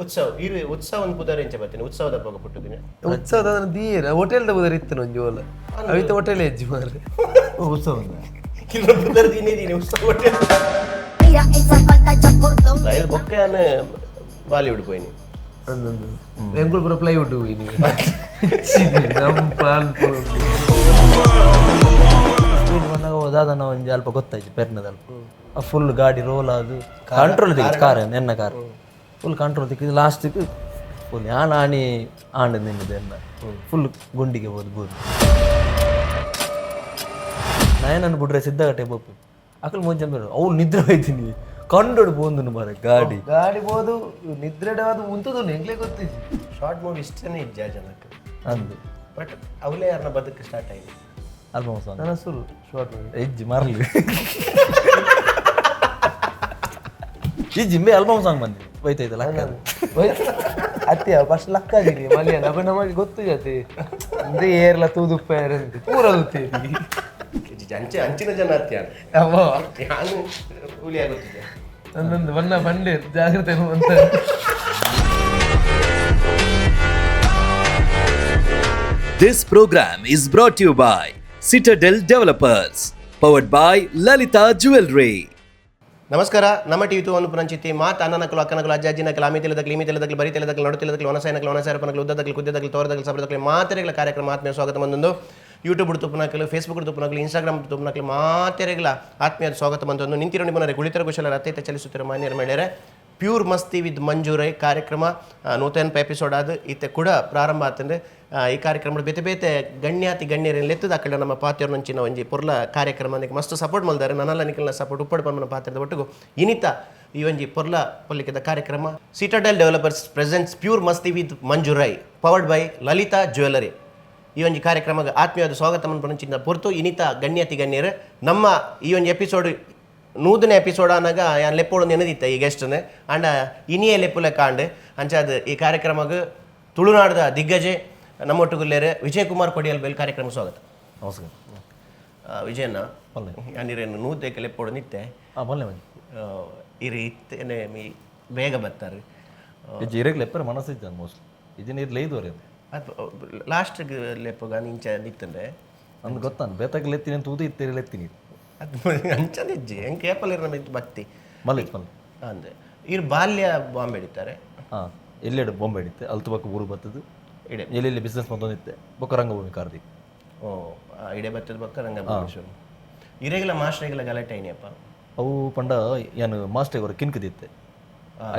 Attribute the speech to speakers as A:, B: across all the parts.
A: ಉತ್ಸವ ಇರು ಉತ್ಸವ ಒಂದು ಪುದರ್ ಎಂಚ ಬತ್ತೇನೆ ಉತ್ಸವದ ಪೋಗ ಪುಟ್ಟುದಿನ.
B: ಉತ್ಸವದ ದೀರ ಹೋಟೆಲ್ ದ ಬುದರ್ ಇತ್ತು ಒಂಜಿ ಓಲ ಅವಿತ ಹೋಟೆಲ್ ಹೆಜ್ಜಿ ಮಾರ್ರೆ.
C: ಉತ್ಸವ.
A: ಇಲ್ಲ ಪುದರ್ ದಿನೇ ದಿನೇ ಉತ್ಸವ hotel.
D: Mira esa falda ya cortó.
A: Rail ಬೊಕ್ಕ ಬಾಲಿವುಡ್ ಪೋಯಿನಿ.
B: ಅಂದಂದು ಎಂಕುಲು ಪೂರ ಪ್ಲೈವುಡ್ ಹೋಯಿನಿ ನಮ್ಮ ಪ್ಲಾನ್.
C: ಸ್ಪೀಡ್ ಬಂದಾಗ ದಾದನ ಒಂಜಿ ಅಲ್ಪ ಗೊತ್ತಾಯ್ತು ಪೆರ್ನದ ಅಲ್ಪ ಫುಲ್ ಗಾಡಿ ರೋಲ್ ಅದು ಕಂಟ್ರೋಲ್ ತಿಕ್ಕಿತ್ತು ಕಾರ್ ಎನ್ನ car full control ತಿಕ್ಕಿದ್ದು ಲಾಸ್ಟಿಗೆ ಫುಲ್ ಯಾನ್ ಆಣಿ ಆಂಡ್ ನಿನ್ನದು ಎನ್ನ ಫುಲ್ ಗುಂಡಿಗೆ ಬೋದು ಬೋದು ನಯನನ್ನು ಬಿಡ್ರೆ ಸಿದ್ಧಗಟ್ಟೆ ಬೋಪು ಅಕಲ್ ಮುಂಚೆ ಅವ್ನು ನಿದ್ರೆ ಹೋಯ್ತೀನಿ ಕಂಡೋಡು ಬೋಂದನು ಮಾರೆ ಗಾಡಿ.
B: ಗಾಡಿ ಬೋದು ನಿದ್ರೆ ಅದು ಉಂತದು ಎಂಗ್ಲೇ ಗೊತ್ತಿಜ್ಜಿ.
A: ಶಾರ್ಟ್ ಮೂವಿ ಇಷ್ಟನೇ ಇಜ್ಜ ಜನಕ್ಕೆ.
C: ಅಂದು.
A: ಬಟ್ ಅವಲೇ ಯಾರನ್ನ ಬದುಕು ಸ್ಟಾರ್ಟ್ ಆಗಿದೆ.
C: Album song.
B: ನನ್ನ ಸುರು ಶಾರ್ಟ್ ಮೂವಿ.
C: ಇಜ್ಜಿ ಮರಲಿ ಇಜ್ಜಿ ಮೇ ಆಲ್ಬಮ್ ಸಾಂಗ್ ಬಂದಿ ಹೋಯ್ತೈತೆ ಲಕ್ಕ.
B: ಅತ್ತೆ ಫಸ್ಟ್ ಲಕ್ಕ ಆಗಿದೆ ಮಲಿಯನ್ ಅಪ್ಪ ನಮಗೆ ಗೊತ್ತು ಜಾತಿ ಅಂದ್ರೆ ಏರ್ಲ ತೂದುಪ್ಪ ಏರಂತೆ ಪೂರ ಗೊತ್ತಿ.
A: ಅಂಚೆ ಅಂಚಿನ ಜನ ಅತ್ಯಾನ.
B: ಅಮ್ಮ.
A: ನಾನು ಹುಲಿ ಆಗುತ್ತಿದ್ದೆ.
B: ನಂದೊಂದು ಬಣ್ಣ ಬಂಡೆ ಜಾಗ್ರತೆ ಅಂತ.
E: This program is brought to you by Citadel Developers, powered by Lalita Jewelry.
A: ನಮಸ್ಕಾರ, ನಮ್ಮ ಟಿವಿ ತೂ ಅನುಪನಂಚಿತಿ ಮಾತ್ ಅಣ್ಣನಕಲು ಅಕ್ಕನಕಲು ಅಜ್ಜ ಅಜ್ಜಿನಕಲು ಆಮಿ ತಿಳಿದಕ್ಲು ಇಮಿ ತಿಳಿದಕ್ಲು ಬರಿ ತಿಳಿದಕ್ಲು ನಡು ತಿಳಿದಕ್ಲು ಒಣಸಾಯನಕಲು ಒಣಸಾಯರಪನಕಲು ಉದ್ದದಕ್ಲು ಕುದ್ದದಕ್ಲು ತೋರದಕ್ಲು ಸಬರದಕ್ಲು ಮಾತೆರೆಗಳ ಕಾರ್ಯಕ್ರಮ ಆತ್ಮೀಯ ಸ್ವಾಗತ ಬಂದೊಂದು ಯೂಟ್ಯೂಬ್ ತುಪ್ಪನಕಲು ಫೇಸ್ಬುಕ್ ತುಪ್ಪನಕಲು ಇನ್ಸ್ಟಾಗ್ರಾಮ್ ತುಪ್ಪನಕಲು ಮಾತೆರೆಗಳ ಆತ್ಮೀಯ ಸ್ವಾಗತ ಬಂದೊಂದು ನಿಂತಿರೋ ನಿಮ್ಮನರೆ ಕುಳಿತರ ಕುಶಲರ ಅತ್ಯಂತ ಚಲಿಸುತ್ತಿರೋ ಮಾನ್ಯರ ಮೇಳೆರೆ ಪ್ಯೂರ್ ಮಸ್ತಿ ವಿತ್ ಮಂಜೂರೈ ಕಾರ್ಯಕ್ರಮ ನೂತನ ಎಪಿಸೋಡ್ ಆದ ಇತ್ತೆ ಕೂಡ ಪ್ರಾರಂಭ ಆತಂದ್ರೆ ಈ ಕಾರ್ಯಕ್ರಮ ಬೇತೆ ಬೇತೆ ಗಣ್ಯಾತಿ ಗಣ್ಯರ ಲೆತ್ತದ ಅಕ್ಕಡ ನಮ್ಮ ಪಾತ್ರನಂಚಿನ ಒಂಜಿ ಪೊರ್ಲ ಕಾರ್ಯಕ್ರಮ ಅದಕ್ಕೆ ಮಸ್ತ್ ಸಪೋರ್ಟ್ ಮಲ್ದಾರೆ ನನ್ನಲ್ಲ ನಿಖಲ್ನ ಸಪೋರ್ಟ್ ಉಪ್ಪಡು ಪನ್ಮನ ಪಾತ್ರದ ಒಟ್ಟಿಗೂ ಇನಿತ ಈ ಒಂಜಿ ಪೊರ್ಲ ಪೊಲಿಕೆದ ಕಾರ್ಯಕ್ರಮ Citadel developers presents pure Masti with Manjurai powered by Lalitha jewellery. ಈ ಒಂಜಿ ಕಾರ್ಯಕ್ರಮಕ್ಕೆ ಆತ್ಮೀಯವಾದ ಸ್ವಾಗತ ಪಂಚಿನ ಪೊರ್ತು ಇನಿತ ಗಣ್ಯಾತಿ ಗಣ್ಯರು ನಮ್ಮ ಈ ಒಂಜಿ ಎಪಿಸೋಡ್ ನೂದನೇ ಎಪಿಸೋಡ್ ಆನಾಗ ಯಾನ್ ಲೆಪ್ಪೋಡು ನೆನದಿತ್ತ ಈ ಗೆಸ್ಟ್ನ ಅಂಡ ಇನಿಯೇ ಲೆಪ್ಪುಲೆ ಕಾಂಡ್ ಅಂಚಾದ ಈ ಕಾರ್ಯಕ್ರಮಕ್ಕೆ ತುಳುನಾಡದ ದಿಗ್ಗಜೆ ನಮ್ಮೊಟ್ಟುಗುಲ್ಲೇರು ವಿಜಯಕುಮಾರ್ ಕೊಡಿಯಲ್ ಬೇಲ್ ಕಾರ್ಯಕ್ರಮ ಸ್ವಾಗತ.
C: ನಮಸ್ಕಾರ.
A: ವಿಜಯಣ್ಣ.
C: ಪಲ್ಲೆ.
A: ಯಾನಿರೇನು ನೂದೇಕ ಲೆಪ್ಪೋಡು ನಿತ್ತೆ.
C: ಹಾಂ ಬಲ್ಲೆ ಮಂಜು.
A: ಇರಿ ಇತ್ತೇನೆ ಮೀ ಬೇಗ ಬರ್ತಾರೆ.
C: ಇಜ್ಜಿ ಇರಗ್ಲ ಎಪ್ಪರ ಮನಸ್ಸು ಇಜ್ಜಾನ್ ಮೋಸ್ಟ್ಲಿ ಇಜ್ಜಿನ ಇರ್ಲ ಐದುವರೆ.
A: ಅದು ಲಾಸ್ಟ್ ಲೆಪ್ಪುಗ ಇಂಚ ನಿತ್ತಂಡೆ.
C: ಅಂದ್ ಗೊತ್ತಾನ ಬೇತಾಗ ಲೆತ್ತೀನಿ ಅಂತ ಊದು ಇತ್ತೇರಿ ಲೆತ್ತೀನಿ.
A: ಅದು ಅಂಚದ ಇಜ್ಜಿ ಹೆಂಗೆ ಕೇಪಲ್ ಇರ ನಮ್ಮ ಭಕ್ತಿ.
C: ಮಲ್ಲೇಜ್ ಮಲ್ಲೆ.
A: ಅಂದೆ ಇರು ಬಾಲ್ಯ ಬಾಂಬೆ ಹಿಡಿತಾರೆ.
C: ಹಾಂ ಎಲ್ಲೆಡೆ ಬೊಂಬೆ ಹಿಡಿತೆ ಅಲ್ತು ಬಕ್ಕ ಊರು ಬರ್ತದೆ.
A: ಇಡೆ.
C: ಎಲ್ಲೆಲ್ಲಿ ಬಿಸ್ನೆಸ್ ಬಂದೊಂದಿತ್ತೆ ಬೊಕ್ಕ ರಂಗಭೂಮಿ ಕಾರ್ದಿ.
A: ಓ ಆ ಇಡೆ ಬತ್ತದ ಬಕ್ಕ ರಂಗಭೂಮಿ ಇರೆಗಿಲ ಮಾಸ್ಟ್ರಿಗೆಲ್ಲ ಗಲಾಟೆ ಐನಿಯಪ್ಪ.
C: ಅವು ಪಂಡ ಏನು ಮಾಸ್ಟರ್ ಅವರ ಕಿನ್ಕದಿತ್ತೆ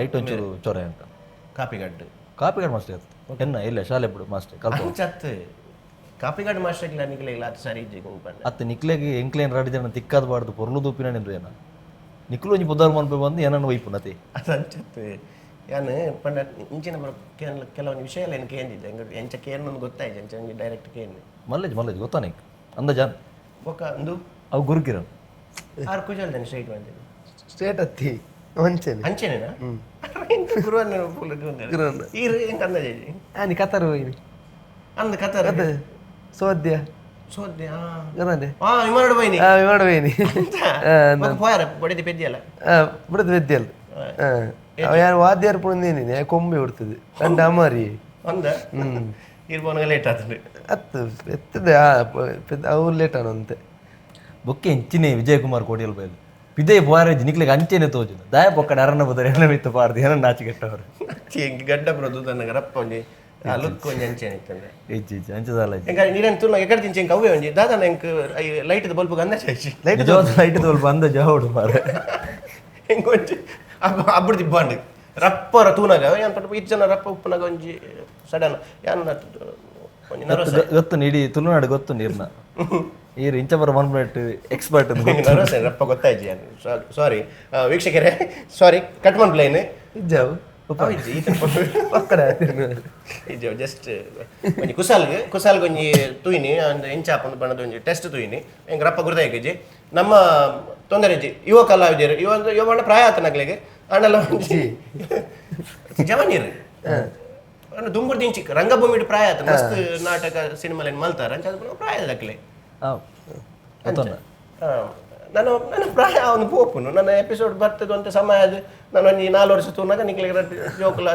C: ಐಟ್ ಒಂಚೂರು ಚೊರೆ ಅಂತ.
A: ಕಾಪಿಗಡ್ಡು.
C: ಕಾಪಿಗಾಡ್ ಮಾಸ್ಟರ್ ಇತ್ತು ಎನ್ನ ಇಲ್ಲ ಶಾಲೆ ಬಿಡು ಮಾಸ್ಟರ್ ಕಲ್ಪ.
A: ಅಂಚತ್ತು ಕಾಪಿಗಾಡ್ ಮಾಸ್ಟ್ರಿಗೆಲ್ಲ ನಿಗಲಿಲ್ಲ ಅದು ಸರಿ ಇಜ್ಜಿ ಗುಂಪಂಡ.
C: ಅತ್ತ ನಿಕ್ಲೆಗೆ ಎಂಕ್ಲೇನ್ ರಾಡಿ ಜನ ತಿಕ್ಕಾದ ಬಾರ್ದು ಪೊರ್ಲು ದೂಪಿನ ನಿಂದು ಏನ ನಿಕ್ಲು ಒಂಜಿ ಪುದಾರ್ ಮನ್ಪೆ ಬಂದು ಏನನ್ನು ಒಯ್ಪು ನತಿ.
A: ಅದು ಅಂಚತ್ತು ಯಾನು ಪಂಡ ಇಂಚಿನ ಬರ ಕೆಲವೊಂದು ವಿಷಯ ಎಲ್ಲ ಏನು ಕೇಂದಿದ್ದೆ ಎಂಗ ಎಂಚ ಕೇನ್ ಗೊತ್ತಾಯ್ತು ಎಂಚ ಡೈರೆಕ್ಟ್ ಕೇನ್.
C: ಮಲ್ಲೇಜ್ ಮಲ್ಲೇಜ್ ಗೊತ್ತಾನೆ ಅಂದ ಜಾನ್.
A: ಬೊಕ್ಕ ಅಂದು.
C: ಅವು ಗುರುಕಿರಣ್.
A: ಆರು ಕುಜಲ್ದೇನೆ ಸ್ಟ್ರೈಟ್ ಬಂದಿದ್ದು.
B: ಸ್ಟೇಟ್ ಅತ್ತಿ ಒಂಚೆನೆ.
A: ಅಂಚೆನೇನಾ ಗುರುವನ್ನ
B: ಗುರುವನ್ನ.
A: ಈರು ಎಂಕ ಅಂದಾಜಿ.
B: ಆನಿ ಕತಾರ್ ಹೋಗಿನಿ.
A: ಅಂದ ಕತಾರ.
B: ಅದೇ ಸೋದ್ಯ.
A: ಸೋದ್ಯ.
B: ಗೊತ್ತಾನೆ.
A: ಹಾ ವಿಮಾನಡ್ ಬೈನಿ.
B: ಹಾ ವಿಮಾನ ಹೋಗಿನಿ.
A: ಪೋಯಾರ ಬಡಿದಿ ಪೆದ್ದಿಯಲ್ಲ.
B: ಬಿಡದು ಬೆದ್ದಿಯಲ್ಲ ಅವ ಯಾರು ವಾದ್ಯಾರ್ ಪುಣಂದೇನಿ ಕೊಂಬೆ ಬಿಡ್ತದೆ ಕಂಡ ಅಮಾರಿ.
A: ಒಂದ ಇರ್ಬೋನಾಗ ಲೇಟ್ ಆತಂದ್ರೆ.
B: ಅತ್ತು ಎತ್ತದೆ ಅವು ಲೇಟ್ ಆನಂತೆ.
C: ಬೊಕ್ಕೆ ಎಂಚಿನೆ ವಿಜಯಕುಮಾರ್ ಕೋಡಿಯಲ್ ಬೈಲು ಪಿದೆ ಪೋಯಾರೇಜ್ ನಿಕ್ಲೆಗೆ ಅಂಚೆನೆ ತೋಜುನು ದಾಯ ಪೊಕ್ಕಡ ಅರಣ್ಯ ಬದರ್ ಏನ ಮಿತ್ತು ಪಾರ್ದು ಏನ ನಾಚಿಗೆಟ್ಟವರು.
A: ಎಂಕ್ ಗಡ್ಡ ಬರೋದು ತನ್ನ ರಪ್ಪ ಒಂಜಿ ಆ ಲುಕ್ ಒಂಜಿ ಅಂಚೆನೆ ಇತ್ತಂದ್ರೆ.
C: ಇಜ್ಜಿ ಇಜ್ಜಿ ಅಂಚದಾಲ.
A: ಎಂಕ ನೀರೇನು ತುಲ್ಲ ಎಕಡೆ ತಿಂಚೆ ಎಂಕ್ ಅವೇ ಒಂಜಿ ದಾದನ ಎಂಕ್ ಲೈಟ್ ಬಲ್ಬ್ ಅಂದಾಜ್ ಆಯ್ತು.
C: ಲೈಟ್ ಲೈಟ್ ತೋಲ್ಪ ಅಂದ ಜಾವಡು ಮಾರೆ.
A: ಎಂಕ್ ಒಂಜಿ ಅಬ್ಬಡು ದಿಬ್ಬಾಂಡ್ ರಪ್ಪರ ತೂನಾಗ ಏನ್ ಪಟ್ಟ ಇತ್ತು ಜನ ರಪ್ಪ ಉಪ್ಪುನಾಗ ಒಂಜಿ ಸಡನ್ ಯಾನ್ ಒಂಜಿ ನರ್ವಸ್.
C: ಗೊತ್ತು ಇಡೀ ತುಳುನಾಡು ಗೊತ್ತು ನೀರ್ನ ಈರ್ ಇಂಚ ಬರ ಮನ್ಮೆಟ್ ಎಕ್ಸ್ಪರ್ಟ್.
A: ನರ್ವಸ್ ರಪ್ಪ ಗೊತ್ತಾಯ್ತು ಯಾನ್ ಸಾರಿ ವೀಕ್ಷಕರೇ ಸಾರಿ ಕಟ್ ಮನ್ ಪ್ಲೇನ್.
B: ಇಜ್ಜಾವು ಪಕ್ಕಡ.
A: ಇಜ್ಜು ಜಸ್ಟ್ ಒಂಜಿ ಕುಸಾಲ್ಗ್ ಕುಸಾಲ್ಗ್ ಒಂಜಿ ತೂಯಿನಿ ಒಂದು ಎಂಚಾಪ್ ಒಂದು ಬಣ್ಣದ ಒಂಜಿ ಟೆಸ್ಟ್ ತೂಯಿನಿ ಎಂಕ್ ರಪ್ಪ ಗುರ್ದಾಯ್ಕಿಜಿ ನಮ್ಮ ತೊಂದರೆ ಇಜ್ಜಿ ಯುವ ಕಲಾವಿದರು ಇವ ಒಂದು ಯುವ ಬಣ್ಣ ಪ್ರಾಯ ಆತನಗ್ಲಿಗೆ ಆಂಡಲ ಒಂಜಿ ಜವನಿರು ದುಂಬುರ್ದು ಇಂಚಿ ರಂಗಭೂಮಿ ಪ್ರಾಯ ಆತ ಮಸ್ತ್ ನಾಟಕ ಸಿನಿಮಾ ಮಲ್ತಾರ ಅಂಚ ಅದು ಪ್ರಾಯ ದಕ್ಲೆ.
C: ಹಾಂ ಗೊತ್ತನ್ನ.
A: ನಾನು ನನ್ನ ಪ್ರಾಯ ಅವನು ಪೋಪುನು ನನ್ನ ಎಪಿಸೋಡ್ ಬರ್ತದೆ ಅಂತ ಸಮಯ ಅದು ನಾನು ಒಂಜಿ 4 ವರ್ಷ ತೂನಾಗ ನಿಕ್ಲಿಗೆ ಜೋಕುಲ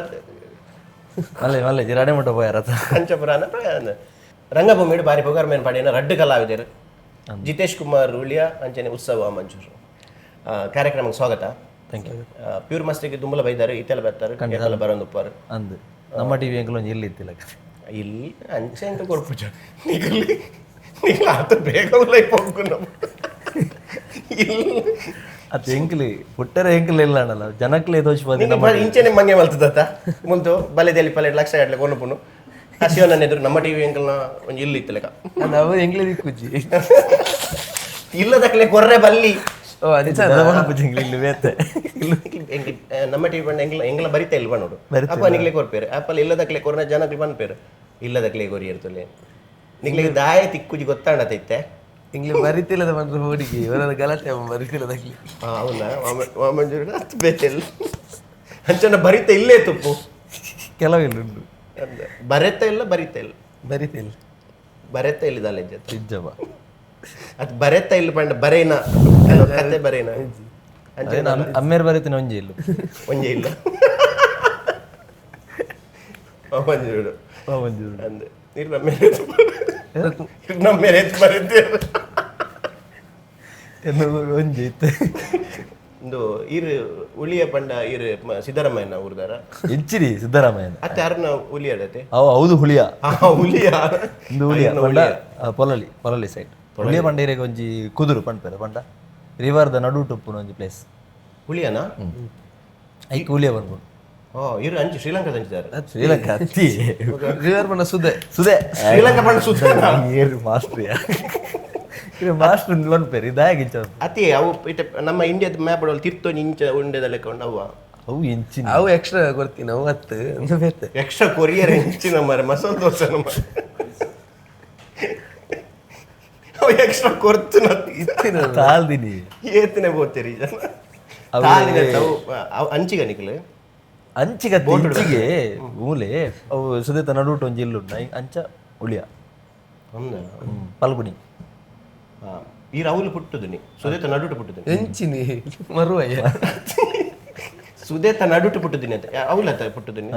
C: ಮಲ್ಲೆ ಮಲ್ಲೆ ಜಿರಾಡೆ ಮುಟ್ಟ ಪೋಯಾರತ.
A: ಅಂಚಪುರಾನ ರಂಗಭೂಮಿಡು ಬಾರಿ ಪುಗರ್ಮೇನ್ ಪಡೆಯಿನ ರಡ್ಡ್ ಕಲಾವಿದರು ಜಿತೇಶ್ ಕುಮಾರ್ ಉಳಿಯ ಅಂಚನೆ ಉತ್ಸವ ಮಂಜೂರು. ಕಾರ್ಯಕ್ರಮಕ್ಕೆ ಸ್ವಾಗತ.
C: Thank you.
A: Pure ಮಸ್ತಿಗೆ ದುಂಬಲ ಬೈದಾರು, ಇತ್ತೆಲ್ಲ ಬರ್ತಾರೆ, ಏಪಲ ಬರೋಂದುಪ್ಪಾರು.
C: ಅಂದ್ ನಮ್ಮ ಟಿವಿ ಎಂಕಲ್ ಒಂಜಿ ಇಲ್ಲಿ ಇತ್ತಿಲ್ಲ.
A: ಇಲ್ಲಿ ಅಂಚೆ ಅಂತ ಕೊರ್ಪುಜ ನಿಗಲಿ ನಿಗಲ ಆತ ಬೇಗ ಉಲೈ ಪೋಗ್ಗುನ ಇಲ್ಲಿ.
C: ಅತ್ ಎಂಕ್ಲಿ ಪುಟ್ಟರೆ ಎಂಕ್ಲಿ ಇಲ್ಲ ಅಣ್ಣಲ್ಲ, ಜನಕ್ಲೆ ದೋಷ.
A: ನಿನ್ನ ಇಂಚೆನೆ ಮಂಗೆ ಮಲ್ತದತ್ತ ಮುಂತು ಬಲೆದಲ್ಲಿ ಪಲೆ ಲಕ್ಷ ಗಟ್ಟಲೆ ಕೊನುಪುನು ಹಸಿವನ್ನ ಎದುರು ನಮ್ಮ ಟಿವಿ ಅಂಕಲ್ನ ಒಂಜಿ ಇಲ್ಲಿ ಇತ್ತು ಲೆಕ್ಕ.
B: ನಾವು ಎಂಗ್ಲೇ ದಿಕ್ಕುಜ್ಜಿ.
A: ಇಲ್ಲದಕ್ಲೆ ಕೊರ್ರೆ ಬಲ್ಲಿ.
B: ಓ ಅಂಚ.
C: ಇಲ್ಲಿ ಬೇತೆ.
A: ಎಂಕ್ಲ್ ನಮ್ಮ ಟಿವಿ ಬಂಡ ಎಂಗ್ಲ ಎಂಗ್ಲ ಬರಿತಾ ಇಲ್ಲ ನೋಡು. ಅಪ್ಪ ನಿಗ್ಲೆ ಕೊರ್ಪೇರು ಆಪಲ್ ಇಲ್ಲದಕ್ಲೆ ಕೊರ್ನ ಜನಕ್ಲೆ ಪನ್ಪೇರು ಇಲ್ಲದಕ್ಲೆ ಕೊರಿ ಇರ್ತಲೆ. ನಿಗ್ಲೆ ದಾಯ ತಿಕ್ಕುಜಿ ಗೊತ್ತಾಂಡತೈತೆ.
B: ಎಂಗ್ಲೆ ಬರಿತಿಲ್ಲದ ಬಂದ್ರೆ ಹೋಡಿಗೆ ಇವರ ಗಲಾಟೆ ಅವ ಬರಿತಿಲ್ಲದಾಗ್ಲಿ.
A: ಅವನ ವಾಮಂಜೂರು ಅತ್ತು ಬೇತೆಲ್ಲ ಅಂಚನ ಬರಿತ ಇಲ್ಲೇ ತುಪ್ಪು.
C: ಕೆಲವು ಇಲ್ಲ ಉಂಟು.
A: ಅಂದ ಬರೆತ ಇಲ್ಲ, ಬರಿತ ಇಲ್ಲ.
B: ಬರಿತಿಲ್ಲ.
A: ಬರೆತ ಇಲ್ಲ ಜೊತೆ.
C: ಇಜ್ಜವ.
A: ಅದು ಬರೆತ ಇಲ್ಲ ಪಂಡ ಬರೇನ ಕೆಲವು ಕತೆ ಬರೇನ ಅಂಚೆ.
C: ಅಮ್ಮೇರ್ ಬರೀತೀನಿ ಒಂಜಿ ಇಲ್ಲ.
A: ಒಂಜೆ ಇಲ್ಲ ವಾಮಂಜೂರು.
C: ಮಂಜೂರು.
A: ಅಂದೆ ನೀರು ನಮ್ಮ ಮೇಲೆ ಎತ್ತು ಇರ್ ನಮ್ಮ ಮೇಲೆ ಎತ್ತು ಬರೆದ್ದೇರು.
C: ಒಂಜಿ ಇತ್ತು.
A: ಇಂದು ಈರು ಉಳಿಯ ಪಂಡ ಈರು ಸಿದ್ದರಾಮಯ್ಯನ ಊರ್ದಾರ.
C: ಎಂಚಿರಿ ಸಿದ್ದರಾಮಯ್ಯನ.
A: ಅತ್ತೆ ಅರ್ನ ಉಲಿಯಡತೆ.
C: ಅವು ಹೌದು ಹುಳಿಯ.
A: ಆ ಹುಲಿಯ.
C: ಇಂದು ಹುಳಿಯ ಪಂಡ ಪೊಲಲಿ ಪೊಲಲಿ ಸೈಡ್ ಹುಳಿಯ ಪಂಡೀರಿಗೆ ಒಂಜಿ ಕುದುರು ಪಂಡ್ಪೇರು ಪಂಡ ರಿವರ್ದ ನಡು ಟುಪ್ಪುನ ಒಂಜಿ ಪ್ಲೇಸ್.
A: ಹುಲಿಯನಾ?
C: ಐಕ್ ಹುಲಿಯ ಬರ್ಬೋದು.
A: ಓ ಇರು ಅಂಚು ಶ್ರೀಲಂಕಾದ ಅಂಚಿದಾರೆ.
C: ಶ್ರೀಲಂಕಾ ಅತ್ತಿ.
B: ರಿವರ್ ಬಣ್ಣ ಸುದೆ.
C: ಸುದೆ.
A: ಶ್ರೀಲಂಕಾ ಪಂಡ ಸುದೆ.
C: ಏರು ಮಾಸ್ಟ್ರಿಯ ಇದು ಮಾಸ್ಟ್ರ್ ಪನ್ಪೇರು ಇದಾಗಿ ಇಂಚ.
A: ಅತಿ ಅವು ಇತ್ತೆ ನಮ್ಮ ಇಂಡಿಯಾದ ಮ್ಯಾಪ್ ತಿರ್ತೋ ಇಂಚ ಉಂಡೆದ ಲೆಕ್ಕ ಉಂಡು ಅವ್ವ.
C: ಅವು ಎಂಚಿನ.
B: ಅವು ಎಕ್ಸ್ಟ್ರಾ ಕೊಡ್ತೀನಿ ಅವು ಹತ್ತು ಅಂದು ಬೇತೆ.
A: ಎಕ್ಸ್ಟ್ರಾ ಕೊರಿಯರ್ ಹೆಂಚಿನ ಮಾರೆ ಮಸಾಲೆ ದೋಸೆ ನಮ್ಮ ಅವು ಎಕ್ಸ್ಟ್ರಾ ಕೊರ್ತು.
B: ಇತ್ತಿನ.
C: ತಾಲ್ದಿನಿ.
A: ಏತನೆ ಬೋತೀರಿ ಜನ ತಾಲಿನ ಅವು ಅವು ಅಂಚಿಗ ನಿಕ್ಲೆ.
C: ಅಂಚಿಗ ಅಂಚಿಗೆ ಮೂಲೆ ಅವು ಸುದೇತ ನಡುಟು ಒಂಜಿ ಇಲ್ಲುಂಡು ಅಂಚ ಉಳಿಯ.
A: ಅಂದ.
C: ಪಲ್ಗುಣಿ.
A: ಈ ರೌಲು ಪುಟ್ಟುದು ನೀ ಸುದೇತ ನಡುಟು ಪುಟ್ಟುದು.
B: ಎಂಚಿನಿ ಮರುವಯ್ಯ.
A: ಸುದೇತ ನಡುಟು ಪುಟ್ಟುದಿನಿ ಅಂತ ಅವಲತ್ತ ಪುಟ್ಟುದಿನಿ.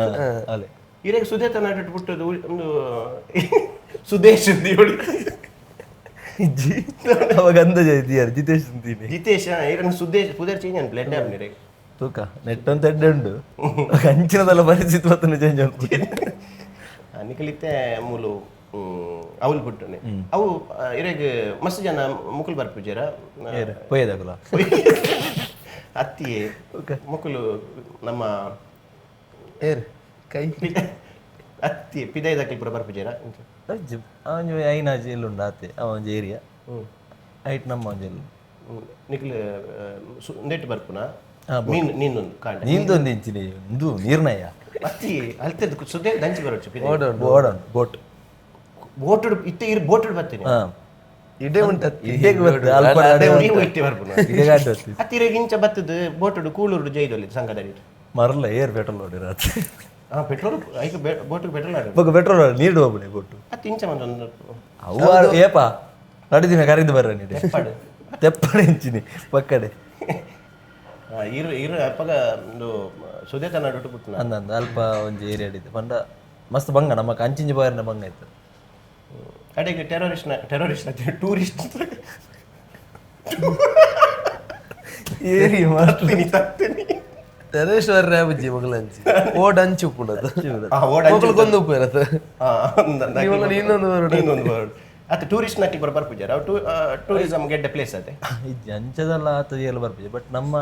C: ಅಲೆ.
A: ಇರೇಗ ಸುದೇತ ನಡುಟು ಪುಟ್ಟುದು ಒಂದು ಸುದೇಶ್ ಹೇಳಿ.
C: ಇಜ್ಜಿ ಅವಾಗ ಅಂದಾಜು ಇದೆಯಾರ ಜಿತೇಶ್ ಅಂತೀನಿ.
A: ಜಿತೇಶ್ ಇರನ್ ಸುದೇಶ್ ಪುದರ್ ಚೇಂಜ್ ಅನ್ಪ್ಲೆ ಎಡ್ಡೆ ಆಪ್ನಿರೆ.
C: ತೂಕ ನೆಟ್ ಅಂತ ಎಡ್ಡೆ ಉಂಡು ಅಂಚಿನದಲ್ಲ ಪರಿಸ್ಥಿತಿ ಮತ್ತೊಂದು ಚೇಂಜ್ ಅನ್ಬಿಟ್ಟು.
A: ನಿಕಲಿತ್ತೆ ಮೂಲು ಅವಲ್ ಪುಟ್ಟುನೆ ಅವು ಇರೇಗ ಮಸ್ತ್ ಜನ ಮುಕುಲ್ ಬರ್ಪುಜರ.
C: ಪೋಯದಾಗಲ.
A: ಅತ್ತಿಯೇ ಮುಕುಲು ನಮ್ಮ
B: ಏರ್ ಕೈ.
A: ಅತ್ತಿ ಪಿದೈದಕ್ಲಿ ಪೂರ ಬರ್ಪುಜರ.
C: ಒಂಜಿ ಐನಾಜಿ ಇಲ್ಲುಂಡು ಆತೆ ಅವ ಒಂಜಿ ಏರಿಯಾ ಐಟ್ ನಮ್ಮ ಒಂಜಿ ಇಲ್ಲ.
A: ನಿಕ್ಲು ನೆಟ್ ಬರ್ಪುನ ಮೀನ್ ನೀನೊಂದು ಕಾಂಡ.
C: ನೀಂದೊಂದು ಇಂಚಿನಿ ಇಂದು ನೀರ್ನಯ್ಯ.
A: ಅತ್ತಿ ಅಲ್ತದ ಸುದ್ದೆ ದಂಚಿ ಬರೋಚು.
C: ಬೋಡನ್ ಬೋಟ್.
A: ಬೋಟು ಇತ್ತೆ ಇರು ಬೋಟು ಬರ್ತೀನಿ.
C: ಹಾ.
B: ಇಡೇ ಉಂಟತ್ತಿ.
C: ಇಡೆಗ್ ಬರ್ತದೆ, ಅಲ್ಪ ನಡೆ
A: ನೀವು ಇತ್ತೆ ಬರ್ಪುನ.
C: ಇಡೆಗ್ ಅಡ್ಡ ಬರ್ತದೆ.
A: ಅತ್ತಿರೇಗ ಇಂಚ ಬತ್ತದ ಬೋಟುಡು ಕೂಳೂರು ಜೈದೊಲ್ಲಿ ಸಂಘದಲ್ಲಿ.
C: ಮರಲ ಏರ್ ಪೆಟ್ರೋಲ್ ಹೊಡಿರಾತ್.
A: ಹಾ ಪೆಟ್ರೋಲ್ ಐಕ ಬೋಟು ಪೆಟ್ರೋಲ್ ಆಡ.
C: ಬೊಕ ಪೆಟ್ರೋಲ್ ನೀರು ಹೋಗ್ಬಿಡಿ ಬೋಟು.
A: ಅತ್ತಿ ಇಂಚ ಒಂದೊಂದು.
C: ಅವು ಏಪ ನಡಿದಿನ ಕರೆದು ಬರ್ರ ನೀಡೆ ತೆಪ್ಪಡೆ ಇಂಚಿನಿ ಪಕ್ಕಡೆ.
A: ಇರು ಇರು ಅಪ್ಪಗ ಒಂದು ಸುದೇತ ನಡುಟು ಪುಟ್ಟುನ.
C: ಅಂದ ಅಂದ ಅಲ್ಪ ಒಂಜಿ ಏರಿಯಾ ಇತ್ತು ಪಂಡ ಮಸ್ತ್ ಬಂಗ ನಮ್ಮ ಕಂಚಿಂಜಿ ಬಾರಿನ ಬಂಗ ಇತ್ತು.
A: ಅಡೆಗೆ terrorist terrorist tourist.
C: ಏರಿ.
A: ತತ್ತೀನಿ ತತ್ತೀನಿ.
B: ತರೇಶ್ವರ ಬುಜ್ಜಿ ಮಗಳಂಚಿ ಓಡ್ ಅಂಚು ಉಪ್ಪುಂಡದು.
A: ಆ ಓಡ.
B: ಮಗಳು ಕೊಂದು ಉಪ್ಪು ಇರತ್ತೆ. ನೀವಲ್ಲ ಇನ್ನೊಂದು ವರ್ಡ್.
A: ಇನ್ನೊಂದು ವರ್ಡ್ ಅತ್ತ ಟೂರಿಸ್ಟ್ ನಕ್ಲಿ ಬರ ಬರ್ಪುಜಾರ ಅವು ಟೂರಿಸಂ ಗೆಡ್ಡೆ ಪ್ಲೇಸ್ ಅದೇ.
C: ಇಜ್ಜಿ ಅಂಚದಲ್ಲ ಆತ ಎಲ್ಲ ಬರ್ಪುಜಿ ಬಟ್ ನಮ್ಮ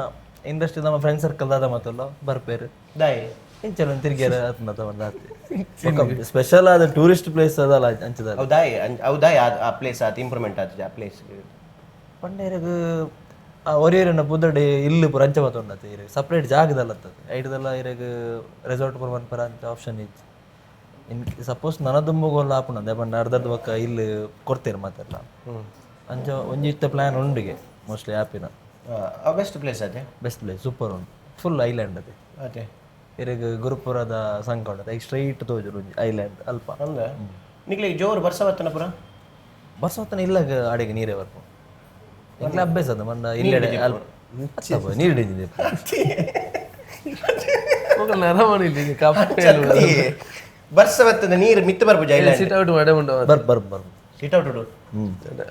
C: ಇಂಡಸ್ಟ್ರಿ ನಮ್ಮ ಫ್ರೆಂಡ್ ಸರ್ಕಲ್ ದಾದ ಮಾತಲ್ಲ ಬರ್ಪೇರು.
A: ದಾಯಿ.
C: ಇಂಚಲ ತಿರ್ಗ್ಯಾರ ಆತನ ಒಂದು ಆತೆ ಸ್ಪೆಷಲ್ ಆದ ಟೂರಿಸ್ಟ್ ಪ್ಲೇಸ್ ಅದಲ್ಲ ಅಂಚದಲ್ಲ.
A: ಅವು ದಾಯಿ ಅವು ದಾಯಿ ಆ ಪ್ಲೇಸ್ ಆತ ಇಂಪ್ರೂವ್ಮೆಂಟ್ ಆತ ಆ ಪ್ಲೇಸ್.
C: ಪಂಡೇರಗ್ ಆ ಒರಿಯರನ್ನ ಪುದಡೆ ಇಲ್ಲು ಪೂರ ಅಂಚ ಮಾತುಂಡತೆ ಇರೆಗ್ ಸಪ್ರೇಟ್ ಜಾಗದಲ್ಲ ಅತ್ತದ ಐಟದಲ್ಲ ಇರೆಗ್ ರೆಸಾರ್ಟ್ ಪೂರ ಮನ್ಪರ ಅಂತ ಆಪ್ಷನ್ ಇಜ್ಜಿ. ಇನ್ ಸಪೋಸ್ ನನ ದುಂಬುಗೋಲ್ಲ ಆಪುಂಡು ಪಂಡ ಅರ್ಧರ್ಧ ಬೊಕ್ಕ ಇಲ್ಲು ಕೊಡ್ತೇರು ಮಾತೆಲ್ಲ ಅಂಚ ಒಂಜಿ ಇತ್ತ ಪ್ಲಾನ್ ಉಂಡುಗೆ ಮೋಸ್ಟ್ಲಿ ಆಪಿನ.
A: ಬೆಸ್ಟ್ ಪ್ಲೇಸ್ ಅದೇ.
C: Best place super ಉಂಟು ಫುಲ್ ಐಲ್ಯಾಂಡ್ ಅದೇ.
A: ಅದೇ.
C: ಇರೆಗ್ ಗುರುಪುರದ ಸಂಕ ಉಂಟು ಐಕ್ ಸ್ಟ್ರೈಟ್ ತೋಜುಡು ಒಂಜಿ ಐಲ್ಯಾಂಡ್ ಅಲ್ಪ.
A: ಅಂದ ನಿಕ್ಲೆ ಜೋರು ಬರ್ಸ ಬತ್ತನ ಪುರ.
C: ಬರ್ಸೋತನ ಇಲ್ಲ ಅಡೆಗೆ ನೀರೇ ಬರ್ಪು ಎಂಕ್ಲೆ ಅಭ್ಯಾಸ ಅದ ಮಂಡ ಇಲ್ಲೆಡೆ ಅಲ್ಪ ನೀರು ಡಿಂಜಿದೆ.
B: ಮೊಗಲ್ ನರಮಣಿ ಇಲ್ಲಿ ಕಪ್ಪೆ
A: ಬರ್ಸ ಬರ್ತದೆ ನೀರು ಮಿತ್ತು ಬರ್ಪುಜ ಇಲ್ಲ.
B: ಸಿಟ್ ಔಟ್ ಮಾಡೇ ಉಂಡು.
C: ಬರ್ ಬರ್ ಬರ್.
A: ಸಿಟ್ ಔಟ್ ಉಡು.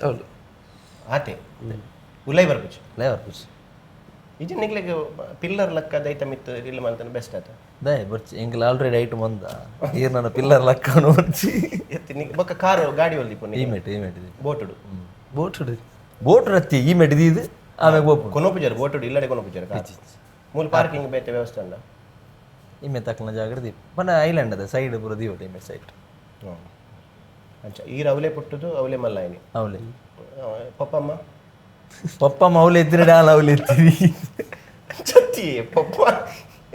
B: ಹೌದು.
A: ಆತೆ ಉಲೈ ಬರ್ಪುಜ.
C: ಲೇ ಬರ್ಪುಜಿ.
A: ಇಜ ನಿಕ್ಲೆಗ್ ಪಿಲ್ಲರ್ ಲಕ್ಕ ದೈತ ಮಿತ್ತು ಇಲ್ಲ ಮಂತನ ಬೆಸ್ಟ್ ಆತ.
C: ದಾಯೆ ಬರ್ಚಿ, ಎಂಕಲ್ ಆಲ್ರೆಡಿ ಐಟಮ್ ಬಂದ ಈರ್ ನನ್ನ ಪಿಲ್ಲರ್ ಲಕ್ಕನು ಬರ್ಚಿ.
A: ಎತ್ತಿ ನಿಕ್ ಬೊಕ್ಕ ಕಾರು ಗಾಡಿ ಒಲ್ದಿ ಪೊನ್ನಿ.
C: ಈ ಮೇಟ್ ಈ ಮೇಟ್.
A: ಬೋಟುಡು.
B: ಬೋಟ್ ಉಡು.
C: ಬೋಟ್ ರತ್ತಿ ಈ ಮೇಟ್ ಇದು ಆಮೇಲೆ ಬೋಪು.
A: ಕೊನೋಪುಜಾರು ಬೋಟುಡು, ಇಲ್ಲಡೆ ಕೊನೋಪುಜಾರು. ಮೂಲ ಪಾರ್ಕಿಂಗ್ ಬೇತೆ ವ್ಯವಸ್ಥೆ ಉಂಡ.
C: ಇಮ್ಮೆ ತಕ್ಕನ ಜಾಗೃತಿ ದೀಪ ಪಂಡ ಐಲ್ಯಾಂಡ್ ಅದ ಸೈಡ್ ಪೂರ ದೀವಟ ಇಮ್ಮೆ ಸೈಡ್.
A: ಅಂಚ ಈರ್ ಅವಲೇ ಪುಟ್ಟುದು, ಅವಲೇ ಮಲ್ಲಾಯಿನಿ.
C: ಅವಲೆ.
A: ಪಪ್ಪಮ್ಮ?
C: ಪಪ್ಪಮ್ಮ ಅವಲೆ ಎತ್ತಿನ ಡಾಲ್ ಅವಲೆ ಎತ್ತಿರಿ.
A: ಚತ್ತಿ ಪಪ್ಪ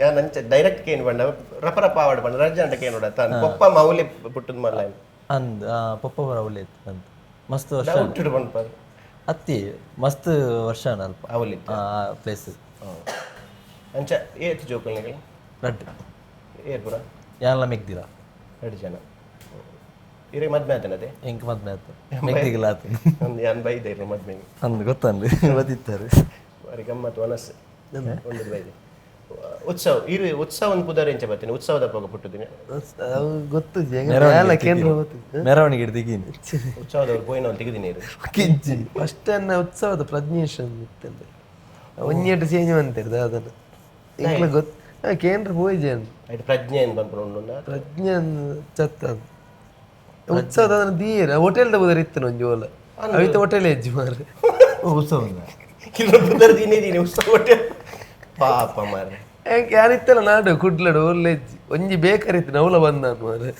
A: ಯಾನ್ ಅಂಚ ಡೈರೆಕ್ಟ್ ಕೇನ್ ಬಂಡ ರಪ ರಪ ಆವಡ್ ಬಂಡ ರಜ್ಜಂಟ ಕೇನ್ ನೋಡ ತಾನು ಪಪ್ಪಮ್ಮ ಅವಲೇ ಪುಟ್ಟುದು ಮಲ್ಲಾಯಿನಿ.
C: ಅಂದ್ ಆ ಪಪ್ಪ ಬರ ಅವಲೆ ಎತ್ತು ಅಂದ್ ಮಸ್ತ್ ವರ್ಷ.
A: ಹುಟ್ಟುಡು ಬಂಡ್ಪ.
C: ಅತ್ತಿ ಮಸ್ತ್ ವರ್ಷ ಅಲ್ಪ.
A: ಅವಲಿ.
C: ಆ ಪ್ಲೇಸ್.
A: ಅಂಚ ಏತ್ ಜೋಕುಲ್ ನಿಗಲ್?
C: ರಡ್ಡ್.
A: ಏರ್ ಪುರ?
C: ಯಾನ್ಲ ಮೆಗ್ದಿರ.
A: ಎರಡು ಜನ. ಇರೆ ಮದ್ಮೆ ಆತನದೆ?
C: ಎಂಕ್ ಮದ್ಮೆ ಆತು, ಮೆಗ್ದಿಗಲ ಆತು.
A: ಒಂದು ಯಾನ್ ಬೈದೆ ಇರು ಮದ್ಮೆಗೆ.
C: ಅಂದ್ ಗೊತ್ತಂದು ಬತ್ತಿತ್ತಾರೆ.
A: ಬಾರಿ ಗಮ್ಮತ್ ವನಸ್ ಒಂದು ಬೈದೆ ಉತ್ಸವ ಇರು ಉತ್ಸವ ಒಂದು ಪುದರ್ ಎಂಚ ಬರ್ತೀನಿ ಉತ್ಸವದ ಪೋಗ ಪುಟ್ಟುದಿನಿ.
B: ಅವು ಗೊತ್ತು ಕೇಂದ್ರ ಗೊತ್ತು.
C: ಮೆರವಣಿಗೆ ತೆಗೀನಿ.
A: ಉತ್ಸವದವ್ರು ಪೋಯಿನ ಒಂದು ತೆಗೆದಿನಿ ಇರು.
C: ಕಿಂಚಿ.
B: ಫಸ್ಟ್ ಅನ್ನ ಉತ್ಸವದ ಪ್ರಜ್ಞೇಶ್ ಇತ್ತಂತೆ, ಒಂಜೆಟ್ ಚೇಂಜ್ ಮಂತಿರ್ದ ಅದನ್ನು ಎಂಕ್ಲ ಗೊತ್ತು ಕೇಂದ್ರ ಪೋಯಿಜೆ.
A: ಆಯ್ತು, ಪ್ರಜ್ಞೆ ಏನು ಬಂದ್ಕೊಂಡು ಉಂಡು.
B: ಪ್ರಜ್ಞೆ ಚತ್ತ ಉತ್ಸವದ ಅದನ್ನ ದೀರ ಹೋಟೆಲ್ ದ ಬುದರ್ ಇತ್ತು ಒಂಜಿ ಓಲ ಅವಿತ ಹೋಟೆಲ್ ಹೆಜ್ಜಿ ಮಾರ್ರೆ.
C: ಉತ್ಸವ.
A: ಇಲ್ಲ ಪುದರ್ ದಿನೇ ದಿನೇ ಉತ್ಸವ ಹೋಟೆಲ್ ಪಾಪ ಮಾರ್ರೆ.
B: ಎಂಕ್ ಯಾರಿತ್ತಲ್ಲ ನಾಡು ಕುಡ್ಲಡು ಒಳ್ಳೆ ಹೆಜ್ಜಿ ಒಂಜಿ ಬೇಕರಿ ಇತ್ತು ನೌಲ ಬಂದ ಮಾರ್ರೆ.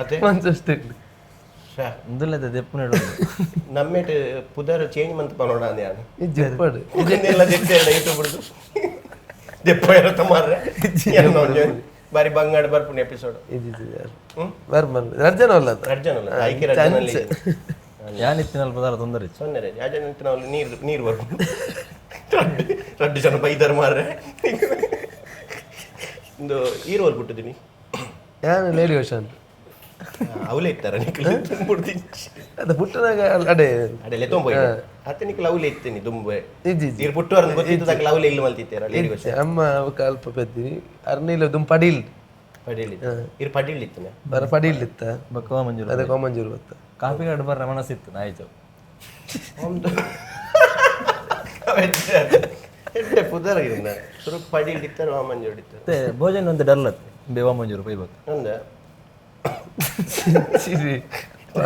A: ಅದೇ.
B: ಮಂಚಷ್ಟೇ.
A: ಶ್ಯಾ.
C: ಇಂದುಲ್ಲದ ದೆಪ್ಪು ನಡು.
A: ನಮ್ಮೇಟ್ ಪುದರ್ ಚೇಂಜ್ ಮಂತ್ ಪನೋಡ ಅಂದೆ ಯಾನು.
B: ಇಜ್ಜಿ ಉಪ್ಪಾಡು.
A: ಇದನ್ನೆಲ್ಲ ದೆತ್ತೆ ಯೂಟ್ಯೂಬ್ ಬಿಡುದು ದೆಪ್ಪ ಇರತ್ತ ಮಾರ್ರೆ. ಏನೋ ಒಂಜಿ ಬಾರಿ ಬಂಗಾಡ ಬರ್ಪುಣಿ ಎಪಿಸೋಡ್.
B: ಇಜ್ಜಿ ಇಜ್ಜಿ ಯಾರು ಬರ್ ಬರ್ ರರ್ಜನ ಅಲ್ಲ ಅದು.
A: ರಡ್ಜನ ಅಲ್ಲ ಆಯ್ಕೆ ರಡ್ಜನಲ್ಲಿ.
C: ಯಾನಿತ್ತಿನ ಅಲ್ಪ ದಾಲ ತೊಂದರೆ ಇತ್ತು.
A: ಸೊನ್ನೆ ರೇ ಯಾಜನ ನಾವು ನೀರು ನೀರು ಬರ್ಪುಂಡು. ರಡ್ಡು ರಡ್ಡು ಜನ ಬೈದಾರ ಮಾರ್ರೆ. ಒಂದು ಈರೋಲ್ ಬಿಟ್ಟಿದ್ದೀನಿ.
B: ಯಾನು ಲೇಡಿ ಓಷನ್.
A: ಅವಲೇ ಇತ್ತಾರ ನಿಕ್ಲು ಬಿಡ್ತೀನಿ.
B: ಅದು ಪುಟ್ಟನಾಗ ಅಡೆ.
A: ಅಡೆ ತೊಂಬ ಅತ್ತೆ ನಿಕ್ಲು ಅವಲೇ ಇತ್ತೀನಿ ದುಂಬೆ.
B: ಇಜ್ಜಿ ಇಜ್ಜಿ.
A: ನೀರು ಪುಟ್ಟುವರ್ ಗೊತ್ತಿದ್ದದಾಗ ಅವಲೇ ಇಲ್ಲಿ ಮಲ್ತಿತ್ತೀರ ಲೇಡಿ
B: ಇಜ್ಜಿ ಅಮ್ಮ ಅವಕ ಅಲ್ಪ ಪೆದ್ದಿನಿ ಅರ್ನಿಲ ದುಂ ಪಡೀಲ್.
A: ಪಡೀಲಿ ಇರು ಪಡೀಲ್ ಇತ್ತಿನ.
B: ಬರ ಪಡೀಲ್ ಇತ್ತ.
C: ಬೊಕ್ಕ ಮಂಜೂರು.
B: ಅದೇ ಕೋಮಂಜೂರು ಗೊತ್ತ.
C: ಕಾಫಿ ಗಾಡು ಬರ್ರ ಮನಸ್ಸಿತ್ತು ನಾಯ್ತು.
A: ಒಂದು ಎಡ್ಡೆ ಪುದರ್ ಇರಿಂದ ಸುರುಕ್ ಪಡೀಲ್ ಇತ್ತಾರೆ ವಾಮಂಜೋಡಿ ಇತ್ತಾರೆ.
C: ಮತ್ತೆ ಭೋಜನ ಒಂದು ಡಲ್ ಅತ್ತೆ ಬೇವ ಮಂಜೂರು ಪೈಬೇಕು.
A: ಅಂದ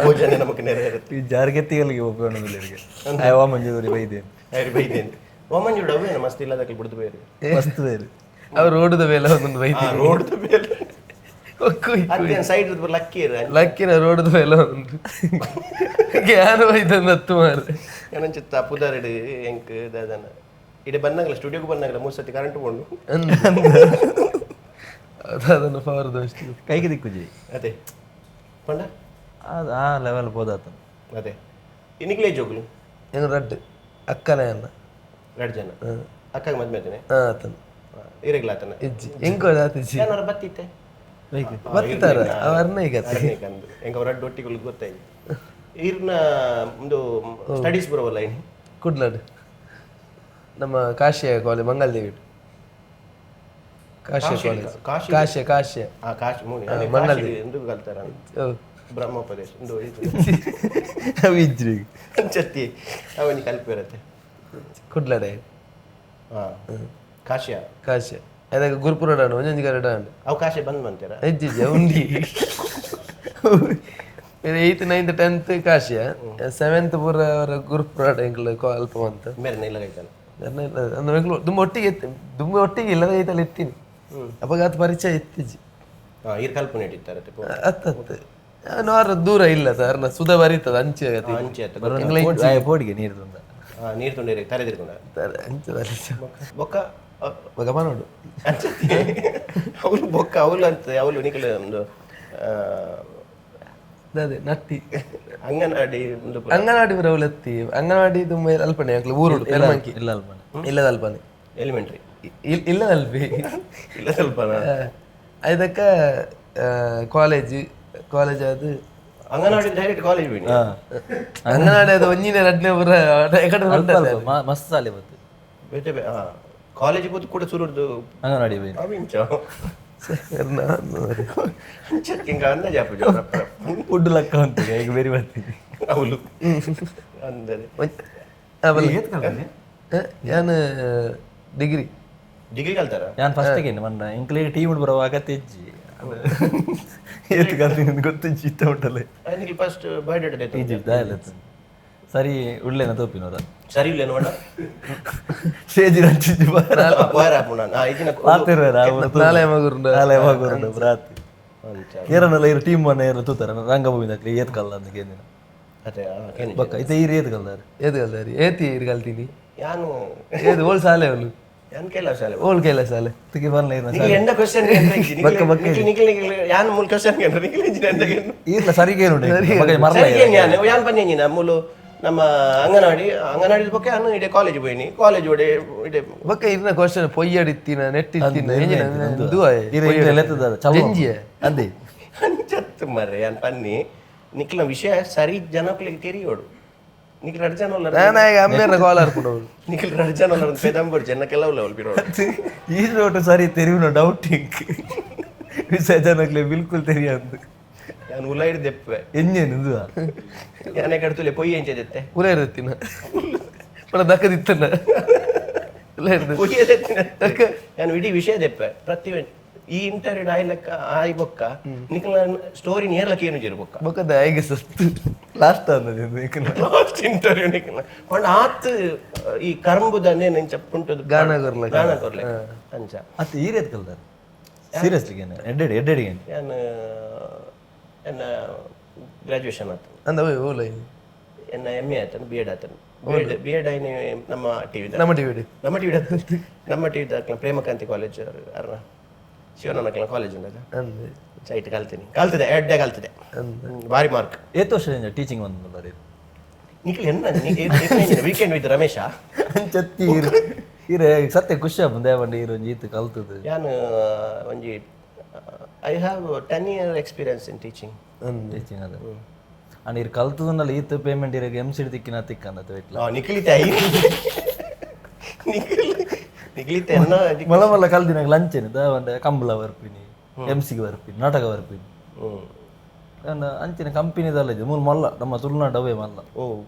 A: ಭೋಜನ ನಮಕ್ ನೆರವೇರುತ್ತೆ.
C: ಈ ಜಾರ್ಗೆತ್ತಿಗಳಿಗೆ ಒಪ್ಪೋಣ ವಾ ಮಂಜೂರಿ ಬೈದೇನು.
A: ಯಾರು ಬೈದೇನು ವಾಮಂಜೋಡಿ ಅವೇನು ಮಸ್ತ್ ಇಲ್ಲದಕ್ಕೆ ಬಿಡ್ದು ಬೇರೆ.
C: ಮಸ್ತ್ ಬೇರೆ.
B: ಅವ್ರು ರೋಡ್ದ ಮೇಲೆ ಒಂದೊಂದು ಬೈದಿ.
A: ರೋಡ್ ಮೇಲೆ.
B: ಒಕ್ಕು.
A: ಸೈಡ್ ಲಕ್ಕಿ ಇರ.
B: ಲಕ್ಕಿನ ರೋಡ್ದ ಮೇಲೆ ಒಂದು ಯಾರು ಬೈದಂದು ಹತ್ತು ಮಾರ್ರೆ.
A: ಏನಂಚಿತ್ತ ಪುದರ್ ಎಂಕ್ ದಾದನ ಇಡೆ ಬಂದಾಗಲ ಸ್ಟುಡಿಯೋಗೆ ಬಂದಾಗಲ ಮೂರು ಸತಿ ಕರೆಂಟ್ ಕೊಂಡು.
B: ಅದು ಅದನ್ನು ಪವರ್ ಅಷ್ಟು.
C: ಕೈಗೆ ದಿಕ್ಕುಜಿ.
A: ಅದೇ ಪಂಡ.
C: ಅದು ಆ ಲೆವೆಲ್ ಬೋದಾತ.
A: ಅದೇ ಇನ್ನಿಗ್ಲೇ ಜೋಗುಲು.
B: ಏನು ರಡ್ಡು ಅಕ್ಕನ ಅನ್ನ.
A: ಎರಡು ಜನ ಅಕ್ಕಾಗ ಮದ್ವೆ ಆತನೆ.
B: ಹಾ ಆತನ.
A: ಇರಗ್ಲ ಆತನ.
B: ಇಜ್ಜಿ ಎಂಕೋ ಆತಿಜ್ಜಿ.
A: ಏನಾರ ಬತ್ತಿತ್ತೆ.
B: ಬತ್ತಾರ ಅವ ಅರ್ನ ಈಗ.
A: ಅಂದು ಹೆಂಗ ಅವ್ರ ಅಡ್ಡು ಒಟ್ಟಿಗೆ ಗೊತ್ತಾಯ್ತು ಈರ್ನ ಒಂದು ಸ್ಟಡೀಸ್ ಬರೋವಲ್ಲ ಇನ್ನು.
B: ಕುಡ್ಲಡ್ ನಮ್ಮ ಕಾಶಿಯ ಕಾಲೇಜ್, ಮಂಗಲ್ದೇವಿ ಕಾಶಿಯ ಕಾಲೇಜ್.
A: ಕಾಶಿ.
B: ಕಾಶ್ಯ ಕಾಶ್ಯ.
A: ಆ ಕಾಶಿ ಮೂಡಿ ಎಂದು ಕಲ್ತಾರ.
B: ಹೌದು.
A: ಬ್ರಹ್ಮೋಪದೇಶ ಒಂದು
C: ಅವು ಇಜ್ರಿ.
A: ಚತ್ತಿ ಅವನಿಗೆ ಕಲ್ಪಿರತ್ತೆ.
B: ಕುಡ್ಲಡೆ.
A: ಹಾ ಕಾಶಿಯ.
B: ಕಾಶ್ಯ ಅದಕ್ಕೆ ಗುರುಪುರ ಡಾಂಡು ಒಂಜೊಂಜಿ ಕಡೆ ಡಾಂಡು.
A: ಅವು ಕಾಶಿ ಬಂದ್ ಬಂತೀರ.
B: ಇಜ್ಜಿ ಉಂಡಿ ಬೇರೆ eighth ninth tenth ಕಾಶಿಯ, seventh ಪೂರ ಅವರ ಗುರುಪುರ ಎಂಕ್ಲ ಅಲ್ಪ ಅಂತ.
A: ಮೇರೆ ಇಲ್ಲ ಐತಲ್ಲ.
B: ಅಂದ್ರೆ ಎಂಕ್ಲು ತುಂಬ ಒಟ್ಟಿಗೆ ಇತ್ತು, ತುಂಬ ಒಟ್ಟಿಗೆ ಇಲ್ಲದ ಐತಲ್ಲಿ ಇತ್ತೀನಿ ಅವಾಗ ಅದು ಪರಿಚಯ ಇತ್ತಿಜಿ.
A: ಹಾ ಈರ್ ಕಲ್ಪನೆ ಇಟ್ಟಿತ್ತಾರೆ.
B: ಅತ್ತ ನಾರ ದೂರ ಇಲ್ಲ ಸರ್ ಸುಧಾ ಬರೀತದ ಅಂಚೆ ಆಗತ್ತೆ.
A: ಅಂಚೆ ಆತ.
C: ಪೋಡಿಗೆ ನೀರು ತಂದ.
A: ನೀರು ತೊಂದರೆ ತರೆದಿರ್ಕೊಂಡ.
B: ಅಂಚೆ ಬರೀತ.
A: ಬೊಕ್ಕ
B: ಮಗ ನೋಡು.
A: ಅವಳು ಬೊಕ್ಕ ಅವಳು ಅಂತ ಅವಳು ನಿಕಲ ಒಂದು
B: ಅದೇ ನಟ್ಟಿ.
A: ಅಂಗನವಾಡಿ ಒಂದು
B: ಅಂಗನವಾಡಿ ಬರ ಅವಳು ಎತ್ತಿ ಅಂಗನವಾಡಿ ತುಂಬ ಅಲ್ಪನೆ ಯಾಕಲೆ ಊರು ಪೆರ್ಮಂಕಿ.
C: ಇಲ್ಲ ಅಲ್ಪನೆ.
B: ಇಲ್ಲದ ಅಲ್ಪನೆ.
A: ಎಲಿಮೆಂಟ್ರಿ.
B: ಇಲ್ಲದ ಅಲ್ಪಿ.
A: ಇಲ್ಲ ಸ್ವಲ್ಪ.
B: ಅದಕ್ಕ ಕಾಲೇಜ್ ಕಾಲೇಜ್ ಅದು.
A: ಅಂಗನವಾಡಿ ಡೈರೆಕ್ಟ್ ಕಾಲೇಜ್ ಬಿಡಿ.
B: ಅಂಗನವಾಡಿ ಅದು ಒಂಜಿನ ಎರಡನೇ ಬರ ಎಕಡೆ.
C: ಅಲ್ಪ ಅಲ್ಪ ಮಸ್ತ್ ಸಾಲೆ ಬತ್ತು.
A: ಬೇತೆ ಹಾ College ಪೋದು ಕೂಡ ಸುರುರ್ದು.
C: ಅಂಗನವಾಡಿ ಬೈ.
A: ಅವಿಂಚ ಹಿಂಗ ಅಂದಾಜು ಆಪುಜಿ.
C: ಉಡ್ಡು ಲಕ್ಕ ಅಂತ ಈಗ ಬೇರೆ ಬರ್ತೀನಿ.
A: ಅವಳು ಅಂದರೆ
B: ಯಾನ್ ಡಿಗ್ರಿ.
A: ಡಿಗ್ರಿ ಕಲ್ತಾರ?
C: ನಾನು ಫಸ್ಟ್ ಮನ್ನ ಇಂಕ್ಲೇಗ್ ಟೀಮ್ ಬರೋ ಅಗತ್ಯ ಇಜ್ಜಿ. ಏತ್ ಕಲ್ತೀನಿ ಗೊತ್ತಿಜ್ಜಿ, ಇತ್ತ ಉಂಟಲ್ಲ.
A: Nikhil first biodata.
C: ಈಜಿಪ್ಟ್ ದಾಯಲ್ಲ ಸರಿ ಉಳ್ಳೆನ ತೋಪಿನವರ.
A: ಸರಿ ಇಲ್ಲ ನೋಡ.
C: ಸ್ಟೇಜ್ ಹಂಚಿದ್ದು.
A: ಪೋಯರ್ ಆಪುಣ ಇದಿನ.
B: ನಾಳೆ ಮಗುರುಂಡ.
C: ನಾಳೆ ಮಗುರುಂಡ ರಾತ್ರಿ ಏರನ್ನೆಲ್ಲ ಇರು ಟೀಮ್ ಅನ್ನ ಏರ ತೂತಾರ ರಂಗಭೂಮಿ ದಾಕ್ಲಿ ಏತ್ ಕಲ್ಲ ಅಂತ ಕೇಂದಿನ.
A: ಅದೇ.
C: ಬಕ್ಕ ಇತ್ತೆ ಈರ್ ಏತ್ ಕಲ್ದಾರೆ?
B: ಏತ್ ಕಲ್ದಾರಿ? ಏತಿ ಇರ್ ಕಲ್ತೀನಿ?
A: ಯಾನು?
B: ಏದು ಓಳ್ ಶಾಲೆ ಅವಳು?
A: ಯಾನ್ ಕೈಲಾಸ ಶಾಲೆ.
B: ಓಳ್ ಕೈಲಾಸ ಶಾಲೆ.
C: ತುಗೆ ಬರ್ಲ ಇರ್ನ.
A: ನಿಖಿಲ್ ಎಂಡ ಕ್ವಶನ್. ನಿಖಿಲ್ ನಿಖಿಲ್ ನಿಖಿಲ್ ಯಾನ್ ಮೂಲ ಕ್ವಶನ್ ನಿಖಿಲ್ ಇಂಜಿನ ಎಂದ.
C: ಈರ್ಲ ಸರಿಗೆ ಮಗ ಮರ್ಲ.
A: ಸರಿ ಯಾನ್ ಯಾನ್ ಪನ್ನಿ ಮೂಲು ನಮ್ಮ ಅಂಗನವಾಡಿ ಅಂಗನವಾಡಿ ಬೊಕ್ಕ ಯಾನು ಇಡೆ ಕಾಲೇಜ್ ಪೋಯಿನಿ, ಕಾಲೇಜ್ ಒಡೆ ಇಡೆ.
B: ಬೊಕ್ಕ ಇರ್ನ ಕ್ವಶನ್ ಪೊಯ್ಯಡಿತ್ತಿನ ನೆಟ್ ಇತ್ತಿನ.
C: ಈರ್ ಇಂಗ್ಲೆ ಲೆತ್ತದ ಚಲೋ.
B: ಜಂಜಿಯ.
C: ಅಂದೆ.
A: ಅಂಚತ್ತು ಮರ್ರೆ, ಯಾನ್ ಪನ್ನಿ ನಿಕ್ಲ ವಿಷಯ ಸರಿ ಜನಕ್ಲಿಗೆ ತೆರಿಯೋಡು. ನಿಖಿಲ್ ರಡ್ ಜನ ಉಲ್ಲರ್.
B: ನಾನು ಈಗ ಅಮ್ಮೇರ್ನ ಕಾಲ್ ಹಾರ್ಕೊಂಡು.
A: ನಿಖಿಲ್ ರಡ್ ಜನ ಉಲ್ಲರ್, ಪೆದಂಬರ್ ಜನ ಕೆಲವು ಲೆವೆಲ್ ಬಿರೋಡು.
C: ಈ ರೋಟು ಸರಿ ತೆರಿಯುನ ಡೌಟ್ ಇಂಕ್ ವಿಷಯ ಜನಕ್ಲೆ ಬಿಲ್ಕುಲ್ ತೆರಿಯಂದು.
A: ಯಾನ್ ಉಲೈಡ್ ದೆಪ್ಪೆ.
C: ಎಂಜೇನು ಇದು?
A: ಯಾನೆ ಕಡ್ತುಲೆ ಪೊಯ್ಯಿ ಎಂಚ ದೆತ್ತೆ?
B: ಉಲ ಇರುತ್ತಿನ ಪಣ ದಕ್ಕದಿತ್ತನ ಉಲ ಇರ್ತದೆ.
A: ಪೊಯ್ಯ ದೆತ್ತಿನ ಯಾನ್ ಇಡೀ ವಿಷಯ ದೆಪ್ಪೆ. ಪ್ರತಿ ಈ ಇಂಟರ್ವ್ಯೂ ಆಯ್ ಲೆಕ್ಕ ಆಯ್ ಬೊಕ್ಕ ನಿಖಿಲ್ ಸ್ಟೋರಿ ನೇರ್ಲಕ್ಕೆ ಏನು ಜೇರು ಬೊಕ್ಕ.
B: ಬೊಕ್ಕದ ಐಗೆ ಸಸ್ತು.
C: ಲಾಸ್ಟ್ ಅಂದದ್ದು.
A: ಲಾಸ್ಟ್ ಇಂಟರ್ವ್ಯೂ ನಿಖಿಲ್ ಪಂಡ ಆತ್ ಈ ಕರಂಬುದನ್ನೇ ನೆಂಚ ಪುಂಟದ.
B: ಗಾನ ಕೊರ್ಲೆ.
A: ಗಾನ ಕೊರ್ಲೆ ಅಂಚ.
C: ಅತ್ತ ಈರೇತ್ ಕಲ್ದಾರೆ ಸೀರಿಯಸ್ಲಿ ಎಡ್ಡೆಡಿ ಎಡ್ಡೆಡಿ.
A: ಯಾನ್ ಎನ್ನ ಗ್ರಾಜುಯೇಷನ್ ಆತು.
B: ಅಂದ ಓಲ.
A: ಎನ್ನ ಎಮ್ ಎ ಆತನು, ಬಿ ಎಡ್ ಆತನು. ಬಿ ಎಡ್ ಆಯ್ನೆ ನಮ್ಮ ಟಿವಿ.
B: ನಮ್ಮ ಟಿವಿ.
A: ನಮ್ಮ ಟಿವಿ, ನಮ್ಮ ಟಿವಿ ಪ್ರೇಮಕಾಂತಿ ಕಾಲೇಜ್ ಅರ್ನ ಶಿವನನ್ನಕ್ಲ ಕಾಲೇಜ್ ಉಂಡದ.
B: ಅಂದೆ.
A: ಸೈಟ್ ಕಲ್ತೀನಿ, ಕಲ್ತಿದೆ, ಎಡ್ಡೆ ಕಲ್ತಿದೆ, ಭಾರಿ ಮಾರ್ಕ್.
C: ಏತ್ ವರ್ಷ ಟೀಚಿಂಗ್ ಬಂದ?
A: ನಿಖಿಲ್ ಎನ್ನ ವೀಕೆಂಡ್ ವಿತ್ ರಮೇಶ.
C: ಅಂಚತ್ತಿ ಈರ್ ಈರೆ ಸತ್ಯ ಖುಷಿ ಆಪುಂಡು ದೇವಂಡ ಈರ್ ಒಂಜಿ ಈತ್ ಕಲ್ತದ್ದು.
A: ಯಾನ್ ಒಂಜಿ I have 10 year experience in teaching.
C: Teaching ಅದ ಅಂಡ್ ಈರ್ ಕಲ್ತದನ್ನಲ್ಲ ಈತ್ ಪೇಮೆಂಟ್ ಇರಗೆ ಎಮ್ ಸಿ ತಿಕ್ಕಿನ ತಿಕ್ಕಂದ ಇಟ್ಲ.
A: ನಿಖಿಲಿತ ನಿಖಿಲ್ ನಿಖಿಲಿತ ಎನ್ನ.
C: ಮಲ್ಲ ಮಲ್ಲ ಕಲ್ದಿನಾಗ ಲಂಚ್ ಏನು ದಾವಂಡ ಕಂಬಳ ಬರ್ಪಿನಿ, ಎಮ್ ಸಿಗೆ ಬರ್ಪಿನಿ, ನಾಟಕ ಬರ್ಪಿನಿ. ಅಂಡ್ ಅಂಚಿನ ಕಂಪನಿದಲ್ಲ ಇದು ಮೂಲು ಮಲ್ಲ ನಮ್ಮ ತುಳುನಾಡು ಅವೇ ಮಲ್ಲ.
A: ಓ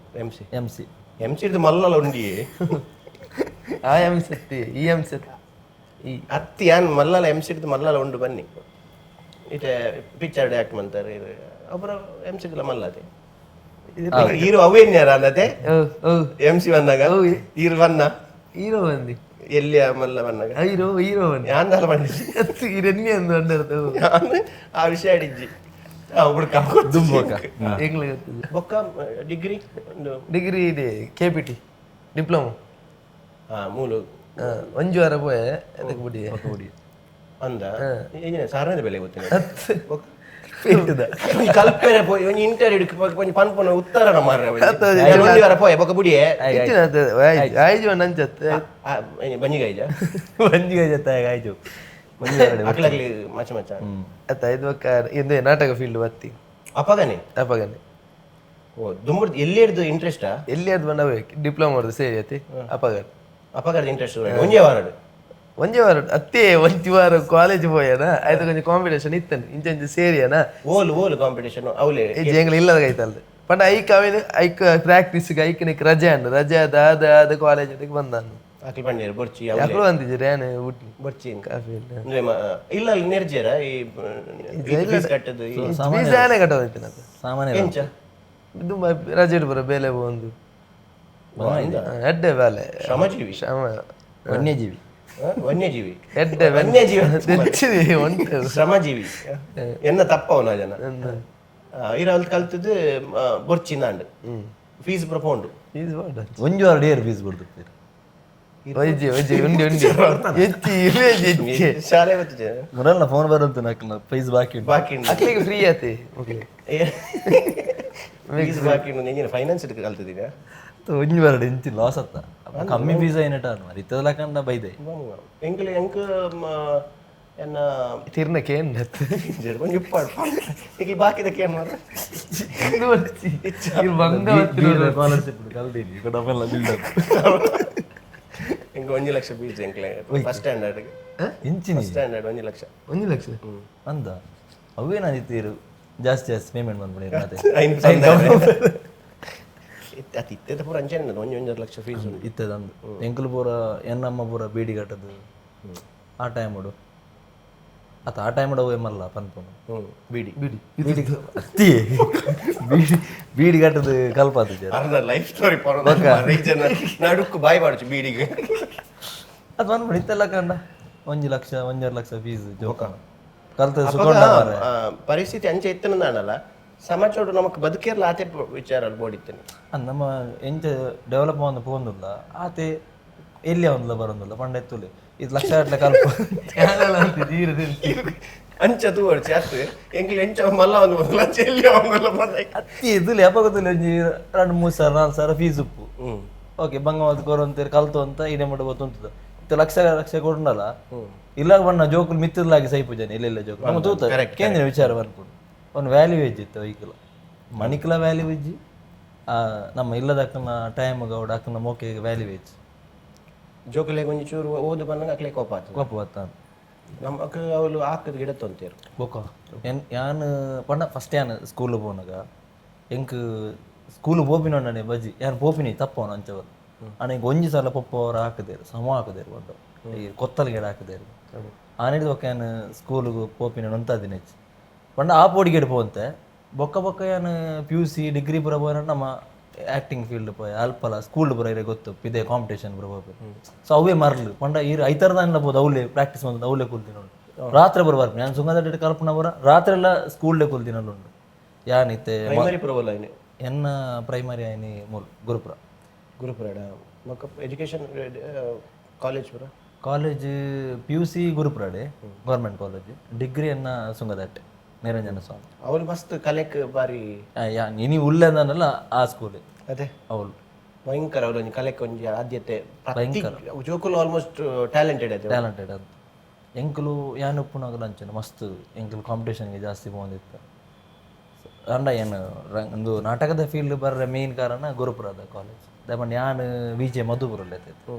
A: M C.
C: M C.
A: M C ಮಲ್ಲಲ್ಲ ಉಂಡಿ.
B: ಆ ಎಂ ಸತ್ತಿ ಈ ಎಂ ಸತ್ ಈ.
A: ಅತ್ತಿ ಯಾನ್ ಮಲ್ಲಲ ಎಮ್ ಸಿ ಮಲ್ಲಲ ಉಂಡು ಬನ್ನಿ. ಇತ್ತೆ ಪಿಕ್ಚರ್ ಆಕ್ಟ್ ಮಂತಾರೆ ಒಬ್ಬರ ಎಮ್ ಸಿ ಮಲ್ಲತೆ ಹೀರೋ ಅವೇನ್ಯಾರ ಅಂದತೆ.
B: ಓ ಓ.
A: ಎಮ್ ಸಿ ಬಂದಾಗ ಹೀರೋ ಬನ್ನ.
B: ಹೀರೋ ಬಂದಿ.
A: ಎಲ್ಲಿ ಮಲ್ಲ ಬಂದಾಗ?
B: ಹೀರೋ ಹೀರೋ ಬಂದಿ.
A: ಯಾನ್ ಬಂದಿ.
B: ಅತ್ತು ಇರನ್ನಿ ಅಂದು ಅಂಡರ್ದು.
A: ಯಾನ್ ಆ ವಿಷಯ ಅಡಿಜ್ಜಿ ಒಬ್ರು
C: ದುಂಬೋಕ.
B: ಎಂಗ್ಲ ಗೊತ್ತಿದೆ.
A: ಬೊಕ್ಕ ಡಿಗ್ರಿ ಒಂದು.
B: ಡಿಗ್ರಿ ಇದೆ K P T diploma.
A: ಹಾ ಮೂಲು.
B: ಒಂಜಿ ವಾರ ಪೋಯೆ, ಅದಕ್ಕೆ ಬಿಡಿ.
A: ಅಂದ ಏನೇ ಸಾರನೇ ಬೆಲೆ ಗೊತ್ತಿಲ್ಲ.
B: ಅತ್ತು
A: ಕಲ್ಪೆರೆ ಪೋಯಿ ಒಂಜಿ ಇಂಟರ್ವ್ಯೂ ಒಂಜಿ ಪನ್ಪುನ ಉತ್ತರನ ಮಾರ್ರೆ. ಒಂಜಿ ವಾರ ಪೋಯೆ ಬೊಕ್ಕ ಬುಡಿಯೆ.
B: ಐಜು ನಂಚತ್ತು.
A: ಬಂಜಿಗೈಜ.
C: ಒಂಜಿಗೆ ಜೊತೆ ಆಯ್ತು.
A: ಅಕ್ಲಗ್ಲಿ ಮಚ್ಚ ಮಚ್ಚ.
B: ಅತ್ತ ಇದು ಬೊಕ್ಕ ಇಂದೇ ನಾಟಕ ಫೀಲ್ಡ್ ಬತ್ತಿ.
A: ಅಪಗನೆ.
B: ಅಪಗನೆ.
A: ಓ ದುಂಬುರ್ದು ಎಲ್ಲಿ ಇಂಟ್ರೆಸ್ಟಾ?
B: ಎಲ್ಲಿ ಅದು ಬಂದ ಡಿಪ್ಲೊಮಾ ಸೇರಿ ಅತಿ ಅಪಗ.
A: ಅಪಗದ ಇಂಟ್ರೆಸ್ಟ್ ಒಂಜೇ ವಾರಡು.
B: ಒಂಜಿ ವಾರ ಅತ್ತೇ, ಒಂಜಿ ವಾರ ಕಾಲೇಜ್ ಪೋಯನ ಆಯ್ತು. ಕೊಂಚ ಕಾಂಪಿಟೇಷನ್ ಇತ್ತನು ಇಂಚ ಇಂಚ ಸೇರಿಯನ.
A: ಓಲ್ ಓಲ್ ಕಾಂಪಿಟೇಷನ್ ಅವಲೇ?
B: ಎಂಗ್ಲ ಇಲ್ಲದ ಐತಲ್ದ ಪಂಡ ಐಕ್ ಅವೇನು ಐಕ್ ಪ್ರಾಕ್ಟೀಸ್ ಐಕ್ ನಿಕ್ ರಜೆ ಅಂಡು ರಜೆ ಅದ ಅದ ಅದ ಕಾಲೇಜ್ ಬಂದಾನು.
A: ಅಕ್ಲು ಪಂಡೇರು ಬೊರ್ಚಿ.
B: ಅಕ್ಲು ಬಂದಿದ್ದೀರಿ ಏನ್ ಊಟಿ.
A: ಬೊರ್ಚಿ.
B: ಕಾಫಿ.
A: ಅಂದ್ರೆ ಇಲ್ಲ ಅಲ್ಲಿ ನೆರ್ಜೇರ ಈ ಫೀಸ್ ಕಟ್ಟದು?
B: ಫೀಸ್ ಆನೆ ಕಟ್ಟೋದೈತೆ ಅದು.
C: ಸಾಮಾನ್ಯ.
A: ಎಂಚ?
B: ಇದು ರಜೆ ಇಡ್ಬರ ಬೇಲೆ ಒಂದು ಎಡ್ಡೆ ಬೇಲೆ.
A: ಶ್ರಮಜೀವಿ.
B: ಶ್ರಮ.
C: ವನ್ಯಜೀವಿ.
A: ವನ್ಯಜೀವಿ.
B: ಎಡ್ಡೆ.
A: ವನ್ಯಜೀವಿ.
B: ತೆಚ್ಚಿದೆ ಉಂಟು.
A: ಶ್ರಮಜೀವಿ ಎನ್ನ ತಪ್ಪವನ ಜನ ಇರ ಅಲ್ಲಿ ಕಲ್ತದ್ದು ಬೊರ್ಚಿ ನಾಂಡ್ ಫೀಸ್ ಪೂರ ಪೋಂಡು.
B: ಫೀಸ್ ಬಾಡ.
C: ಒಂಜಿ ವಾರ ಡೇರ್ ಫೀಸ್ ಕೊಡ್ತಿರ್ತೀರಿ.
B: ವೈದ್ಯ ವೈದ್ಯ ಉಂಡಿ ಉಂಡಿ ಹೆಚ್ಚಿ ಹೆಚ್ಚಿ.
A: ಶಾಲೆ ಬತ್ತಿದೆ.
C: ಮೊದಲ ಫೋನ್ ಬರಂತು ನಕ್ಕಲ ಫೀಸ್ ಬಾಕಿ ಉಂಟು.
A: ಬಾಕಿ ಉಂಟು.
B: ಅಕ್ಲಿಗೆ ಫ್ರೀ ಆತೆ ಓಕೆ.
A: ಫೀಸ್ ಬಾಕಿ ಉಂಟು. ಎಂಜಿನ ಫೈನಾನ್ಸ್ ಕಲ್ತಿದ್ದೀಗ?
C: ಒಂಜಿ ವಾರ ಇಂಚಿ ಲಾಸ್ ಅತ್ತ ಕಮ್ಮಿ ಫೀಸ್ అయినట్టు మరి ಇತ್ತದಲ ಕಂಡ ಬೈದೆ.
A: ಎಂಕ್ಲೆ ಎಂಕ್ ಎನ್ನ
B: ತಿರ್ನ ಕೇನ್
A: ಒಂಜಿ ಉಪ್ಪಾಡು ಈಗ ಬಾಕಿದಕ್ಕೆ ಏನು ಮಾರ್ರೆ?
B: ಬಂಗ.
C: ಸ್ಕಾಲರ್ಶಿಪ್ ಕಲ್ದೀನಿ ಡಬಲ್ ಬಿಲ್ಡಪ್.
A: ಎಂಕ್ 1 ಲಕ್ಷ ಫೀಸ್ ಎಂಕ್ಲೆ ಫಸ್ಟ್ ಸ್ಟ್ಯಾಂಡರ್ಡ್.
C: ಇಂಚಿನಿ?
A: ಸ್ಟ್ಯಾಂಡರ್ಡ್ 1 ಲಕ್ಷ.
B: 1 ಲಕ್ಷ.
C: ಅಂದ, ಅವೇನಾದಿತ್ತೀರು ಜಾಸ್ತಿ ಜಾಸ್ತಿ ಪೇಮೆಂಟ್ ಬಂದ್ಬಿಡಿ ಮತ್ತೆ.
A: ಐನ್ ಅದು ಇತ್ತೆದ ಪೂರ ಅಂಚನೆ, ಒಂಜಿ 1.5 ಲಕ್ಷ ಫೀಸ್ ಉಂಟು.
C: ಇತ್ತದಂದು ಎಂಕುಲು ಪೂರ ಎನ್ನಮ್ಮ ಪೂರ ಬೀಡಿ ಕಟ್ಟದು ಆ ಟೈಮ್ ಅತ್ತ, ಆ ಟೈಮ್ ಅವೇ ಮಲ್ಲ ಪನ್ಪುನು.
A: ಬೀಡಿ.
B: ಬಿಡಿ.
C: ಬೀಡಿ ಅತ್ತಿ, ಬೀಡಿ ಬೀಡಿ ಕಟ್ಟದು ಕಲ್ಪಾತು.
A: ಅರ್ಧ ಲೈಫ್ ಸ್ಟೋರಿ ಜನ ನಡುಕ್ಕು ಬಾಯಿ ಮಾಡುಚು ಬೀಡಿಗೆ.
C: ಅದು ಬಂದ್ಬಿಡಿ ಇತ್ತೆಲ್ಲ ಕಂಡ 1 ಲಕ್ಷ, 1.5 ಲಕ್ಷ ಫೀಸ್ ಜೋಕ ಕಲ್ತ ಸುಕೊಂಡ ಮಾರ್ರೆ.
A: ಪರಿಸ್ಥಿತಿ ಅಂಚೆ ಇತ್ತನ ಸಮಾಜೋಡು ನಮಕ್ ಬದುಕಿರ್ಲ ಆತೆ ವಿಚಾರ ಬೋಡಿತ್ತೇನೆ.
C: ಅಂದ್, ನಮ್ಮ ಎಂಚ ಡೆವಲಪ್ ಒಂದು ಪೋಂದುಲ್ಲ ಆತೆ, ಎಲ್ಲಿ ಒಂದ್ಲ ಬರೋದಿಲ್ಲ ಪಂಡ ಎತ್ತುಲೆ ಇದು ಲಕ್ಷ ಗಟ್ಟಲೆ ಕಲ್ಪ.
B: ಯಾರೆಲ್ಲ ಅಂತ ಜೀರದಲ್ಲಿ.
A: ಅಂಚ ತೂವರ್ಚಿ ಅತ್ತು ಎಂಕ್ಲು ಎಂಚ ಮಲ್ಲ ಒಂದು ಮೊದಲ ಅಂಚೆ ಎಲ್ಲಿ ಅವನ್ನೆಲ್ಲ ಬಂದ.
C: ಅತ್ತಿ ಇದುಲೆ ಅಪಗతుಲೆ ಒಂಜಿ 2-3 ಸಾವಿರ, 4 ಸಾವಿರ ಫೀಸ್ ಉಪ್ಪು. ಓಕೆ, ಬಂಗವಾದ ಕೊರಂತೇರು ಕಲ್ತು ಅಂತ ಇಡೆ ಮುಟ್ಟ ಗೊತ್ತುಂಟು. ಇತ್ತೆ ಲಕ್ಷ ಲಕ್ಷ ಕೊಡ್ನಲ್ಲ ಇಲ್ಲ ಬಣ್ಣ ಜೋಕುಲು ಮಿತ್ತಲಾಗಿ ಸೈಪು ಜನ ಇಲ್ಲ ಇಲ್ಲ ಜೋಕು ನಮ್ಮ ತೂತ ಕೇಂದ್ರ ವಿಚಾರ ಬರ್ಪುಡು. ಒಂದು ವ್ಯಾಲ್ಯೂ ವೆಜ್ ಇತ್ತು ವೆಹಿಕಲ್ ಮಣಿಕ್ಲ ವ್ಯಾಲ್ಯೂ ವೆಜ್, ನಮ್ಮ ಇಲ್ಲದಕ್ಕನ ಟೈಮ್ ಗೌಡ ಅಕ್ಕನ ಮೋಕೆ ವ್ಯಾಲ್ಯೂ ವೆಜ್.
A: ಜೋಕುಲೆಗ್ ಒಂಜಿ ಚೂರು ಓದು ಬಂದಾಗ ಅಕ್ಲೆ ಕೋಪ ಆತದೆ.
C: ಕೋಪ ಬತ್ತಾನ.
A: ನಮಕ್ ಅವಳು ಹಾಕದ ಗಿಡ ತೊಂತೇರು.
C: ಬೊಕ ಎನ್ ಯಾನ್ ಪಂಡ ಫಸ್ಟ್ ಯಾನ್ ಸ್ಕೂಲ್ ಪೋನಾಗ ಎಂಕ್ ಸ್ಕೂಲ್ ಪೋಪಿನೊಂಡನೆ ಬಜ್ಜಿ ಯಾನ್ ಪೋಪಿನಿ ತಪ್ಪವನ ಅಂಚವರು ಅಣ್ಣ. ಈಗ ಒಂಜಿ ಸಲ ಪೊಪ್ಪ ಅವರು ಹಾಕದೇರು ಸಮ ಹಾಕದೇರು ಪಂಡ ಈ ಕೊತ್ತಲ ಗಿಡ ಹಾಕದೇರು ಆನಿಡ್ದು ಬೊಕ್ಕ ಯಾನ್ ಸ್ಕೂಲಿಗೆ ಪೋಪಿನ ನೊಂತಾದಿನ ಹೆಚ್ಚು ಪಂಡ ಆ ಪೋಡಿಗೆಡ್ ಪೋಂತೆ. ಬೊಕ್ಕ ಬೊಕ್ಕ ಯಾನ್ PUC degree ಪೂರ ಪೋನ ನಮ್ಮ ಆ್ಯಕ್ಟಿಂಗ್ ಫೀಲ್ಡ್ ಪೋಯ ಅಲ್ಪಲ ಸ್ಕೂಲ್ ಪೂರ ಇರೆ ಗೊತ್ತು ಇದೇ ಕಾಂಪಿಟೇಷನ್ ಪೂರ ಪೋಪೆ. ಸೊ ಅವೇ ಮರ್ಲು ಪಂಡ ಈರ್ ಐತರದಾನ್ಲ ಬೋದು ಅವಲೇ ಪ್ರಾಕ್ಟೀಸ್ ಬಂದು ಅವಲೇ ಕೂಲ್ದಿನ ಉಂಟು. ರಾತ್ರಿ ಬರ ಬರ್ಪಿ ನಾನು ಸುಂಗದಡ್ಡ ಕಲ್ಪನ ಬರ ರಾತ್ರಿ ಎಲ್ಲ ಸ್ಕೂಲ್ಡೆ ಕೂಲ್ದಿನ ಉಂಟು ಯಾನಿತ್ತೆ.
A: ಪ್ರೈಮರಿ ಪ್ರಬೋಲ ಐನೆ?
C: ಎನ್ನ ಪ್ರೈಮರಿ ಆಯ್ನಿ ಮೂಲು ಗುರುಪುರ.
A: ಗುರುಪುರ ಬೊಕ್ಕ ಎಜುಕೇಶನ್ ಕಾಲೇಜ್ ಪೂರ?
C: College PUC ಗುರುಪುರಡೆ government college, degree ಎನ್ನ ಸುಂಗದಟ್ಟೆ ನಿರಂಜನ ಸ್ವಾಮಿ.
A: ಅವಳು ಮಸ್ತ್ ಕಲೆಕ್ ಬಾರಿ.
C: ಯಾ ಇನಿ ಉಲ್ಲೇದನಲ್ಲ ಆ ಸ್ಕೂಲ್.
A: ಅದೇ.
C: ಅವಳು.
A: ಭಯಂಕರ ಅವಳು ಒಂಜಿ ಕಲೆಕ್ ಒಂಜಿ ಆದ್ಯತೆ, ಪ್ರತಿ ಜೋಕುಲು ಆಲ್ಮೋಸ್ಟ್ ಟ್ಯಾಲೆಂಟೆಡ್ ಅದೇ.
C: ಟ್ಯಾಲೆಂಟೆಡ್ ಅಂತ ಎಂಕುಲು ಯಾನ್ ಉಪ್ಪುನಾಗಲ ಅಂಚನೆ ಮಸ್ತ್ ಎಂಕುಲು ಕಾಂಪಿಟೇಷನ್ಗೆ ಜಾಸ್ತಿ ಪೋಂದಿತ್ತು. ಅಂಡ ಏನು ಒಂದು ನಾಟಕದ ಫೀಲ್ಡ್ ಬರ್ರೆ ಮೇನ್ ಕಾರಣ ಗುರುಪುರದ ಕಾಲೇಜ್ ದಾಯೆ ಯಾನ್ ವಿಜೆ ಮಧುಪುರ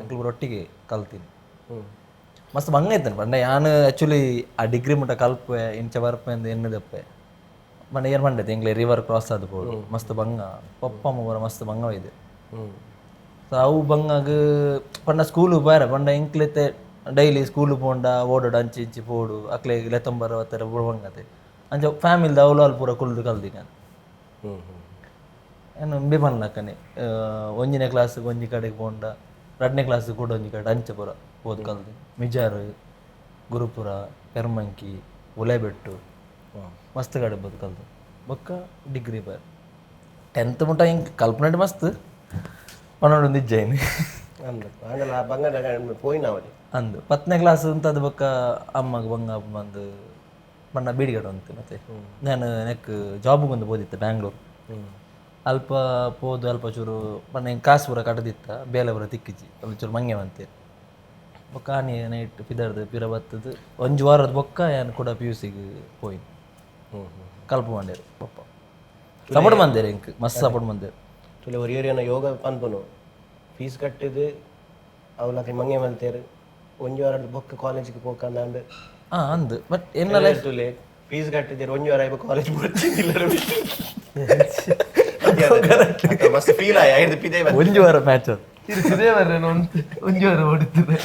C: ಎಂಕುಲು ಒಟ್ಟಿಗೆ ಕಲ್ತೀನಿ. ಮಸ್ತ್ ಬಂಗ ಇತ್ತೇನೆ ಪಂಡ ಯಾನ್ ಆ್ಯಕ್ಚುಲಿ ಆ ಡಿಗ್ರಿ ಮುಟ್ಟ ಕಲ್ಪೆ ಇಂಚ ಬರ್ಪೆ ಅಂದ್ ಎನ್ನುದಪ್ಪೆ ಪಂಡ ಏನ್ ಪಂಡೈತೆ ಎಂಗ್ಲೆ ರಿವರ್ ಕ್ರಾಸ್ ಆದ್ ಪೋಡು ಮಸ್ತ್ ಬಂಗ ಪಪ್ಪ ಪೂರ ಮಸ್ತ್ ಬಂಗ ಇದೆ. ಸೊ ಅವು ಬಂಗಾಗ ಪಂಡ ಸ್ಕೂಲು ಬಾರ ಪಂಡ ಎಂಕ್ಲೆತ್ತೆ ಡೈಲಿ ಸ್ಕೂಲು ಪೋಂಡ ಓಡೋಡು ಅಂಚಿ ಇಂಚಿ ಪೋಡು ಅಕ್ಲೆ ಲೆತ್ತೊಂಬರ ಒತ್ತರ ಬಂಗತೆ ಅಂಚ ಫ್ಯಾಮಿಲಿದ ಅವಳು ಅಲ್ಲಿ ಪೂರ ಕುಲ್ದು ಕಲ್ದಿನಿ ನಾನು. ಏನು ಉಂಬೆ ಪನ್ಲಕ್ಕನೆ ಒಂಜಿನೇ ಕ್ಲಾಸ್ ಒಂಜಿ ಕಡೆಗೆ ಪೋಂಡ 2ನೇ ಕ್ಲಾಸ್ ಕೂಡ ಒಂಜಿ ಕಡೆ ಅಂಚ ಪೂರ ಓದ್ ಕಲ್ದು ಮಿಜಾರು, ಗುರುಪುರ, ಪೆರ್ಮಂಕಿ, ಉಲೆಬೆಟ್ಟು ಮಸ್ತ್ ಕಡೆ ಬೋದು ಕಲ್ದು. ಬೊಕ್ಕ ಡಿಗ್ರಿ ಬಾರ್ 10th ಮುಟ್ಟ ಹಿಂಗೆ ಕಲ್ಪನೆ ಮಸ್ತ್ ಪನ್ನೊಂದು ನಿಜ ಇನಿ.
A: ಅಂದ್ ಆಂಡಲ ಆ ಬಂಗದ ಪೋಯಿನ ಅವಳಿ.
C: ಅಂದು 10ನೇ ಕ್ಲಾಸ್ ಅಂತದ್ದು ಬೊಕ್ಕ ಅಮ್ಮಗ್ ಬಂಗ ಬಂದು ಬಣ್ಣ ಬೀಡಿಗಡ ಅಂತೆ. ಮತ್ತೆ ನಾನು ನೆಕ್ ಜಾಬ್ಗೊಂದು ಬೋದಿತ್ತೆ ಬ್ಯಾಂಗ್ಳೂರ್. ಅಲ್ಪ ಪೋದು ಅಲ್ಪ ಚೂರು ಬಣ್ಣ ಹಿಂಗೆ ಕಾಸು ಪೂರ ಕಟ್ಟದಿತ್ತ ಬೇಲೆ ಪೂರ ತಿಕ್ಕಿಜಿ ಅಲ್ಪ ಚೂರು ಮಂಗೆ ಬಂತೆ. ಬೊಕ್ಕ ಆನಿ ನೈಟ್ ಪಿದರ್ದು ಪಿರ ಬತ್ತದು ಒಂಜಿ ವಾರದ ಬೊಕ್ಕ ಯಾನ್ ಕೂಡ ಪಿಯುಸಿಗೆ ಪೋಯಿನ್. ಕಲ್ಪ ಮಂಡೇರು ಪಪ್ಪ ಸಪೋರ್ಟ್ ಮಂದೇರು ಎಂಕ್ ಮಸ್ತ್ ಸಪೋರ್ಟ್ ಮಂದೇರು.
A: ತುಲೆ ಒರಿಯೊರಿಯನ ಯೋಗ ಪನ್ಪುನು ಫೀಸ್ ಕಟ್ಟಿದ್ದು ಅವಲಕ್ಕೆ ಮಂಗೆ ಮಲ್ತೇರು ಒಂಜಿ ವಾರದ ಬೊಕ್ಕ ಕಾಲೇಜ್ಗೆ ಪೋಕಂದಾಂಡ್.
C: ಹಾಂ ಅಂದು, ಬಟ್ ಎನ್ನ ಲೈಫ್
A: ತುಲೆ ಫೀಸ್ ಕಟ್ಟಿದ್ದೀರಿ ಒಂಜಿ ವಾರ ಆಯ್ತು ಕಾಲೇಜ್ ಬರ್ತಿದ್ದಿಲ್ಲ ಮಸ್ತ್ ಫೀಲ್ ಆಯ್ ಐದು ಪಿದೆ.
C: ಒಂಜಿ ವಾರ ಮ್ಯಾಚ್ ಅದು.
B: ಇದೇ ಬರ್ರೆ ಒಂಜಿ ವಾರ ಓಡಿತ್ತದೆ.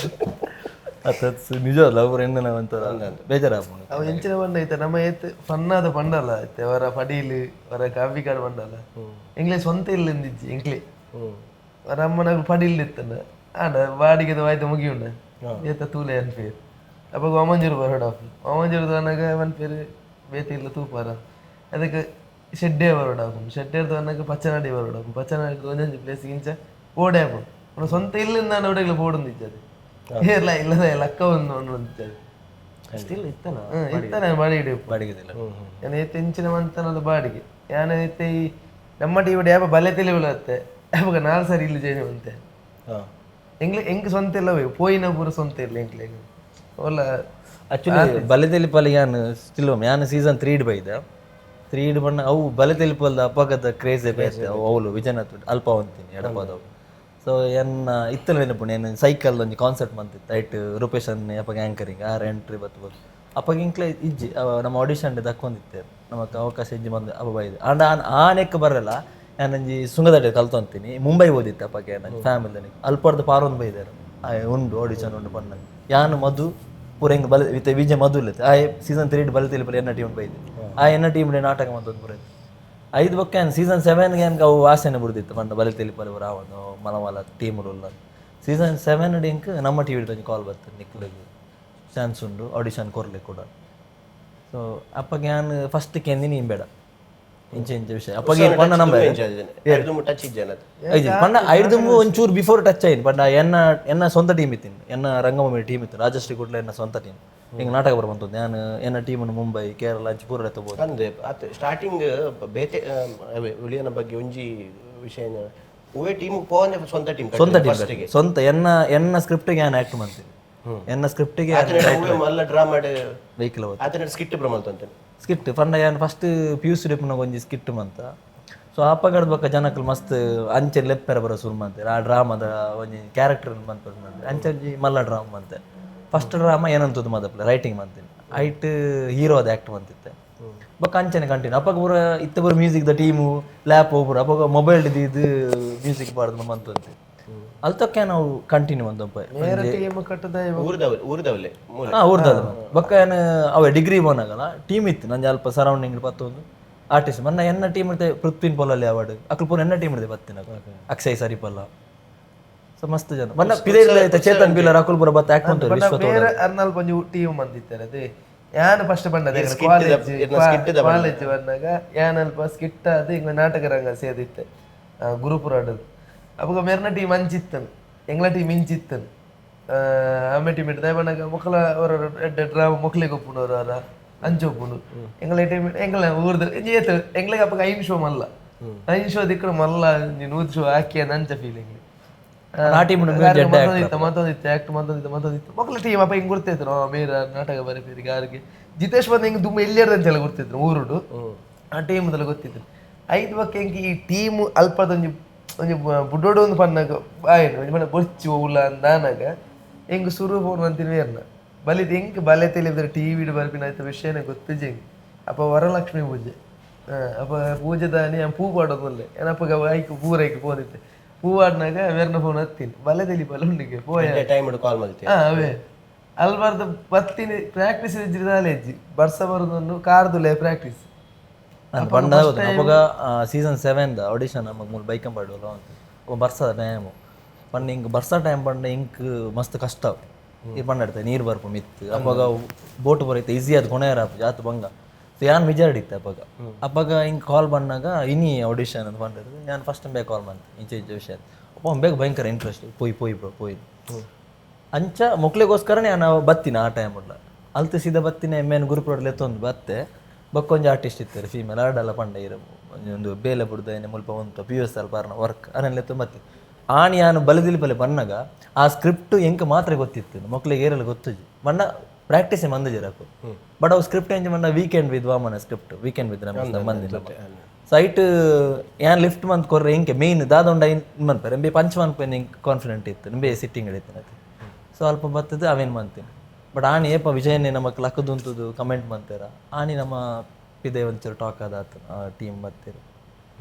C: ಅತ್ತ ನಿಜ ಅಲ್ಲ ಅವ್ರು ಎಣ್ಣೆ ಒಂಥರ ಬೇಜಾರಾಪುಂಡು.
B: ಅವು ಎಂಚಿನ ಬಣ್ಣ ಐತೆ ನಮ್ಮ ಏತ್ ಫನ್ನಾದ ಪಂಡಲ್ಲ ಐತೆ ಅವರ ಪಡೀಲು ಅವರ ಕಾಫಿ ಕಾಡು ಬಂಡಲ್ಲ ಎಂಗ್ಲೆ ಸ್ವಂತ ಇಲ್ಲ ಎಂದಿಜ್ಜಿ ಎಂಕ್ಲೆ ಅವರ ಅಮ್ಮನಾಗ ಪಡೀಲ್ ಇತ್ತನ ಆಂಡ ಬಾಡಿಗೆದ ವಾಯ್ತು ಮುಗಿಯುಂಡ ಏತ ತೂಲೆ ಅನ್ಪೇರು ಅಪ್ಪ ವಾಮಂಜೂರು ಬರೋಡ ವಾಮಂಜೂರು ಅನ್ನಾಗ ಪನ್ಪೇರು ಬೇತೆ ಇಲ್ಲ ತೂಪಾರ ಅದಕ್ಕೆ ಶೆಡ್ಡೆ ಬರೋಡ ಶೆಡ್ಡೆ ಅನ್ನಾಗ ಪಚ್ಚನಾಡಿ ಬರೋಡ ಪಚ್ಚನಾಡಿ ಒಂಜೊಂಜಿ ಪ್ಲೇಸ್ ಇಂಚ ಓಡೆ ಆಪುಂಡು ಅವನ ಸ್ವಂತ ಇಲ್ಲಿಂದ ನಾನು ಒಡೆಗ್ಲ ಬೋಡೊಂದಿಜ್ಜಿ ಅದು ಏರ್ಲ ಇಲ್ಲದ ಲಕ್ಕ ಒಂದು ಒಂದಿಜ್ಜಿ ಅದು.
C: ಸ್ಟಿಲ್ ಇತ್ತಲ್ಲ.
B: ಇತ್ತಾನೆ ಬಾಡಿಗೆ.
C: ಬಾಡಿಗೆದಿಲ್ಲ.
B: ಯಾನ್ ಏತ್ ಇಂಚಿನ ಮಂತನದ ಬಾಡಿಗೆ ಯಾನ್ ಏತ್ ಈ ನಮ್ಮ ಟೀವಿಡ್ ಯಾಪ ಬಲೆ ತೆಲಿ ಬೀಳತ್ತೆ ಯಾವಾಗ 4 ಸಾರಿ ಇಲ್ಲಿ ಚೇಂಜ್ ಮಂತೆ. ಎಂಗ್ಲೆ ಎಂಕ್ ಸ್ವಂತ ಇಲ್ಲ ಪೋಯಿನ ಪೂರ ಸ್ವಂತ ಇಲ್ಲ ಎಂಕ್ಲೆ ಓಲ.
C: ಆಕ್ಚುಲಿ ಬಲೆದೆಲಿ ಪಲ್ ಯಾನ್ ಸ್ಟಿಲ್ ಯಾನ್ ಸೀಸನ್ 3 ಇಡ್ ಬೈದ 3 ಇಡ್ ಬಣ್ಣ ಅವು ಬಲೆದೆಲಿ ಪಲ್ದ ಅಪಗದ ಕ್ರೇಜ್ ಬೇತೆ. ಅವು ಅವಳು ವಿಜಯನಾಥ್ ಅಲ್ಪ ಅಂತೀನಿ ಎಡಪದವು. ಸೊ So ಎನ್ನ ಇತ್ತಲ ನೆನಪುಂಡು, ಏನು ಸೈಕಲ್ ಒಂಜಿ ಕಾನ್ಸರ್ಟ್ ಮಂತಿತ್ತು ಐಟ್ ರೂಪೇಶ್ ಅಣ್ಣೆ ಅಪ್ಪಗ ಆ್ಯಂಕರಿಂಗ್ ಆರ್ ಎಂಟ್ರಿ ಬತ್ತು ಬತ್ತು ಅಪ್ಪಗ ಇಂಕ್ಲೆ ಇಜ್ಜಿ ಅವ ನಮ್ಮ ಆಡಿಷನ್ ದಕ್ಕೊಂದಿತ್ತೆ, ನಮಕ್ ಅವಕಾಶ ಇಜ್ಜಿ ಬಂದು ಅಪ್ಪ ಬೈದು. ಆಂಡ ಆನ್ ಆನೆಕ್ ಬರಲ್ಲ, ಯಾನೊಂಜಿ ಸುಂಗದಡ್ಡೆ ಕಲ್ತೊಂತೀನಿ, ಮುಂಬೈ ಓದಿತ್ತು ಅಪ್ಪಗೆ ನನ್ನ ಫ್ಯಾಮಿಲಿ ಅಲ್ಪರ್ದು ಪಾರೊಂದು ಬೈದಾರೆ, ಉಂಡು ಆಡಿಷನ್ ಉಂಡು ಪನ್ನ. ಯಾನು ಮಧು ಪೂರ ಹಿಂಗೆ ಬಲ ವಿತ್ ವಿಜಯ ಮಧು ಇಲ್ಲತ್ತೆ ಆ ಸೀಸನ್ 3 ಬಲ ತಿಳಿಪಲ್ಲ ಎನ್ನ ಟೀಮ್ ಬೈದೆ, ಆ ಎನ್ನ ಟೀಮ್ ನಾಟಕ ಮಂತೊಂದು ಪೂರ ಐದು ಬೊಕ್ಕ ಸೀಸನ್ 7ಗೆ ಅನ್ಕ ಅವು ವಾಸನೆ ಬಿಡ್ದಿತ್ತು ಪಂಡ ಬಲಿ ತಿಳಿಪಲ್ಲ ಪೂರ ಅವನು ಮಲ ಮಲ ಟೀಮ್ ಉಲ್ಲ. ಸೀಸನ್ 7 ಇಂಕ್ ನಮ್ಮ ಟಿ ವಿ ಕಾಲ್ ಬರ್ತದೆ, ನಿಕ್ಲೆಗ್ ಚಾನ್ಸ್ ಉಂಡು ಆಡಿಷನ್ ಕೊರ್ಲೆ ಕೂಡ. ಸೊ ಅಪ್ಪಗೆ ಯಾನ್ ಫಸ್ಟ್ ಕೇಂದಿನಿ ಬೇಡ ಇಂಚೆ ಇಂಚೆ ವಿಷಯ ಅಪ್ಪಗೆ ಪಂಡ ನಮ್ಮ
A: ಟಚ್ ಇಜ್ಜನ
C: ಪಂಡ ಐದು ಒಂಚೂರು ಬಿಫೋರ್ ಟಚ್ ಆಯ್ತು. ಪಂಡ ಎನ್ನ ಎನ್ನ ಸ್ವಂತ ಟೀಮ್ ಇತ್ತೀನಿ, ಎನ್ನ ರಂಗಭೂಮಿ ಟೀಮ್ ಇತ್ತು, ರಾಜಶ್ರೀ ಕುಡ್ಲ ಎನ್ನ ಸ್ವಂತ ಟೀಮ್. ಹಿಂಗೆ ನಾಟಕ ಬರುವಂಥದ್ದು ನಾನು ಎನ್ನ ಟೀಮನ್ನು ಮುಂಬೈ ಕೇರಳ ಅಂಚು ಪೂರ ಎತ್ತಬಹುದು.
A: ಅಂದ್ರೆ ಅತ್ ಸ್ಟಾರ್ಟಿಂಗ್ ಬೇತೆ ಉಳಿಯನ ಬಗ್ಗೆ ಒಂಜಿ ವಿಷಯ, ಹೂವೇ ಟೀಮ್ ಪೋನೆ ಸ್ವಂತ ಟೀಮ್
C: ಸ್ವಂತ ಟೀಮ್ ಸ್ವಂತ ಎನ್ನ ಎನ್ನ ಸ್ಕ್ರಿಪ್ಟಿಗೆ ನಾನು ಆ್ಯಕ್ಟ್ ಮಾಡ್ತೀನಿ, ಎನ್ನ ಸ್ಕ್ರಿಪ್ಟಿಗೆ
A: ಮಲ್ಲ ಡ್ರಾ ಮಾಡಿ
C: ವೆಹಿಕಲ್
A: ಆತನ ಸ್ಕಿಟ್ ಪ್ರಮಲ್ತಂತೆ
C: ಸ್ಕಿಟ್ ಪಂಡ ಯಾನ್ first P U C ಡೆಪ್ನಾಗ ಒಂಜಿ ಸ್ಕಿಟ್ ಮಂತ. ಸೊ ಅಪ್ಪಗಡ್ದ ಬೊಕ್ಕ ಜನಕ್ಕಲು ಮಸ್ತ್ ಅಂಚೆ ಲೆಪ್ಪೆರ ಬರೋ ಶುರು ಮಂತೆ, ಆ ಡ್ರಾಮದ ಒಂಜಿ ಕ್ಯಾರೆಕ್ಟರ್ ಮಂತ್ ಅಂಚೆ ಒಂಜಿ ಮಲ್ಲ ಡ್ರಾಮ ಮಂತೆ. ಫಸ್ಟ್ ಡ್ರಾಮ ಏನಂತದ್ದು ಮದಪ್ಲೆ ರೈಟಿಂಗ್ ಮಂತೀನಿ, ಐಟ್ ಹೀರೋ ಅದ ಆ್ಯಕ್ಟ್ ಮಂತಿತ್ತೆ. ಬೊಕ್ಕ ಅಂಚನೆ ಕಂಟಿನ್ಯೂ ಅಪ್ಪಗ ಪೂರ ಇತ್ತ ಪೂರ music the team ಲ್ಯಾಪ್ ಒಬ್ಬರು ಅಪ್ಪಗ ಮೊಬೈಲ್ ಇದು ಮ್ಯೂಸಿಕ್ ಬಾರ್ದು ಮಂತಂತೆ ಅಲ್ತಕ್ಕೆ ನಾವು ಕಂಟಿನ್ಯೂ ಒಂದೊಪ್ಪ
B: ಬೇರೆ ಟೀಮ್ ಕಟ್ಟದ
A: ಊರ್ದವಲೆ ಊರ್ದವಲೆ ಮೂಲ
C: ಹಾ ಊರ್ದಲ್ಲ ಬೊಕ್ಕ ಏನು ಅವೇ ಡಿಗ್ರಿ ಬೋನಾಗಲ್ಲ ಟೀಮ್ ಇತ್ತು ನಂಜ ಅಲ್ಪ ಸರೌಂಡಿಂಗ್ ಪತ್ತೊಂದು ಆರ್ಟಿಸ್ಟ್ ಮೊನ್ನ ಎನ್ನ ಟೀಮ್ ಇರುತ್ತೆ, ಪೃಥ್ವಿನ್ ಪೊಲಲ್ಲಿ ಅವಾರ್ಡ್ ಅಕ್ಲು ಪೂರ ಎನ್ನ ಟೀಮ್ ಇರುತ್ತೆ ಬತ್ತಿನ ಅಕ್ಷಯ್ ಸರಿಪಲ್ಲ. ಸೊ ಮಸ್ತ್ ಜನ ಮೊನ್ನ ಪಿದೆ ಚೇತನ್ ಬಿಲ್ಲರ್ ಅಕುಲ್ ಪೂರ ಬತ್ತ ಆಕ್ಟ್ ಮಂತಾರೆ ವಿಶ್ವ
B: ಬೇರೆ ಅರ್ನಲ್ ಒಂಜಿ ಟೀಮ್ ಬಂದಿತ್ತಾರೆ ಅದೇ ಯಾನ್ ಫಸ್ಟ್ ಬಂದದ ಕಾಲೇಜ್ ಕಾಲೇಜ್ ಬಂದಾಗ ಯಾನ್ ಅಲ್ಪ ಸ್ಕಿಟ್ ಅದು ಹಿಂಗ ನಾಟಕ ರಂಗ ಸೇದಿತ್ತೆ ಗುರುಪುರ ಆಡೋದು. ಅವಾಗ ಮೇರ್ನ ಟೀಮ್ ಅಂಚಿತ್ತನು, ಎಂಗ್ಲ ಟೀಮ್ ಇಂಚಿತ್ತನು, ಆಮೆ ಟೀಮ್ ಇಟ್ಟು ಬಂದಾಗ ಮೊಕ್ಕಲ ಅವರ ಡ್ರಾಮ ಮೊಕ್ಲಿಗೆ ಒಪ್ಪುನವರು ಅವರ ಅಂಚು ಒಪ್ಪುಂಡು. ಎಂಗ್ಲ ಟೀಮ್ ಎಂಗ್ಲ ಊರ್ದ ಏತು ಎಂಗ್ಲಿಗೆ ಅಪ್ಪಗ ಐನ್ ಶೋ ಮಲ್ಲ ಐನ್ ಶೋ ದಿಕ್ಕಡು ಮಲ್ಲ 100 ಶೋ ಹಾಕಿ ಅಂಚ ಫೀಲಿಂಗ್.
C: ಆ ಟೀಮ್
B: ಮತ್ತೊಂದಿತ್ತು ಮತ್ತೊಂದಿತ್ತು ಆಕ್ಟ್ ಮತ್ತೊಂದಿತ್ತು ಮತ್ತೊಂದಿತ್ತು ಮಕ್ಕಳ ಟೀಮ್ ಅಪ್ಪ ಹಿಂಗ್ ಗುರ್ತಿದ್ರು ಮೇರ ನಾಟಕ ಬರಪೇರಿಗೆ ಯಾರಿಗೆ ಜಿತೇಶ್ ಬಂದ ಹಿಂಗ್ ದುಮ್ಮ ಎಲ್ಲಿಯರ್ದು ಅಂತೆಲ್ಲ ಗುರ್ತಿದ್ರು ಊರುಡು ಆ ಟೀಮ್ ದೆಲ್ಲ ಗೊತ್ತಿದ್ರು. ಐದು ಬಕ್ಕ ಹಿಂಗ್ ಈ ಟೀಮ್ ಅಲ್ಪದೊಂಜಿ ಒಂಜಿ ಬುಡೋಡು ಒಂದು ಪನ್ನಾಗ ಬಾಯಿನ ಒಂಜಿ ಪನ್ನ ಬೊಚ್ಚು ಉಲ್ಲ ಅಂದಾನಾಗ ಹೆಂಗ್ ಸುರು ಫೋನ್ ಅಂತೀನಿ ಬೇರ್ನ ಬಲಿದ್ ಹೆಂಗ್ ಬಲೆ ತಿಳಿದ್ರೆ ಟಿ ವಿಡ್ ಬರ್ಪಿನ ಆಯ್ತು ವಿಷಯನೇ ಗೊತ್ತಿಜೆ ಹೆಂಗ್. ಅಪ್ಪ ವರಲಕ್ಷ್ಮಿ ಪೂಜೆ ಅಪ್ಪ ಪೂಜೆ ದಾನಿ ಪೂ ಪಾಡೋದು ಏನಪ್ಪ ಐಕ್ ಪೂರೈಕ್ ಫೋನ್ ಇತ್ತೆ ಪೂ ಆಡ್ನಾಗ ಬೇರ್ನ ಫೋನ್ ಹತ್ತೀನಿ ಬಲೆ ತೆಲಿ ಬಲ ಉಂಡಿಗೆ ಪೋಯ
A: ಟೈಮ್ ಕಾಲ್ ಮಾಡ್ತೀನಿ.
B: ಅವೇ ಅಲ್ಬಾರ್ದು ಬತ್ತೀನಿ ಪ್ರಾಕ್ಟೀಸ್ ಇಜ್ಜಿದಾಲೆ ಇಜ್ಜಿ ಬರ್ಸ ಬರೋದನ್ನು ಕಾರ್ದುಲೆ ಪ್ರಾಕ್ಟೀಸ್.
C: ನಾನು ಪಂಡ ಅವಾಗ season 7 the audition ನಮಗೆ ಮೂಲ ಬೈಕಂ ಪಾಡುವಲ್ಲ ಅಂತ ಬರ್ಸದ ಟೈಮು ಪಂಡ ಹಿಂಗೆ ಬರ್ಸ ಟೈಮ್ ಪಂಡ ಇಂಕ್ ಮಸ್ತ್ ಕಷ್ಟ ಈ ಪಂಡ ಇಡ್ತೆ ನೀರು ಬರ್ಪು ಮಿತ್ತು ಅವಾಗ ಬೋಟ್ ಬರೈತೆ ಈಸಿ ಅದು ಕೊನೆಯರ ಜಾತ್ ಬಂಗ. ಸೊ ಯಾನ್ ವಿಜಾರ್ಡಿತ್ತೆ ಅಪ್ಪಾಗ ಅಪ್ಪಾಗ ಹಿಂಗೆ ಕಾಲ್ ಬಂದಾಗ ಇನಿ ಆಡಿಷನ್ ಅಂತ ಬಂದಿದ್ದು ನಾನು ಫಸ್ಟ್ ಟೈಮ್ ಬೇಗ ಕಾಲ್ ಬಂದೆ ಇಂಚೆ ಇಂಚೆ ವಿಷಯ ಅಪ್ಪ ಬೇಗ ಭಯಂಕರ ಇಂಟ್ರೆಸ್ಟ್ ಪೋಯ್ ಪೋಯ್ ಬ್ರೋ ಪೋಯ್ ಅಂಚ ಮೊಕ್ಲಿಗೋಸ್ಕರನೇ ನಾನು ಬತ್ತೀನಿ ಆ ಟೈಮ್ ಉಡ್ಲ ಅಲ್ತು ಸೀದಾ ಬತ್ತಿನ ಮೇನ್ ಗುರುಪುರಡ್ಲ ಎತ್ತೊಂದು ಬತ್ತೆ ಬಕ್ಕೊಂಜಿ ಆರ್ಟಿಸ್ಟ್ ಇತ್ತಾರೆ ಫೀಮೇಲ್ ಆಡಲ್ಲ ಪಂಡ ಇರ ಒಂದು ಬೇಲೆ ಬುಡ್ದ ಏನೆ ಮುಲ್ಪ ಉಂಟು P U S ಅಲ್ಪ ಅರ್ನ ವರ್ಕ್ ಅರೆಲ್ಲ ಬತ್ತಿ ಆಣಿ ಯಾನು ಬಲದಿಲಿ ಬಲೆ ಬನ್ನಗ ಆ ಸ್ಕ್ರಿಪ್ಟ್ ಎಂಕ್ ಮಾತ್ರ ಗೊತ್ತಿತ್ತು ಮಕ್ಳಿಗೆ ಏರಲ್ಲ ಗೊತ್ತಿಜ್ಜಿ ಬಣ್ಣ ಪ್ರಾಕ್ಟೀಸ್ ಮಂದಿಜಿರಕು ಬಟ್ ಅವು ಸ್ಕ್ರಿಪ್ಟ್ ಎಂಜ ಮಂಡ weekend with Vamana script weekend with Ramesh ಬಂದಿಲ್ಲ ಸೈಟ್ ಯಾನ್ ಲಿಫ್ಟ್ ಮಂತ್ ಕೊರ್ರೆ ಎಂಕೆ ಮೇನ್ ದಾದೊಂಡ ಮನ್ಪರೆ ಎಂಬೆ ಪಂಚ್ ಮನ್ಪೆ ಎಂಕ್ ಕಾನ್ಫಿಡೆಂಟ್ ಇತ್ತು ನಿಂಬೆ ಸಿಟ್ಟಿಂಗ್ ಇತ್ತು. ಸೊ ಅಲ್ಪ ಬತ್ತದ ಅವೇನು ಮಂತೀನಿ ಬಟ್ ಆಣಿ ಏಪ ವಿಜಯನೇ ನಮ್ಮ ಲಕ್ಕದುಂತುದು ಕಮೆಂಟ್ ಮಂತೀರ ಆಣಿ ನಮ್ಮ ಪಿದೆ ಒಂಚೂರು ಟಾಕ್ ಅದಾತು ಟೀಮ್ ಬತ್ತೀರ.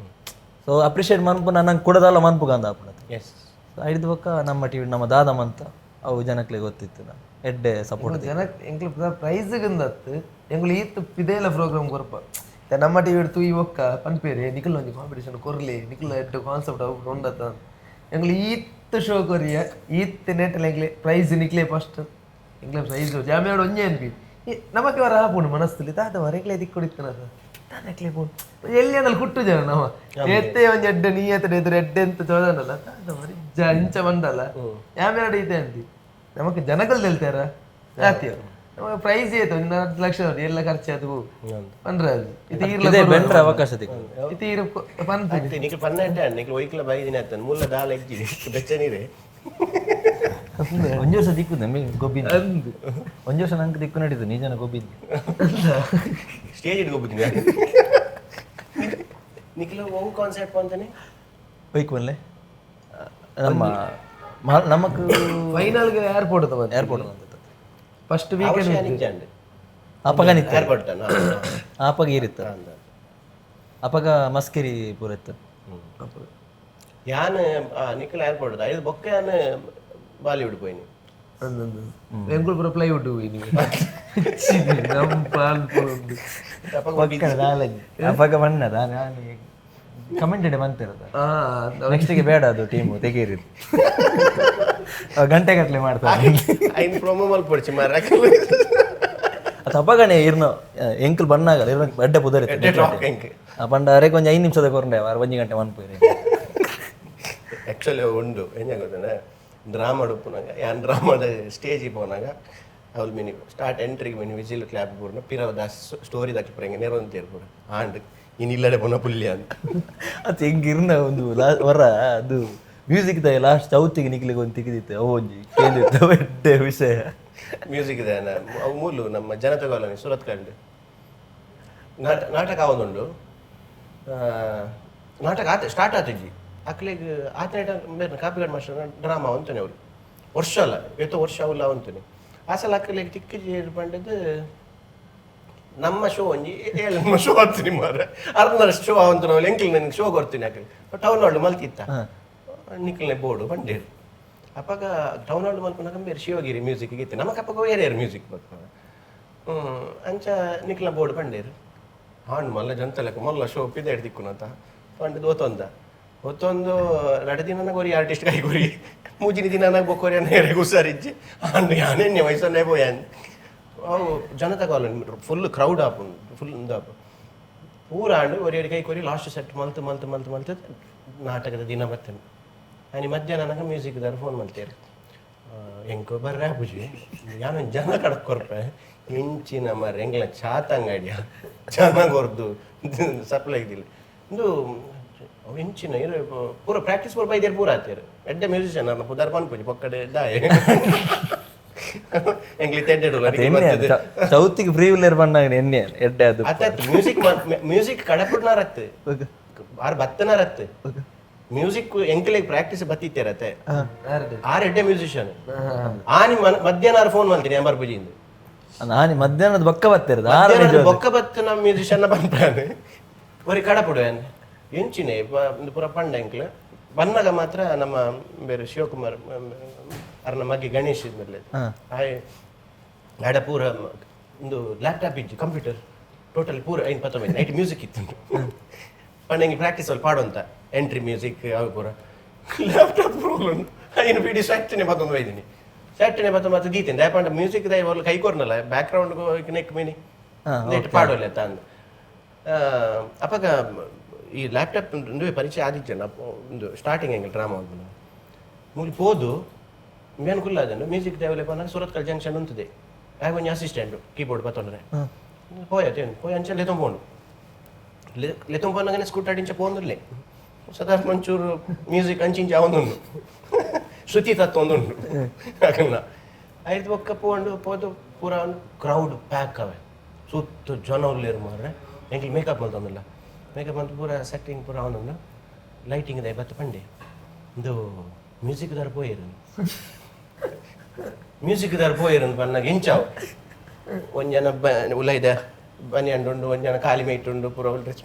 C: ಸೊ ಅಪ್ರಿಷಿಯೇಟ್ ಮನ್ಪು ನಂಗೆ ಕೊಡೋದಲ್ಲ ಮನ್ಪು ಗಂದ ಆಪುನತೆ.
A: ಎಸ್
C: ಸೊ ಐದು ಬೊಕ್ಕ ನಮ್ಮ ಟಿವಿ ನಮ್ಮ ದಾದ ಮಂತ ಅವು ಜನಕ್ಲೆ ಗೊತ್ತಿತ್ತು ನಾ ಎಡ್ಡೆ ಸಪೋರ್ಟ್
B: ಜನ ಎಂಕ್ಲು ಪ್ರೈಸ್ ಗಂದತ್ತು ಎಂಕ್ಲು ಈತ್ ಪಿದೇಲ ಪ್ರೋಗ್ರಾಮ್ ಕೊರ್ಪ ನಮ್ಮ ಟಿವಿ ತೂಯಿ ಒಕ್ಕ ಪನ್ಪೇರೆ ನಿಖಲ್ ಒಂಜಿ ಕಾಂಪಿಟೇಷನ್ ಕೊರ್ಲಿ ನಿಖಲ್ ಎಡ್ಡೆ ಕಾನ್ಸೆಪ್ಟ್ ಅವು ಉಂಡತ್ತ ಎಂಕ್ಲು ಈತ್ ಶೋ ಕೊರಿಯ ಈತ್ ನೆಟ್ಟಲ್ ಎಂಕ್ಲೆ ಪ್ರೈಸ್ ನಿಕ್ಲೆ ಫಸ್ಟ್ ಎಂಕ್ಲೆ ಪ್ರೈಸ್ ಜಾಮಿಯಾಡು ಒಂಜೆ ಅನ್ಪಿ ನಮಕ್ಕೆ ವರ ಹಾಪುಂಡು ಮನಸ್ಸಲ್ಲಿ ತಾತ ವರ ಎಂಕ್ಲೆ ದಿಕ್ಕು ಕೊಡಿತ್ತನ ತಾತ ಎಂಕ್ಲೆ ಪೋಣು ಎಲ್ಲಿ ಅಂದಲ್ಲಿ ಕುಟ್ಟು ಜನ ನಮ್ಮ ಎತ್ತೆ ಒಂಜಿ ಎಡ್ಡೆ ನೀ ಎತ್ತಡೆ ಎದುರು ಎಡ್ಡೆ ಅಂತ ಚೋದನಲ್ಲ ತಾತ ವರ ಇಂಚ ಬಂದಲ್ಲ ಯಾಮ್ಯಾಡು ಇದೆ ಅಂತಿ ನಮಕ್ ಜನಗಳು ಹೇಳ್ತಾರ ಆತಿಯ ನಮಗೆ ಪ್ರೈಸ್ ಏತು ಒಂದು 4 ಲಕ್ಷ ನೋಡಿ ಎಲ್ಲ ಖರ್ಚು ಅದು ಪಂಡ್ರೆ ಅದು ಇದು ಈರ್ಲ
C: ಇದೇ ಬೆಂಡ್ರೆ ಅವಕಾಶ ದಿಕ್ಕು
B: ಇದು ಈರು ಪನ್ಪಿನಿ
A: ನಿಖಲ್ ಪನ್ನೆಂಟೆ ನಿಖಲ್ ಒಯ್ಕ್ಲ ಬೈದಿನ ಆತನ ಮೂಲ ದಾಲ ಇಜ್ಜಿ ಬೆಚ್ಚ ನೀರೇ
C: ಒಂಜಿ ವರ್ಷ ದಿಕ್ಕು ನಮಗೆ ಗೊಬ್ಬಿನ ಒಂಜಿ ವರ್ಷ ನಂಗೆ ದಿಕ್ಕು ನಡೀತು ನಿಜನ ಗೊಬ್ಬಿನ
A: ಸ್ಟೇಜ್ ಇಟ್ಕೊಬಿದ್ದೀನಿ ನಿಖಲ್ ಒವು ಕಾನ್ಸರ್ಟ್ ಅಂತಾನೆ
C: ಬೈಕ್ ಬನ್ಲೆ ನಮ್ಮ ನಮಕ್
B: ಫೈನಲ್ ಏರ್ಪೋರ್ಟ್ ತಮ್ಮ.
C: ಏರ್ಪೋರ್ಟ್ ಬಂದಿತ್ತು.
B: ಫಸ್ಟ್ ವೀಕೆಂಡ್
A: ನಿಜ.
C: ಅಪಗ ನಿತ್ತ.
A: ಏರ್ಪೋರ್ಟ್.
C: ಆಪಗ ಏರಿತ್ತು, ಅಪಗ ಮಸ್ಕಿರಿ ಪೂರ ಇತ್ತು.
A: ಯಾನ್ ನಿಖಿಲ್ ಏರ್ಪೋರ್ಟ್ ಐದು ಬೊಕ್ಕ ಯಾನ್ ಬಾಲಿವುಡ್ ಪೋಯಿನಿ.
B: ಎಂಕುಲು ಪೂರ ಪ್ಲೈವುಡ್ ನಮ್ಮ ಪಾಲ್ ಪೂರ ಉಂಡು.
C: ಅಪಗ ಬಣ್ಣದ ನಾನು ಕಮೆಂಟೆಡ್ ಬಂತಿರೋದು. ನೆಕ್ಸ್ಟಿಗೆ ಬೇಡ ಅದು ಟೀಮು ತೆಗೀರಿ, ಗಂಟೆ ಗಟ್ಟಲೆ ಮಾಡ್ತಾರೆ.
A: ಐನ್ ಪ್ರೊಮೋ ಮಲ್ಪೊಡ್ಚಿ ಮಾರ್ರೆ.
C: ಅದು ಅಪಗನೆ ಇರ್ನ ಎಂಕಲ್ ಬಣ್ಣಾಗಲ್ಲ ಇರ್ನ ಎಡ್ಡೆ ಪುದರ್
A: ಟಾಕ್ ಎಂಕ್.
C: ಪಂಡ ಅರೆ ಕೊಂಚ 5 ನಿಮಿಷದ ಕೊರಂಡೆ ವಾರ 1 ಗಂಟೆ ಮನ್ಪು.
A: ಆ್ಯಕ್ಚುಲಿ ಉಂಡು ಎಂಜ ಗೊತ್ತಂದ್ರೆ ಡ್ರಾಮಾ ಉಪ್ಪುನಾಗ ಯಾನ್ ಡ್ರಾಮಾದ ಸ್ಟೇಜಿಗೆ ಪೋನಾಗ ಅವ್ಲು ಮಿನಿ ಸ್ಟಾರ್ಟ್ ಎಂಟ್ರಿಗೆ mini whistle clap ಪೂರ್ಣ ಪಿರವ ದಾಸ್ ಸ್ಟೋರಿ ದಕ್ಕೆ ಪೂರ ಹಿಂಗೆ ನೇರೊಂದು ಪೂರ ಆಂಡ್ ಇನ್ ಇಲ್ಲಡೆ ಪೋನ ಪುಲ್ಯ ಅಂತ.
C: ಅದು ಹೆಂಗ್ ಇರ್ನ ಒಂದು ವರ ಅದು music the last ಚೌತಿಗೆ ನಿಕ್ಲಿಗೆ ಒಂದು ತಿಕ್ಕಿದಿತ್ತು, ಅವು ಒಂಜಿ ಕೇಂದಿತ್ತು ಎಡ್ಡೆ ವಿಷಯ.
A: ಮ್ಯೂಸಿಕ್ ಇದೆ ಅವು ಮೂಲು ನಮ್ಮ ಜನತಾ ಕಾಲೋನಿ ಸೂರತ್ ಕಂಡು ನಾಟಕ ಆವೊಂದುಂಡು. ನಾಟಕ ಆತ ಸ್ಟಾರ್ಟ್ ಆತಿಜ್ಜಿ ಅಕ್ಲೆಗ್ ಆತನೇಟ ಬೇರೆ ಕಾಪಿಗಾಡ್ ಮಾಸ್ಟರ್ ಡ್ರಾಮಾ ಅಂತಾನೆ ಅವರು ವರ್ಷ ಅಲ್ಲ ಏತೋ ವರ್ಷ ಅವಲ್ಲ ಅಂತಾನೆ. ಆ ಸಲ ಅಕ್ಲೆಗ್ ತಿಕ್ಕಿಜಿ ಪಂಡದ್ದು ನಮ್ಮ ಶೋ ಒಂಜಿ ಏಳು ನಮ್ಮ ಶೋ ಆಗ್ತೀನಿ ಮಾರ್ರೆ. ಅರ್ಧ ಶೋ ಅವಂತ ನಾವು ಎಂಕ್ಲ್ ನನಗೆ ಶೋ ಕೊಡ್ತೀನಿ ಅಕ್ಲೆ ಟೌನ್ ಹಾಲ್ ಮಲ್ತಿತ್ತ ನಿಕ್ಲ್ನೆ ಬೋರ್ಡು ಬಂಡೇರು. ಅಪ್ಪಗ ಟೌನ್ ಹಾಲ್ ಮಲ್ಪುನಾಗ ಬೇರೆ ಶಿವಗಿರಿ ಮ್ಯೂಸಿಕ್ ಇತ್ತು ನಮಕ್. ಅಪ್ಪಗ ಬೇರೆ ಮ್ಯೂಸಿಕ್ ಬರ್ತಾರೆ ಅಂಚ ನಿಕ್ಲ ಬೋರ್ಡ್ ಬಂಡೇರು ಹಾಂಡ್ ಮಲ್ಲ ಜಂತಲಕ ಮೊಲ್ಲ ಶೋ ಪಿದೇಡ್ ದಿಕ್ಕುನಂತ ಪಂಡದು ಒತ್ತೊಂದ ಒತ್ತೊಂದು ರಡ ದಿನ ಗೊರಿ ಆರ್ಟಿಸ್ಟ್ ಕೈ ಗುರಿ ಮೂಜಿನ ದಿನ ಬೊಕ್ಕೋರಿ ನೇರೆ ಹುಷಾರಿಜ್ಜಿ ಅಂಡ್ ಯಾನೆನ್ನೆ ವಯಸ್ಸನ್ನೇ ಪೋಯಾನ್. ಅವು ಜನತಾ colony full crowd ಆಪುಂಡು full ಉಂದಾಪು ಪೂರ ಆಂಡ್ ಒರಿ ಒರಿ ಕೈ ಕೊರಿ ಲಾಸ್ಟ್ ಸೆಟ್ ಮಲ್ತು ಮಲ್ತು ಮಲ್ತು ಮಲ್ತು ನಾಟಕದ ದಿನ ಬರ್ತೇನೆ. ಆನಿ ಮಧ್ಯಾಹ್ನ ನನಗೆ ಮ್ಯೂಸಿಕ್ ದಾರ ಫೋನ್ ಮಲ್ತೇರು, ಎಂಕೋ ಬರ್ರೆ ಆಪುಜಿ ಯಾನು ಜನ ಕಡಕ್ ಕೊರ್ಪೆ ಇಂಚಿನ ಮರ ಎಂಗ್ಲ ಚಾತಂಗಡಿಯ ಜನ ಕೊರ್ದು ಸಪ್ಲೈ ಇದ್ದಿಲ್ಲ ಇಂದು ಅವು ಇಂಚಿನ ಇರು ಪೂರ ಪ್ರಾಕ್ಟೀಸ್ ಪೂರ ಬೈದೇರು ಪೂರ ಆತೇರು ಎಡ್ಡೆ ಮ್ಯೂಸಿಷಿಯನ್ ಅನ್ನ ಪುದಾರ್ ಪನ್ಪುಜಿ ಪೊಕ್ಕಡೆ ದಾಯೆ ಎಂಗ್ಲಿ ತೆಡ್ಡೆಡುಲ್ಲ.
C: ಚೌತಿಗೆ ಫ್ರೀ ವೀಲರ್ ಬಣ್ಣಾಗ ಎಣ್ಣೆ ಎಡ್ಡೆ ಅದು.
A: ಆತಾಯ್ತು ಮ್ಯೂಸಿಕ್ ಮ್ಯೂಸಿಕ್ ಕಡಪುಡ್ನಾರತ್ತು ಆರ್ ಬತ್ತನಾರತ್ತು ಮ್ಯೂಸಿಕ್ ಎಂಕಲೆಗ್ ಪ್ರಾಕ್ಟೀಸ್ ಬತ್ತಿತ್ತೇರತ್ತೆ ಆರ್ ಎಡ್ಡೆ ಮ್ಯೂಸಿಷಿಯನ್. ಆನಿ ಮಧ್ಯಾಹ್ನ ಫೋನ್ ಮಾಡ್ತೀನಿ ಎಂಬರ್ ಪೂಜಿಂದ.
C: ನಾನು ಮಧ್ಯಾಹ್ನದ ಬೊಕ್ಕ ಬರ್ತಿರೋದು ಆರು.
A: ಬೊಕ್ಕ ಬತ್ತ ನಮ್ಮ ಮ್ಯೂಸಿಷಿಯನ್ ಬಂದ್ಪಾನೆ ಒರಿ ಕಡಪುಡು ಎಂಚಿನೆ ಒಂದು ಪೂರ ಪಂಡ ಎಂಕ್ಲೆ ಬನ್ನಾಗ ಮಾತ್ರ ನಮ್ಮ ಬೇರೆ ಶಿವಕುಮಾರ್ ಅರ್ನ ಮಗ್ಗೆ ಗಣೇಶ್ ಇದ್ಮೇಲೆ ಆಯ್ ಆಡ ಪೂರ ಒಂದು ಲ್ಯಾಪ್ಟಾಪ್ ಇಜ್ಜಿ ಕಂಪ್ಯೂಟರ್ ಟೋಟಲ್ ಪೂರ ಐನ್ ಪತ್ತೊಂಬತ್ತು ನೈಟ್ ಮ್ಯೂಸಿಕ್ ಇತ್ತು ಪಂಡ ಹಿಂಗೆ ಪ್ರಾಕ್ಟೀಸ್ ಅಲ್ಲಿ ಪಾಡುವಂತ ಎಂಟ್ರಿ ಮ್ಯೂಸಿಕ್ ಅವು ಪೂರ ಲ್ಯಾಪ್ಟಾಪ್ ರೋಲ್ ಉಂಟು ಐನು ಬಿಡಿ ಸೆಟ್ಟನೆ ಪತ್ತೊಂದು ಬೈದಿನಿ ಸೆಟ್ಟನೆ ಪತ್ತೊಂಬತ್ತು ದೀತೇನೆ ದಯಪಂಡ ಮ್ಯೂಸಿಕ್ ದಯ ಅವ್ರು ಕೈ ಕೊರ್ನಲ್ಲ back ground neck mini net ಪಾಡೋಲ್ಲ ತಂದು. ಅಪ್ಪಗ ಈ ಲ್ಯಾಪ್ಟಾಪ್ ಒಂದು ಪರಿಚಯ ಆದಿಜ್ಜನ ಒಂದು ಸ್ಟಾರ್ಟಿಂಗ್ ಹೆಂಗೆ ಡ್ರಾಮಾ ಒಂದು ಮುಗಿ ಪೋದು ಮೇನ್ ಕುಲ್ಲ ಅದನ್ನು ಮ್ಯೂಸಿಕ್ ಡೆವಲಪ್ ಅನ್ನೋದು ಸೂರತ್ಕಲ್ ಜಂಕ್ಷನ್ ಉಂಟದೆ ಆಗ ಒಂಜಿ ಅಸಿಸ್ಟೆಂಟ್ ಕೀಬೋರ್ಡ್ ಬತ್ತೊಂಡ್ರೆ ಪೋಯ ಪೋಯ್ ಅಂಚೆ ಲೆತೊಂಬೋಂಡು ಲೆತೊಂಬೋನಾಗನೆ ಸ್ಕೂಟರ್ ಇಂಚ ಪೋಂದುಲ್ಲೆ ಸದಾರ್ ಮಂಚೂರು ಮ್ಯೂಸಿಕ್ ಅಂಚಿಂಚ ಅವನೊಂದು ಶ್ರುತಿ ತತ್ವ ಒಂದುಂಡು ಅಕಲ್ನ ಐದು ಬೊಕ್ಕ ಪೋಂಡು ಪೋದು ಪೂರ ಕ್ರೌಡ್ ಪ್ಯಾಕ್ ಅವೆ ಸುತ್ತ ಜನ ಉಲ್ಲೇರು ಮಾರ್ರೆ. ಎಂಕ್ಲು ಮೇಕಪ್ ಮಲ್ತೊಂದುಲ್ಲ ಮೇಕಪ್ ಮಲ್ತು ಪೂರ ಸೆಟ್ಟಿಂಗ್ ಪೂರ ಅವನೊಂದು ಲೈಟಿಂಗ್ ದೆ ಬತ್ತ ಪಂಡೆ ಇಂದು ಮ್ಯೂಸಿಕ್ ದಾರ ಪೋಯಿರು ಮ್ಯೂಸಿಕ್ ದಾರ ಪೋಯಿರು ಪನ್ನಾಗ ಇಂಚಾವು ಒಂಜನ ಬ ಉಲೈದ ಬನಿಯಂಡುಂಡು ಒಂಜನ ಖಾಲಿ ಮೈಟುಂಡು ಪೂರ ಡ್ರೆಸ್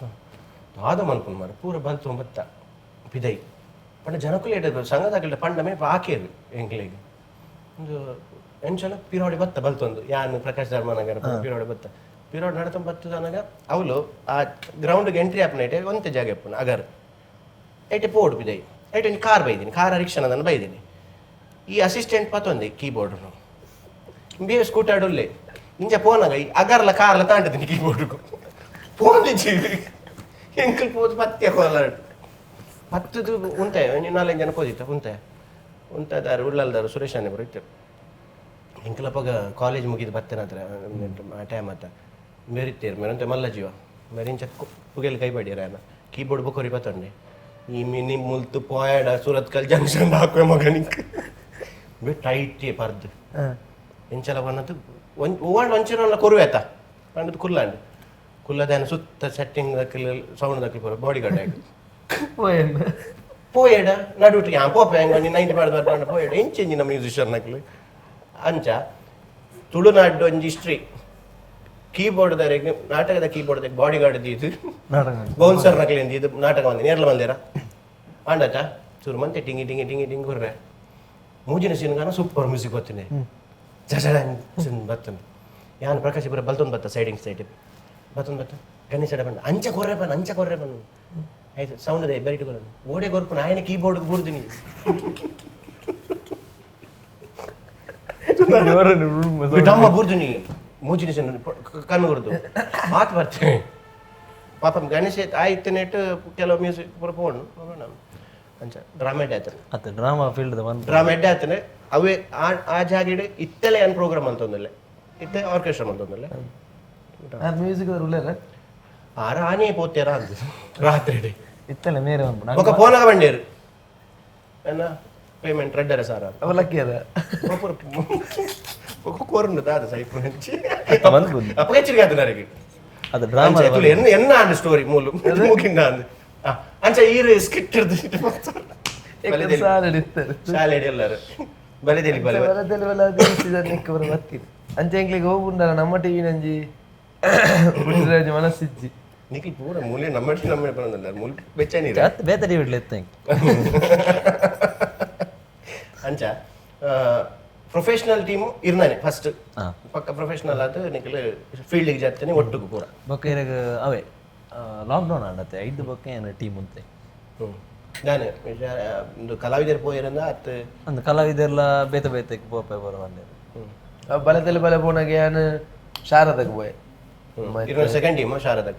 A: ದಾದ ಮನ್ಪುಂಡು ಮಾರ್ರೆ ಪೂರ ಬಂತು ಬತ್ತ ಪಿದೈ ಪಂಡ ಜನಕುಲು ಎಡ್ಡೆ ಸಂಘದಾಗಲ್ಡ ಪಂಡ ಮೇ ಆಕೇರು ಎಂಕ್ಲೆಗ್ ಒಂದು ಎಂಚಲ ಪಿರೋಡಿ ಬತ್ತ ಬಲ್ತೊಂದು ಯಾನ್ ಪ್ರಕಾಶ್ ಧರ್ಮನಗರ ಪಿರೋಡಿ ಬತ್ತ ಪಿರೋಡಿ ನಡತಂ ಬತ್ತದನಗ ಅವಳು ಆ ಗ್ರೌಂಡ್ಗೆ ಎಂಟ್ರಿ ಆಪನೈಟೆ ಒಂತೆ ಜಾಗ ಇಪ್ಪುನು ಅಗರ್ ಐಟೆ ಪೋಡು ಪಿದೈ ಐಟೆ ಒಂಜಿ ಕಾರ್ ಬೈದಿನಿ ಕಾರ ರಿಕ್ಷಾ ಅದನ್ನು ಬೈದಿನಿ. ಈ ಅಸಿಸ್ಟೆಂಟ್ ಪತ್ತೊಂದೆ ಕೀಬೋರ್ಡ್ ಬಿ ಸ್ಕೂಟರ್ ಉಲ್ಲೆ ಇಂಚ ಪೋನಾಗ ಈ ಅಗರ್ಲ ಕಾರ್ಲ ತಾಂಟದಿನಿ ಕೀಬೋರ್ಡ್ ಪೋಂದಿಜ್ಜಿ ಎಂಕಲ್ ಪೋದು ಪತ್ತೆ ಕೋಲ ಪತ್ತದು ಉಂತೆ ಒಂಜಿ ನಾಲ್ಕು ಜನ ಪೋದಿತ್ತ ಉಂತೆ ಉಂತದಾರು ಉಳ್ಳಲ್ದಾರು ಸುರೇಶ್ ಅಣ್ಣೆ ಬರೋ ಇತ್ತರು. ಎಂಕಲಪ್ಪಗ ಕಾಲೇಜ್ ಮುಗಿದು ಬತ್ತನ ಹತ್ರ ಟೈಮ್ ಆತ ಮೇರಿತ್ತೇರು ಮೇರಂತೆ ಮಲ್ಲ ಜೀವ ಮೇರಿಂಚ ಪುಗೆಲ್ ಕೈ ಬಡಿಯರ ಕೀಬೋರ್ಡ್ ಬೊಕೊರಿ ಬತ್ತೊಂಡೆ ಈ ಮಿನಿ ಮುಲ್ತು ಪೋಯಾಡ ಸೂರತ್ಕಲ್ ಜಂಕ್ಷನ್ ಹಾಕುವೆ ಮಗನಿಕ್ ಬಿ ಟೈಟ್ ಪರ್ದು ಎಂಚಲ ಬನ್ನದು ಒಂಜ್ ಓವಾಂಡ್ ಒಂಚೂರು ಕೊರುವೆ ಆತ ಪಂಡದು ಕುಲ್ಲಾಂಡ್ ಕುಲ್ಲದಾನ ಸುತ್ತ ಸೆಟ್ಟಿಂಗ್ ದಕ್ಕಲ್ ಸೌಂಡ್ ದಕ್ಕಲ್ ಪೂರ ಬಾಡಿ ಗಾರ್ಡ್ ಆಗಿ.
B: ಪೋಯೆನ್.
A: ಪೋಯೆಡ ನಡುಟು ಯಾ ಪೋಪೆ ಹೆಂಗ 90 ಪಾಡ್ದು ಬರ್ಪಂಡ ಪೋಯೆಡ ಎಂಚೆಂಜಿನ ಮ್ಯೂಸಿಷಿಯನ್ ನಕ್ಲು ಅಂಚ ತುಳುನಾಡು ಒಂಜಿ ಹಿಸ್ಟ್ರಿ ಕೀಬೋರ್ಡ್ ದರೆಗ್ ನಾಟಕದ keyboard body guard ದೀದು
C: ನಾಟಕ
A: ಬೌನ್ಸರ್ ನಕ್ಲಿಂದ ಇದು ನಾಟಕ ಬಂದೆ ನೇರ್ಲ ಬಂದೇರ ಆಂಡತ ಚೂರು ಮಂತೆ ಟಿಂಗಿ ಟಿಂಗಿ ಟಿಂಗಿ ಟಿಂಗಿ ಕೊರ್ರೆ ಮೂಜಿನ ಸೀನ್ಗಾನ ಸೂಪರ್ ಮ್ಯೂಸಿಕ್ ಬರ್ತೇನೆ ಜಜಡ ಬರ್ತೇನೆ ಯಾನ್ ಪ್ರಕಾಶ್ ಇಬ್ಬರ ಬಲ್ತೊಂದು ಬತ್ತ ಸೈಡಿಂಗ್ ಸೈಡ್ ಬತ್ತೊಂದು ಬತ್ತ ಗಣೇಶ ಬಂದ ಅಂಚ ಕೊರ್ರೆ ಬನ್ನ ಅಂಚ ಕೊರ್ರೆ ಬನ್ನ ಆಯ್ತು ಸೌಂಡ್ ಇದೆ ಬೆರಿಟ್ ಕೊರ ಓಡೆ ಕೊರ್ಪುನ ಆಯನ ಕೀಬೋರ್ಡ್ ಬೂರ್ದಿನಿ ಡಮ್ಮ ಬೂರ್ದಿನಿ ಮೂಜಿನ ಸೀನ್ ಕಣ್ಣು ಕೊರ್ದು ಮಾತು ಬರ್ತೇನೆ ಪಾಪ ಗಣೇಶ ಆಯ್ತು ನೆಟ್ಟು ಕೆಲವು ಮ್ಯೂಸಿಕ್ ಪೂರ ಪೋಣು ಅಂಚ ಡ್ರಾಮಾ ಎಡ್ಡೆ ಆಯ್ತಾನೆ.
C: ಅತ್ತ ಡ್ರಾಮಾ ಫೀಲ್ಡ್ ಬಂದು
A: ಡ್ರಾಮಾ ಎಡ್ಡೆ ಆಯ್ತಾನೆ. ಅವೇ ಆ ಆ ಜಾಗಿಡ್ ಇತ್ತಲೇ ಏನು ಪ್ರೋಗ್ರಾಮ್ ಅಂತಂದಲ್ಲ, ಇತ್ತೆ ಆರ್ಕೆಸ್ಟ್ರಾ ಅಂತಂದಲ್ಲ.
B: ಅದು ಮ್ಯೂಸಿಕ್ ಉಳ್ಳೇರ.
A: ಆ ರಾಣಿ ಪೋತೇರ ಅಂತ ರಾತ್ರಿ
C: ಇತ್ತಲ್ಲ ಮೇರೆ ಬಂದ್ಬಿಡು.
A: ఒక ಫೋನಾಗ ಬಂಡೇರು ಎನ್ನ ಪೇಮೆಂಟ್ ರೆಡ್ಡರ ಸಾರ.
B: ಅವ ಲಕ್ಕಿ ಅದ.
A: ఒక ಕೋರುಂಡು ದಾದ ಸೈಪು ನಂಚಿ.
C: ಬಂದ್ಬಿಡು.
A: ಅಪ್ಪ ಹೆಚ್ಚಿಗೆ ಆತು ನನಗೆ.
C: ಅದು ಡ್ರಾಮಾ.
A: ಅಂಚೆ ತುಳು ಎನ್ನ ಎನ್ನ ಅಂಡ್ ಸ್ಟೋರಿ ಮೂಲು ಮುಗಿಂದ ಅಂದ್ ಅಂಚೆ ಈರು ಸ್ಕಿಟ್ ಇರ್ದು
B: ಸಾಲಡ್ ಇತ್ತಾರೆ.
A: ಶಾಲೆ ಎಲ್ಲರೂ ಬಲೆದೇಲಿ ಬಲೆ.
B: ಬಲದಲ್ಲಿ ಬಲ ಸೀಸನ್ ಬರ ಬತ್ತೀರಿ ಅಂಚೆ ಎಂಕ್ಲಿಗೆ ಹೋಗುಂಡಲ್ಲ ನಮ್ಮ ಟಿವಿ ನಂಜಿ ಬುಟ್ಟಿರಾಜ್ ಮನಸ್ಸಿಜ್ಜಿ.
A: ನಿಖಿಲ್ ಪೂರ ಮೂಲೆ ನಮ್ಮ ನಮ್ಮ ಬಂದಲ್ಲ ಮೂಲ ಬೆಚ್ಚ ನೀರು.
C: ಅತ್ತ ಬೇತೆ ಟಿವಿ ಇತ್ತು.
A: ಅಂಚ ಪ್ರೊಫೆಷನಲ್ ಟೀಮು ಇರ್ನಾನೆ ಫಸ್ಟ್.
C: ಹಾ.
A: ಪಕ್ಕ ಪ್ರೊಫೆಷನಲ್ ಆದ ನಿಖಿಲ್ ಫೀಲ್ಡಿಗೆ ಜಾತ್ತನೆ ಒಟ್ಟುಗು ಪೂರ.
C: ಬೊಕ್ಕ ಇರಗ ಅವೇ ಲಾಕ್ಡೌನ್ ಆಂಡತ್ತೆ ಐದು ಬೊಕ್ಕ ಏನು ಟೀಮ್ ಉಂತೆ.
A: ನಾನು ಒಂದು ಕಲಾವಿದರು ಪೋಯಿರಂದ ಅತ್.
C: ಅಂದ್ ಕಲಾವಿದೆಲ್ಲ ಬೇತೆ ಬೇತೆ ಪೋಪೆ ಬರೋ ಬಂದೆ.
B: ಬಲದಲ್ಲಿ ಬಲ ಪೋನಾಗ ಯಾನ್ ಶಾರದಕ್ಕೆ ಪೋಯೆ.
A: ಇರ್ನ ಸೆಕೆಂಡ್ ಟೀಮು ಶಾರದಾ.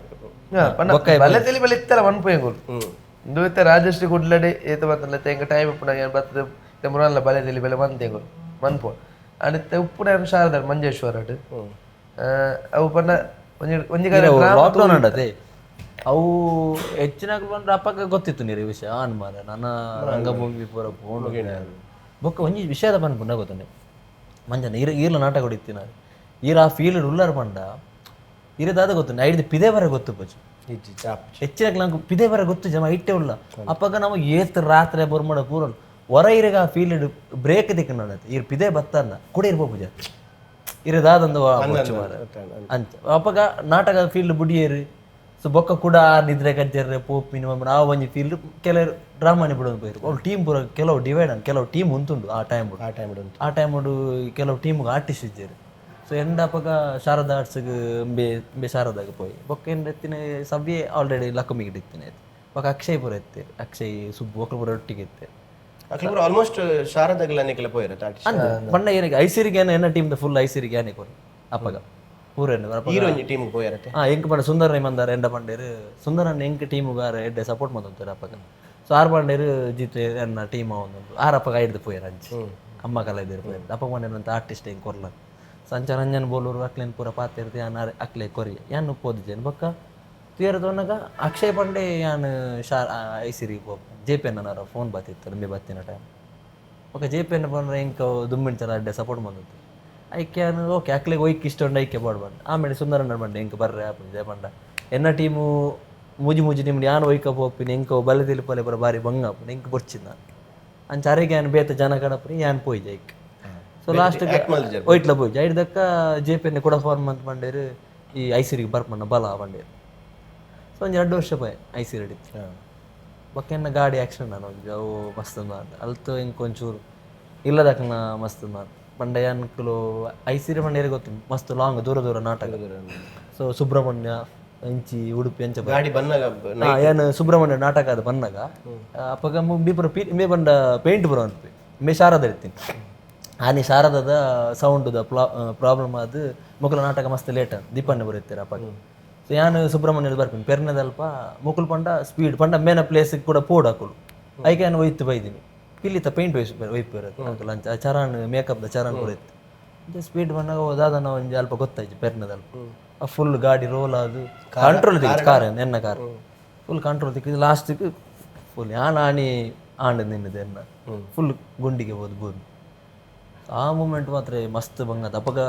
B: ಬಲದಲ್ಲಿ ಬಲ ಇತ್ತಲ್ಲ ಒನ್ ಪೋಯಂಗುಲು ಇಂದು ಇತ್ತ ರಾಜಶ್ರೀ ಕುಡ್ಲಡೆ ಏತ ಬತ್ತಲ್ಲ ಎಂಕ ಟೈಮ್ ಉಪ್ಪುನಾಗ ಯಾನ್ ಬತ್ತದ ಮುರಲ್ಲ ಬಲದಲ್ಲಿ ಬಲ ಮಂತೆಂಗುಲು ಮನ್ಪೋ ಅಂಡ್ ಉಪ್ಪುನ ಯಾನ್ ಶಾರದಾ ಮಂಜೇಶ್ವರ ಅವು ಪಂಡ ಒಂಜಿ ಒಂಜಿ ಕಡೆ
C: ಲಾಕ್ಡೌನ್ ಆಂಡತ್ತೆ ಅವು ಹೆಚ್ಚಿನ ಬಂದ್ರೆ ಅಪ್ಪಗೆ ಗೊತ್ತಿತ್ತು ನೀರು ಈ ವಿಷಯ ಆನ್ ಮಾರ ನನ್ನ ರಂಗಭೂಮಿ ಪೂರ ಪೋಂಡು ಬೊಕ್ಕ ಒಂಜಿ ವಿಷಯದ ಪನ್ಪುಂಡ ಗೊತ್ತುಂಡೆ ಮಂಜನ ಈರ ಈರ್ಲ ನಾಟಕ ಹೊಡಿತೀನಿ ನಾನು ಈರ ಆ ಫೀಲ್ಡ್ ಉಳ್ಳಾರ ಪಂಡ ಇರದಾದ ಗೊತ್ತು ಐದು ಪಿದೆ ಬರ ಗೊತ್ತು ಪಚ್ಚು.
A: ಇಜ್ಜಿ ಚಾಪ್.
C: ಹೆಚ್ಚಿನ ನಂಗೆ ಪಿದೆ ಬರ ಗೊತ್ತು ಜಮ ಇಟ್ಟೆ ಉಳ್ಳ ಅಪ್ಪಗ ನಮಗೆ ಏತ್ ರಾತ್ರಿ ಬೊರ್ಮಡ ಪೂರಲ್ ಹೊರ ಇರಗ ಆ ಫೀಲ್ಡ್ ಬ್ರೇಕ್ ದಿಕ್ಕ ನೋಡತ್ತೆ ಈರ್ ಪಿದೆ ಬತ್ತನ್ನ ಕೂಡ ಇರ್ಬೋ ಪೂಜೆ ಇರದಾದಂದು ಅಂಚ ಅಪ್ಪಗ ನಾಟಕ ಫೀಲ್ಡ್ ಬುಡಿಯೇರು ಸೊ ಬೊಕ್ಕ ಕೂಡ ನಿದ್ರೆ ಕಜ್ಜರ್ರೆ ಪೋಪಿನ ಆ ಒಂಜಿ ಫೀಲ್ಡ್ ಕೆಲವರು ಡ್ರಾಮಾನಿ ಬಿಡೋದು ಪೋಯಿರು ಅವ್ರು ಟೀಮ್ ಪೂರ ಕೆಲವು ಡಿವೈಡ್ ಅನ್ ಕೆಲವು ಟೀಮ್ ಉಂಟುಂಡು ಆ ಟೈಮ್.
A: ಆ ಟೈಮ್ ಉಂಟು.
C: ಆ ಟೈಮ್ ಕೆಲವು ಟೀಮ್ಗೆ ಆರ್ಟಿಸ್ಟ್ ಇದ್ದೀರು ಸೊ ಎಂಡ್ ಅಪ್ಪಗ ಶಾರದಾ ಆರ್ಟ್ಸ್ಗೆ ಬೇ ಬೇ ಶಾರದಾಗ ಪೋಯಿ ಬೊಕ್ಕ ಎಂಡ್ ಎತ್ತಿನ ಸಭ್ಯೆ ಆಲ್ರೆಡಿ ಲಕ್ಕುಮಿಗೆ ಇತ್ತಿನ ಆಯ್ತು ಬೊಕ್ಕ ಅಕ್ಷಯ್ ಪೂರ ಎತ್ತೇರು ಅಕ್ಷಯ್ ಸುಬ್ಬು ಒಕ್ಕಲು ಪೂರ ಒಟ್ಟಿಗೆ ಇತ್ತೇರು.
A: ಅಕ್ಲು ಆಲ್ಮೋಸ್ಟ್ ಶಾರದಾಗಲ ನಿಖಿಲ ಪೋಯಿರ ತಾಟಿ.
C: ಅಂದ್ ಬಣ್ಣ ಏನಕ್ಕೆ ಐಸಿರಿಗೆ ಎನ್ನ ಟೀಮ್ ಫುಲ್ ಐಸಿರಿಗೆ ಏನೇ ಕೊರು ಅಪ್ಪಗ ಪೂರ
A: ಹೀರೋ ಒಂಜಿ ಟೀಮ್ ಪೋಯಿರತ್ತೆ.
C: ಹಾಂ ಎಂಕ್ ಪಂಡ ಸುಂದರ ಮಂದಾರ ಎಂಡ ಪಂಡೇರು ಸುಂದರನ್ ಎಂಕ್ ಟೀಮ್ ಆರ್ ಎಡ್ಡೆ ಸಪೋರ್ಟ್ ಮಂತಾರೆ ಅಪ್ಪಗ ಸೊ ಆರ್ ಪಂಡೇರು ಜಿತ್ ಎನ್ನ ಟೀಮ್ ಒಂದು ಆರ್ ಅಪ್ಪಗ ಐಡ್ದು ಪೋಯರ್ ಅಂಚಿ ಅಮ್ಮ ಕಲ ಇದ್ದೀರು ಪೋಯರ್ ಅಪ್ಪ ಪಂಡೇರು ಅಂತ ಆರ್ಟಿಸ್ಟ್ ಹೆಂಗೆ ಕೊರ್ಲ ಸಂಚ ರಂಜನ್ ಬೋಲೂರು ಅಕ್ಲೇನ್ ಪೂರ ಪಾತಿರ್ದು ಯಾನ್ ಅಕ್ಲೆ ಕೊರಿ ಯಾನ್ ಉಪ್ಪೋದಿದ್ದೇನೆ ಬೊಕ್ಕ ತುಯರ್ ತೋನಗ ಅಕ್ಷಯ್ ಪಂಡೆ ಯಾನ್ ಶಾ ಐಸಿರಿ ಪೋಪ ಜೆ ಪಿ ಎನ್ನ ಫೋನ್ ಬಾತಿತ್ತು ನಿಮಗೆ ಬತ್ತಿನ ಟೈಮ್ ఒక J P N ಪಂಡ್ರೆ ಇಂಕ ದುಮ್ಮಿಂಚಲ ಅಡ್ಡೆ ಸಪೋರ್ಟ್ ಬಂದದ್ದು ಐಕೆ ಓಕೆ ಅಕ್ಲೆಗೆ ಒಯ್ಕ್ ಇಷ್ಟ ಉಂಡು ಐಕೆ ಬೋಡ್ ಆಮೇಲೆ ಸುಂದರಣ್ಣ ಬಂಡೆ ಇಂಕ ಬರ್ರೆ ಆಪುಂಡು ಜಯ ಪಂಡ ಎನ್ನ ಟೀಮು ಮೂಜಿ ಮೂಜಿ ನಿಮ್ಗೆ ಯಾನ್ ಒಯ್ಕ ಪೋಪಿನ ಎಂಕ ಬಲೆ ತಿಲಿಪಲೆ ಪೂರ ಬಾರಿ ಬಂಗ ಆಪುಂಡು ಎಂಕ್ ಬೊಡ್ಚಿನ ಅಂಚ ಅರೆಗೆ ಯಾನ್ ಬೇತೆ ಜನ ಕಡಪುರಿ ಯಾನ್ ಪೋಯಿಜೆ ಐಕ್ ಸೊ ಲಾಸ್ಟ್ ಒಯ್ಟ್ಲ ಪೋಯಿಜೆ ಐಡ್ದಕ್ಕ J P N ಕೂಡ ಫಾರ್ಮ್ ಅಂತ ಬಂಡೇರು ಈ ಐಸಿರಿಗೆ ಬರ್ಪಣ್ಣ ಬಲ ಬಂಡೇರು ಸೊ ಒಂಜಿ 2 ವರ್ಷ ಪೋಯೆ ಐಸಿರಿ ಹಿಡಿತು ಬೊಕ್ಕ ಎನ್ನ ಗಾಡಿ ಆಕ್ಸಿಡೆಂಟ್ ಆನ ಒಂಜಿ ಅವು ಮಸ್ತ್ ಅಲ್ತು ಇಂಕ್ ಒಂಚೂರು ಇಲ್ಲದಕ್ಕನ ಮಸ್ತ್ ಪಂಡ ಯಾನ್ಕುಲು ಐಸಿರಿ ಪಂಡ ಗೊತ್ತು ಮಸ್ತ್ ಲಾಂಗ್ ದೂರ ದೂರ ನಾಟಕ ಸೊ ಸುಬ್ರಹ್ಮಣ್ಯ ಅಂಚಿ ಉಡುಪಿ ಅಂಚ
A: ಗಾಡಿ ಬನ್ನಾಗ.
C: ಯಾನ್ ಸುಬ್ರಹ್ಮಣ್ಯ ನಾಟಕ ಅದು ಬನ್ನಾಗ ಅಪ್ಪಗ ಮೇ ಪೂರ ಪಿ ಮೇ ಬಂಡ ಪೇಂಟ್ ಬರೋ ಅನ್ಪಿ ಮೇ ಶಾರದ ಇರ್ತೀನಿ ಆನಿ ಶಾರದದ ಸೌಂಡ್ದ ಪ್ರಾಬ್ಲಮ್ ಅದು ಮೊಕಲ ನಾಟಕ ಮಸ್ತ್ ಲೇಟ್ ದೀಪಣ್ಣ ಬರುತ್ತೀರ ಅಪ್ಪಗ ಸೊ ಯಾನ್ ಸುಬ್ರಹ್ಮಣ್ಯದ ಬರ್ತೀನಿ ಪೆರ್ನದಲ್ಪ ಮುಕುಲ್ ಪಂಡ ಸ್ಪೀಡ್ ಪಂಡ ಮೇನ ಪ್ಲೇಸ್ ಕೂಡ ಪೋಡ್ ಹಾಕುಲು ಐಕೆ ಯಾನ್ ಒಯ್ತು ಬೈದಿನಿ ಪಿಲ್ಲಿತ ಪೇಂಟ್ ವೈಸ್ ಒಯ್ಪು ಇರುತ್ತೆ ಅಂಕಲ್ ಅಂಚ ಚರಾನ್ ಮೇಕಪ್ದ ಚರಾನ್ ಕೂಡ ಇತ್ತು ಸ್ಪೀಡ್ ಬಂದಾಗ ದಾದನ ಒಂಜಿ ಅಲ್ಪ ಗೊತ್ತಾಯ್ತು ಪೆರ್ನದಲ್ಪ ಆ ಫುಲ್ ಗಾಡಿ ರೋಲ್ ಅದು ಕಂಟ್ರೋಲ್ ದಿಕ್ಕು ಕಾರ್ ಎನ್ನ car full control ದಿಕ್ಕಿದ್ದು ಲಾಸ್ಟಿಗೆ ಫುಲ್ ಯಾನ್ ಆಣಿ ಆಂಡ್ ನಿನ್ನದು ಎನ್ನ ಫುಲ್ ಗುಂಡಿಗೆ ಹೋದ್ ಬೋದು ಆ ಮೂಮೆಂಟ್ ಮಾತ್ರ ಮಸ್ತ್ ಬಂಗದ ಅಪ್ಪಗ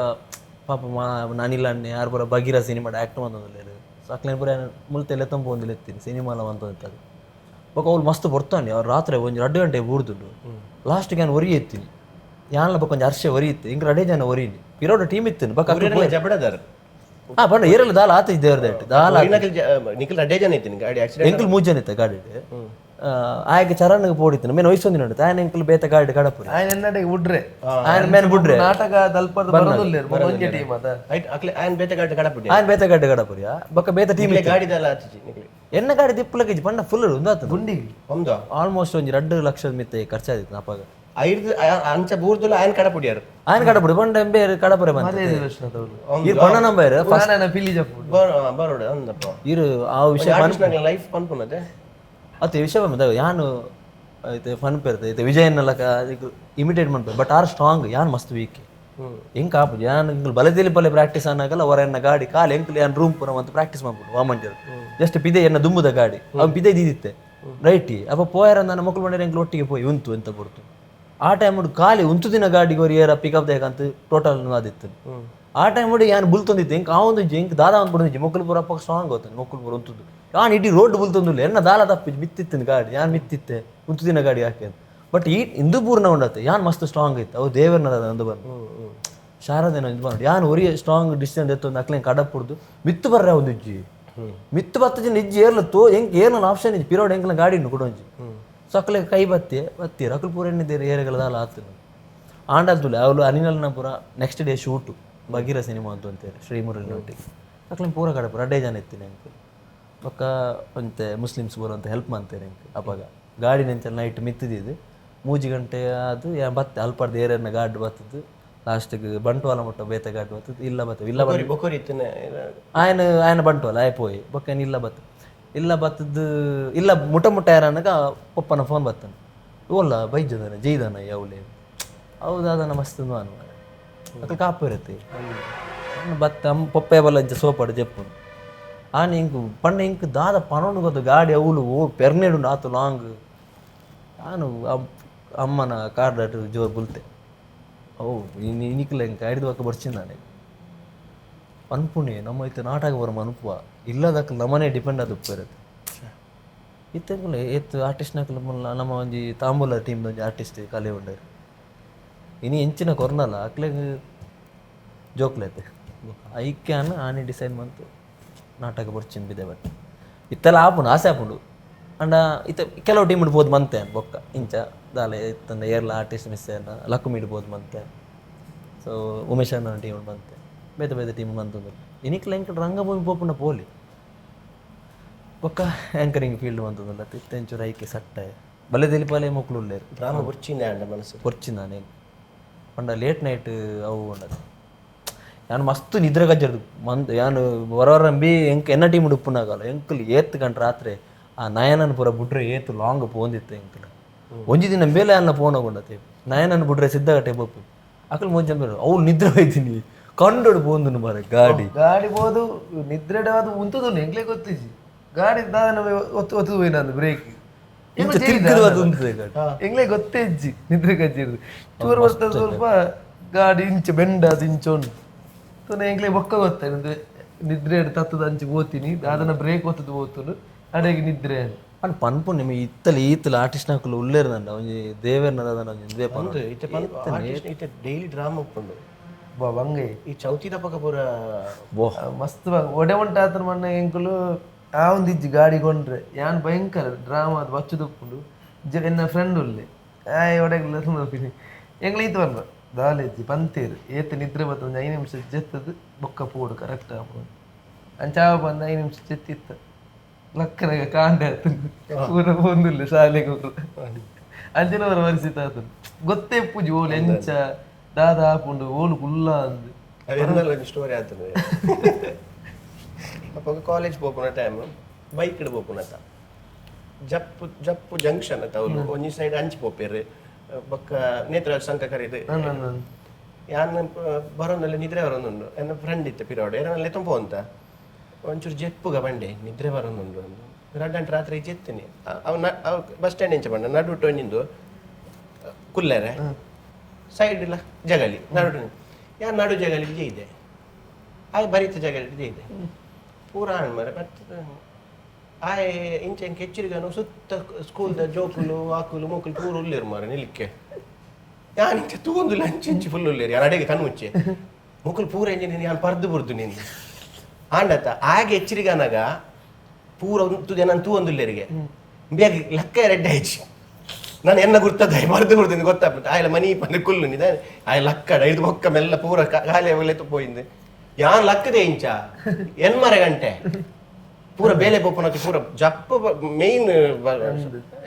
C: ಪಾಪ ಮಾ ನಾನಿಲ್ಲ ಅಣ್ಣೆ ಯಾರು ಪೂರ ಬಗೀರ ಸಿನಿಮಾ ಆ್ಯಕ್ಟ್ ಬಂದೊಂದಿಲ್ಲ ಸೊ ಅಕ್ಲೇನ್ ಪೂರ ಮುಲ್ತೆಲ್ಲ ತಂಪು ಒಂದಿಲ್ಲ ಎತ್ತೀನಿ ಸಿನಿಮಾಲ ಅಂತ ಅದು ಬೊಕ ಅವ್ಲು ಮಸ್ತ್ ಪೊರ್ತಾಂಡಿ ಅವ್ರು ರಾತ್ರಿ ಒಂಜಿ 2 ಗಂಟೆ ಬೂರ್ದುಂಡು. ಲಾಸ್ಟ್ಗೆ ಯಾನ್ ಒರಿ ಎತ್ತೀನಿ ಯಾನ್ಲ ಬೊಕ ಒಂಜಿ ಅರ್ಷೆ ಒರಿ ಇತ್ತು ಇಂಕ್ ರಡೆ ಜನ ಒರಿನಿ ಪಿರೋಡ ಟೀಮ್ ಇತ್ತು ಬೊಕ
A: ಜಬಡದಾರ್
C: ಹಾ ಪಂಡ ಏರಲ್ಲ ದಾಲ ಆತ ದೇವ್ರದೇಟ್ ದಾಲ.
A: ನಿಖಿಲ್ ರಡ್ಡೆ ಜನ ಇದ್ದೀನಿ ಗಾಡಿ ಆಕ್ಸಿಡೆಂಟ್.
C: ಎಂಕಲ್ 3 ಜನ ಇತ್ತ ಗಾಡಿ ಆಯ್ಕೆ ಚರಣ್ ಪೋಡಿತ್ತು ಮೇನ್ ವಯಸ್ಸೊಂದಿನ ಉಂಟು ಆಯನ ಎಂಕಲ್ ಬೇತ ಗಾಡಿ ಕಡಪುರಿ
B: ಆಯ್ನ ಎನ್ನಡೆ ಉಡ್ರೆ
C: ಆಯನ ಮೇನ್ ಬುಡ್ರೆ
B: ನಾಟಕ ದಲ್ಪದ ಬರೋದಿಲ್ಲ ಒಂಜೆ ಟೀಮ್ ಅದ
A: ಐಟ್ ಅಕ್ಲೆ ಆಯನ್ ಬೇತೆ ಗಾಡಿ ಕಡಪುಡಿ
C: ಆಯನ ಬೇತ ಗಾಡಿ ಕಡಪುರಿಯ ಬೊಕ ಬೇತ ಟೀಮ್
A: ಗಾಡಿ ದಾಲ ಆತಿಜಿ ನಿಖಿಲ್
C: ಎನ್ನ ಗಾಡಿ ದಿಪ್ಪಲಕ್ಕೆ ಪಂಡ ಫುಲ್ ಉಂದಾತು
B: ಗುಂಡಿಗೆ
A: ಒಂದು
C: ಆಲ್ಮೋಸ್ಟ್ ಒಂಜಿ 2 ಲಕ್ಷದ ಮಿತ್ತೆ ಖರ್ಚಾದಿತ್ತು ಅಪ್ಪಾಗ.
A: ಐದು ಅಂಚ ಬೂರ್ದುಲ ಆಯನ್ ಕಡಪುಡಿಯಾರು
C: ಆಯನ ಕಡಪುಡಿ ಪಂಡ ಎಂಬೇರು ಕಡಪುರೆ ಬಂತ ಇರು ಪಂಡ ನಂಬರ್
B: ನಾನ ಪಿಲಿ ಜಪ್ಪು
A: ಬರೋಡ ಅಂದಪ್ಪ
C: ಇರು ಆ ವಿಷಯ
A: ಲೈಫ್ ಪನ್ಪುನತೆ
C: ಅತ್ತೆ ವಿಷಯ ಬಂದ ಯಾನು ಐತೆ ಫನ್ ಪೇರ್ತೆ ಐತೆ ವಿಜಯನ್ನೆಲ್ಲ ಇಮಿಟೇಟ್ ಮಾಡ್ತಾರೆ but are strong ಯಾನ್ ಮಸ್ತ್ ವೀಕ್ ಎಂಕ್ ಆಪುಜಿ ಯಾನ್ ಎಂಕುಲು ಬಲದಲ್ಲಿ ಬಲೆ ಪ್ರಾಕ್ಟೀಸ್ ಅನ್ನಾಗಲ್ಲ ಹೊರ ಎನ್ನ ಗಾಡಿ ಕಾಲು ಎಂಕುಲು ಯಾನ್ ರೂಮ್ ಪೂರ ಮತ್ತು ಪ್ರಾಕ್ಟೀಸ್ ಮಾಡ್ಬಿಡು ವಾಮಂಜರ್ ಜಸ್ಟ್ ಪಿದೆ ಎನ್ನ ದುಂಬುದ ಗಾಡಿ ಅವ್ನು ಪಿದೆ ದೀದಿತ್ತೆ ರೈಟ್ ಅಪ್ಪ ಪೋಯರ ನನ್ನ ಮಕ್ಕಳು ಬಂದರೆ ಎಂಕುಲು ಒಟ್ಟಿಗೆ ಪೋಯಿ ಉಂತು ಎಂತ ಬರುತ್ತು ಆ ಟೈಮ್ ಖಾಲಿ ಉಂತು ದಿನ ಗಾಡಿಗೆ ಅವ್ರು ಏರ ಪಿಕಪ್ ದೇಕಂತ ಟೋಟಲ್ ಅದಿತ್ತು ಆ ಟೈಮ್ ನೋಡಿ ಯಾನ್ ಬುಲ್ತೊಂದಿತ್ತು ಎಂಕ್ ಆ ಒಂದು ಎಂಕ್ ದಾದ ಒಂದು ಬಿಡೋದು ಮೊಕ್ಕಲು ಪೂರ ಅಪ್ಪ ಸ್ಟ್ರಾಂಗ್ ಹೋಗ್ತಾನೆ ಮೊಕ್ಕಲು ಪೂರ ಉಂತದ್ದು ಯಾನ್ ಇಡೀ ರೋಡ್ ಬುಲ್ತೊಂದಿಲ್ಲ ಎನ್ನ ದಾಲ ತಪ್ಪಿದ್ದು ಮಿತ್ತಿತ್ತು ಗಾಡಿ ಯಾನ್ ಮಿತ್ತಿತ್ತೆ ಉಂತು ದಿನ ಗಾಡಿ ಹಾಕಿ ಅಂತ ಬಟ್ ಈ ಇಂದು ಪೂರ್ಣ ಉಂಡತ್ತೆ ಯಾನ್ ಮಸ್ತ್ ಸ್ಟ್ರಾಂಗ್ ಇತ್ತು ಅವು ದೇವರನ್ನ ಅಂದು ಬಂದು ಶಾರದೇನ ಇದು ಬಂದು ಯಾನ್ ಒರಿಯ ಸ್ಟ್ರಾಂಗ್ ಡಿಸಿಷನ್ ಎತ್ತೊಂದು ಅಕ್ಲೇನ್ ಕಡಪುಡ್ದು ಮಿತ್ತು ಬರ್ರೆ ಒಂದು ಇಜ್ಜಿ ಮಿತ್ತು ಬತ್ತ ಇಜ್ಜಿ ಏರ್ಲ ತೋ ಎಂಕ್ ಏರ್ಲ ಆಪ್ಷನ್ ಇಜ್ಜಿ ಪಿರೋಡ್ ಎಂಕ್ಲ ಗಾಡಿ ಉಂಡು ಕೊಡೊಂಜಿ ಸೊ ಅಕ್ಲೆ ಕೈ ಬತ್ತಿ ಬತ್ತಿ ಅಕಲ್ ಪೂರ ಎಣ್ಣಿದ್ದೇರು ಏರೆಗಳ ದಾಲ ಆತನು ಆಂಡಲ್ ತುಲೆ ಅವಳು ಅನಿಲನ ಪೂರ next day shoot Bagheera cinema ಅಂತ ಅಂತೇಳಿ ಶ್ರೀಮುರಳಿ ಒಟ್ಟಿಗೆ ಅಕ್ಲೇನ್ ಪೂರ ಕಡೆ ಪೂರ ಅಡ್ಡೇ ಜನ ಇತ್ತೀನಿ ಅಂಕಲ್ ಪಕ್ಕ ಒಂತೆ ಮುಸ್ಲಿಮ್ಸ್ ಬರುವಂತ ಹೆಲ್ಪ್ ಮಾಡ್ತೇನೆ ಅಂಕ ಅಪ್ಪಾಗ ಗಾಡಿ ನೆಂಚಲ್ ನೈಟ್ ಮಿತ್ತಿದ್ದು 3 ಗಂಟೆ ಅದು ಯಾ ಬತ್ತೆ ಅಲ್ಪಾರ್ದು ಏರನ್ನ ಗಾಡಿ ಬತ್ತದ್ದು ಲಾಸ್ಟಿಗೆ ಬಂಟ್ವಾಳ ಮುಟ್ಟ ಬೇತ ಗಾಡಿ ಬತ್ತದ್ದು ಇಲ್ಲ ಬತ್ತ ಇಲ್ಲ ಬಂದು
A: ಬೊಕೋರಿ ಇತ್ತನೆ
C: ಆಯನ ಆಯನ ಬಂಟ್ವಾಳ ಆಯ್ ಪೋಯಿ ಬೊಕ್ಕ ಇಲ್ಲ ಬತ್ತ ಇಲ್ಲ ಬತ್ತದ್ದು ಇಲ್ಲ ಮುಟ ಮುಟ್ಟ ಯಾರನ್ನಾಗ ಪಪ್ಪನ ಫೋನ್ ಬತ್ತಾನೆ ಓಲ್ಲ ಬೈಜದಾನ ಜೈದಾನ ಯಾವಲೆ ಹೌದಾದನ ಮಸ್ತ್ ಅನು ಅಕ್ಕ ಕಾಪು ಇರುತ್ತೆ ಬತ್ತ ಅಮ್ಮ ಪಪ್ಪೆ ಬಲ್ಲ ಇಂಚ ಸೋಪಾಡು ಜಪ್ಪುನು ಆನೆ ಇಂಕು ಪಂಡ ಇಂಕು ದಾದ ಪನೊಂಡು ಗೊತ್ತು ಗಾಡಿ ಅವಳು ಓ ಪೆರ್ನೇಡು ಆತು ಲಾಂಗ್ ನಾನು ಅಮ್ಮನ ಕಾರ್ಡ್ ಜೋರು ಬುಲ್ತೆ ಓ ಇನಿಕ್ಲ ಇಂಕ ಐದು ಪಕ್ಕ ಬರ್ಚಿಂದಾನೆ ಅನ್ಪುಣೆ ನಮ್ಮ ಇತ್ತ ನಾಟಕ ಬರೋ ಅನುಪುವ ಇಲ್ಲದಕ್ಕ ನಮ್ಮನೆ ಡಿಪೆಂಡ್ ಅದು ಇರುತ್ತೆ ಇತ್ತಂಕುಲೆ ಏತ್ ಆರ್ಟಿಸ್ಟ್ನಕುಲು ಮುಲ್ಲ ನಮ್ಮ ಒಂಜಿ ತಾಂಬೂಲ ಟೀಮ್ ಒಂಜಿ ಆರ್ಟಿಸ್ಟ್ ಕಲೆ ಉಂಡರು ಇನಿ ಎಂಚಿನ ಕೊರ್ನಲ್ಲ ಅಕ್ಲೆಗ್ ಜೋಕ್ಲೈತೆ ಐಕ್ಯಾನ್ ಆನೆ ಡಿಸೈಡ್ ಮಂತು ನಾಟಕ ಬರ್ಚಿನ್ ಬಿದೆ ಬಟ್ ಇತ್ತೆಲ್ಲ ಆಪುಂಡು ಆಸೆ ಆಪುಂಡು ಅಂಡ ಇತ್ತ ಕೆಲವು ಟೀಮ್ ಇಡ್ಬೋದು ಮಂತೆ ಬೊಕ್ಕ ಇಂಚ ದಾಲೆ ಇತ್ತಂದ ಏರ್ಲ ಆರ್ಟಿಸ್ಟ್ ಮಿಸ್ ಏನ ಲಕ್ಕುಮಿ ಇಡ್ಬೋದು ಮಂತೆ ಸೊ ಉಮೇಶ್ ಅಣ್ಣ ಟೀಮ್ ಬಂತೆ ಬೇತೆ ಬೇತೆ ಟೀಮ್ ಬಂತಂದ್ರೆ ಇನಿಕ್ಲ ಎಂಕಲ್ ರಂಗಭೂಮಿ ಪೋಪುಂಡ ಪೋಲಿ ಬೊಕ್ಕ ಆ್ಯಂಕರಿಂಗ್ ಫೀಲ್ಡ್ ಬಂತಂದಲ್ಲ ತಿತ್ತೆಂಚೂರು ಐಕೆ ಸಟ್ಟೆ ಬಲೆ ತೆಲಿಪಾಲೆ ಮಕ್ಕಳು ಉಳ್ಳೇರು
A: ಡ್ರಾಮಾ ಬುರ್ಚಿಂದೆ ಅಂಡ ಮನಸ್ಸು
C: ಪೊರ್ಚಿಂದಾನೆ ಪಂಡ ಲೇಟ್ ನೈಟ್ ಅವು ಉಂಡದು ಯಾನು ಮಸ್ತ್ ನಿದ್ರೆ ಗಜ್ಜರ್ದು ಮಂದ್ ಯಾನು ಹೊರವರಂಬಿ ಎಂಕ್ ಎನ್ನ ಟೀಮ್ ಉಡುಪುನಾಗಲ್ಲ ಎಂಕಲ್ ಏತ್ ಗಂಟೆ ರಾತ್ರಿ ಆ ನಯನನ್ ಪೂರ ಬುಡ್ರೆ ಏತ್ ಲಾಂಗ್ ಪೋಂದಿತ್ತು ಎಂಕಲ್ ಒಂಜಿ ದಿನ ಮೇಲೆ ಅನ್ನ ಫೋನ್ ಹೋಗೊಂಡತೆ ನಯನನ್ ಬುಡ್ರೆ ಸಿದ್ಧಗಟ್ಟೆ ಬಪ್ಪು ಅಕಲ್ ಮೊಂಜ ಅವ್ಳು ನಿದ್ರೆ ಹೋಯ್ತೀನಿ ಕಂಡೋಡು ಪೋಂದುನು ಮಾರೆ ಗಾಡಿ
B: ಗಾಡಿ ಬೋದು ನಿದ್ರೆ ಅದು ಉಂತದು ಎಂಕ್ಲೆ ಗೊತ್ತಿಜಿ ಗಾಡಿ ದಾದ ಒತ್ತು ಒತ್ತು ಹೋಯ್ನಂದು ಬ್ರೇಕ್
C: ಇಂಚ ತಿರ್ಗದು ಅದು ಉಂತದೆ ಗಾಡಿ
B: ಎಂಗ್ಲೆ ಗೊತ್ತೇ ಇಜ್ಜಿ ನಿದ್ರೆ ಕಜ್ಜಿರ್ದು ಚೂರು ಬರ್ತದೆ ಸ್ವಲ್ಪ ಗಾಡಿ ಇಂಚ ಬೆಂಡ ಅದು ಇಂಚ ಉಂಟು ತುನ ಎಂಗ್ಲೆ ಬೊಕ್ಕ ಗೊತ್ತ ನಿದ್ರೆ ತತ್ತದ ಅಂಚೆ ಓತೀನಿ ದಾದನ ಬ್ರೇಕ್ ಒತ್ತದು ಓತುನು ಅಡೆಗೆ ನಿದ್ರೆ
C: ಅಂಡ್ ಪನ್ಪು ನಿಮಗೆ ಇತ್ತಲ ಈತಲ ಆರ್ಟಿಸ್ಟ್ ನಕುಲು ಉಲ್ಲೇರ್ದಂಡ ಒಂಜಿ ದೇವೆರ್ನ ದಾದನ ಒಂಜಿ ಇಂದುವೆ ಪನ್ಪು
A: ಇತ್ತೆ ಇತ್ತೆ ಡೈಲಿ ಡ್ರಾಮಾ ಉಪ್ಪುಂಡು
B: ಬಾ ಬಂಗೆ
A: ಈ ಚೌತಿ ದಪಕ ಪೂರ
C: ಬೋ
B: ಮಸ್ತ್ ಬಾಗ ಒಡೆ ಉಂಟು ಆತನ ಮಣ್ಣ ಎಂಕುಲು ಆ ಒಂದು ಇಜ್ಜಿ ಗಾಡಿ ಕೊಂಡ್ರೆ ಯಾನ್ ಭಯಂಕರ ಡ್ರಾಮಾ ಅದು ಬಚ್ಚುದುಪ್ಪುಂಡು ಎನ್ನ ಫ್ರೆಂಡ್ ಉಲ್ಲೆ ಆಯ್ ಒಡೆಗ್ಲ ಎಂಗ್ಲ ಈತ ಬರ್ಲ ದಾಲೆಜ್ಜಿ ಪಂತೇರು ಏತ್ ನಿದ್ರೆ ಬತ್ತ ಒಂಜಿ 5 ನಿಮಿಷ ಜೆತ್ತದು ಬೊಕ್ಕ ಪೋಡು ಕರೆಕ್ಟ್ ಆಪುಂಡು ಅಂಚಾವ ಬಂದು 5 ನಿಮಿಷ ಜೆತ್ತಿತ್ತ ಲಕ್ಕನಗ ಕಾಂಡೆ ಆತು ಪೂರ ಪೋಂದುಲ್ಲೆ ಶಾಲೆಗೆ ಪೂರ ಅಂಚಿನ ಅವರ ಪರಿಸ್ಥಿತಿ ಆತನು ಗೊತ್ತೇ ಪೂಜಿ ಓಲು ಎಂಚ ದಾದ ಆಪುಂಡು ಓಲು ಕುಲ್ಲ ಅಂದು
A: ಅವೆನ್ನೆಲ್ಲ ಒಂಜಿ ಸ್ಟೋರಿ ಆತದೆ ಅಪ್ಪಗ ಕಾಲೇಜ್ ಪೋಪುನ ಟೈಮ್ ಬೈಕ್ ಪೋಪುನತ ಜಪ್ಪು ಜಪ್ಪು ಜಂಕ್ಷನ್ ಅತ್ತ ಅವ್ಲು ಒಂಜಿ ಸೈಡ್ ಅಂಚಿ ಪೋಪೇರು ಬೊಕ್ಕ ನೇತ್ರ ಸಂಕ ಕರೀದು ಯಾನ್ ಬರೋನಲ್ಲಿ ನಿದ್ರೆ ಬರೋನುಂಡು ಎನ್ನ ಫ್ರೆಂಡ್ ಇತ್ತು ಪಿರೋಡ್ ಏನಲ್ಲಿ ತುಂಬ ಅಂತ ಒಂಚೂರು ಜೆಪ್ಪುಗ ಬಂಡೆ ನಿದ್ರೆ ಬರೋನುಂಡು ರಡ್ಡ್ ಗಂಟೆ ರಾತ್ರಿ ಜೆತ್ತೀನಿ ಅವ್ ಬಸ್ ಸ್ಟ್ಯಾಂಡ್ ಇಂಚ ಬಂಡ ನಡುಟು ಒಂಜಿಂದು ಕುಲ್ಲೆರೆ ಸೈಡ್ ಇಲ್ಲ ಜಗಲಿ ನಡು ಯಾರು ನಡು ಜಗಲಿ ಇದೆ ಆಯ್ ಬರೀತ ಜಗಲಿ ಇದೆ ಪೂರ ಹಾಳು ಮರೆ ಬರ್ತದೆ ಆಯೆ ಇಂಚ ಎಂಕ್ ಎಚ್ಚರಿಗಾನು ಸುತ್ತ ಸ್ಕೂಲ್ದ ಜೋಕುಲು ಆಕುಲು ಮೋಕುಲು ಪೂರ ಉಲ್ಲೇರು ಮಾರ ನಿಲಿಕ್ಕೆ. ಯಾನ್ ಇಂಚ ತೂವೊಂದುಲ್ಲ, ಅಂಚಿ ಇಂಚಿ ಫುಲ್ ಉಲ್ಲೇರು. ಯಾನ್ ಅಡೆಗೆ ಕಣ್ಣು ಮುಚ್ಚೆ, ಮೊಕುಲು ಪೂರ ಇಂಜಿನ ಯಾನ್ ಪರ್ದು ಬುರ್ದು ನಿಂದು ಆಂಡತ. ಆಗೆ ಎಚ್ಚರಿಗಾನಾಗ ಪೂರ ಉಂತುದು ನಾನು ತೂವೊಂದುಲ್ಲೇರಿಗೆ ಬೇಗ ಲಕ್ಕ ರೆಡ್ಡೆ ಆಯ್ಚಿ. ನಾನು ಎನ್ನ ಗುರ್ತದ ಮರ್ದು ಬುರ್ದು ಗೊತ್ತಾಗ್ಬಿಟ್ಟು ಆಯ್ಲ ಮನಿ ಪಂದು ಕುಲ್ಲು ನಿದ ಆಯ್ ಲಕ್ಕಡ ಇದು ಬೊಕ್ಕ ಮೆಲ್ಲ ಪೂರ ಖಾಲಿ ಅವಲೆ ಪೋಯಿಂದು. ಯಾನ್ ಲಕ್ಕದೆ ಇಂಚ ಎನ್ಮರೆ ಗಂಟೆ ಪೂರ ಬೇಲೆ ಪೋಪುನಕ್ಕೆ ಪೂರ ಜಪ್ಪ ಮೇನ್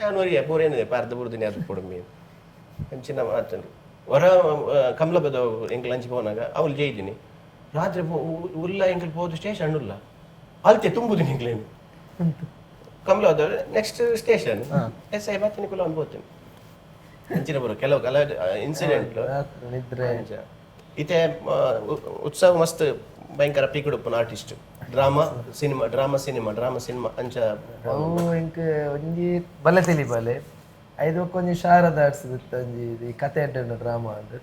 A: ಯಾನ್ ಒರಿಯ ಪೂರ ಏನಿದೆ ಪಾರ್ದ ಬುರ್ದಿನಿ ಅದು ಪೋಡು ಮೇನ್ ಅಂಚಿನ ಮಾತಂಡು. ಹೊರ ಕಮಲಬದ ಎಂಕಲ್ ಅಂಚಿ ಪೋನಾಗ ಅವಳು ಜೈದಿನಿ ರಾತ್ರಿ ಉಲ್ಲ ಎಂಕಲ್ ಪೋದು ಸ್ಟೇಷನ್ ಉಲ್ಲ ಅಲ್ತೆ ತುಂಬುದಿನಿ ಎಂಕ್ಲೇನು ಕಮಲದ next station S I ಬಾತಿನಿ ಕುಲ ಒಂದು ಪೋತೀನಿ ಅಂಚಿನ ಬರೋ ಕೆಲವು ಕಲ ಇನ್ಸಿಡೆಂಟ್.
B: ರಾತ್ರಿ ನಿದ್ರೆ.
A: ಇತ್ತೆ ಉತ್ಸವ ಮಸ್ತ್ ಭಯಂಕರ ಪೀಕುಡುಪ್ಪುನ artist. Drama cinema, drama cinema, drama cinema ಅಂಚ.
B: ಅವು ಎಂಕ್ ಒಂಜಿ ಬಲೆ ತೆಲಿ ಬಲೆ ಐದು ಒಂಜಿ ಶಾರದ ಆಡ್ಸದಿತ್ತ ಒಂಜಿ ಇದು ಈ ಕತೆ ಅಡ್ಡ ಡ್ರಾಮಾ ಅಂದ್.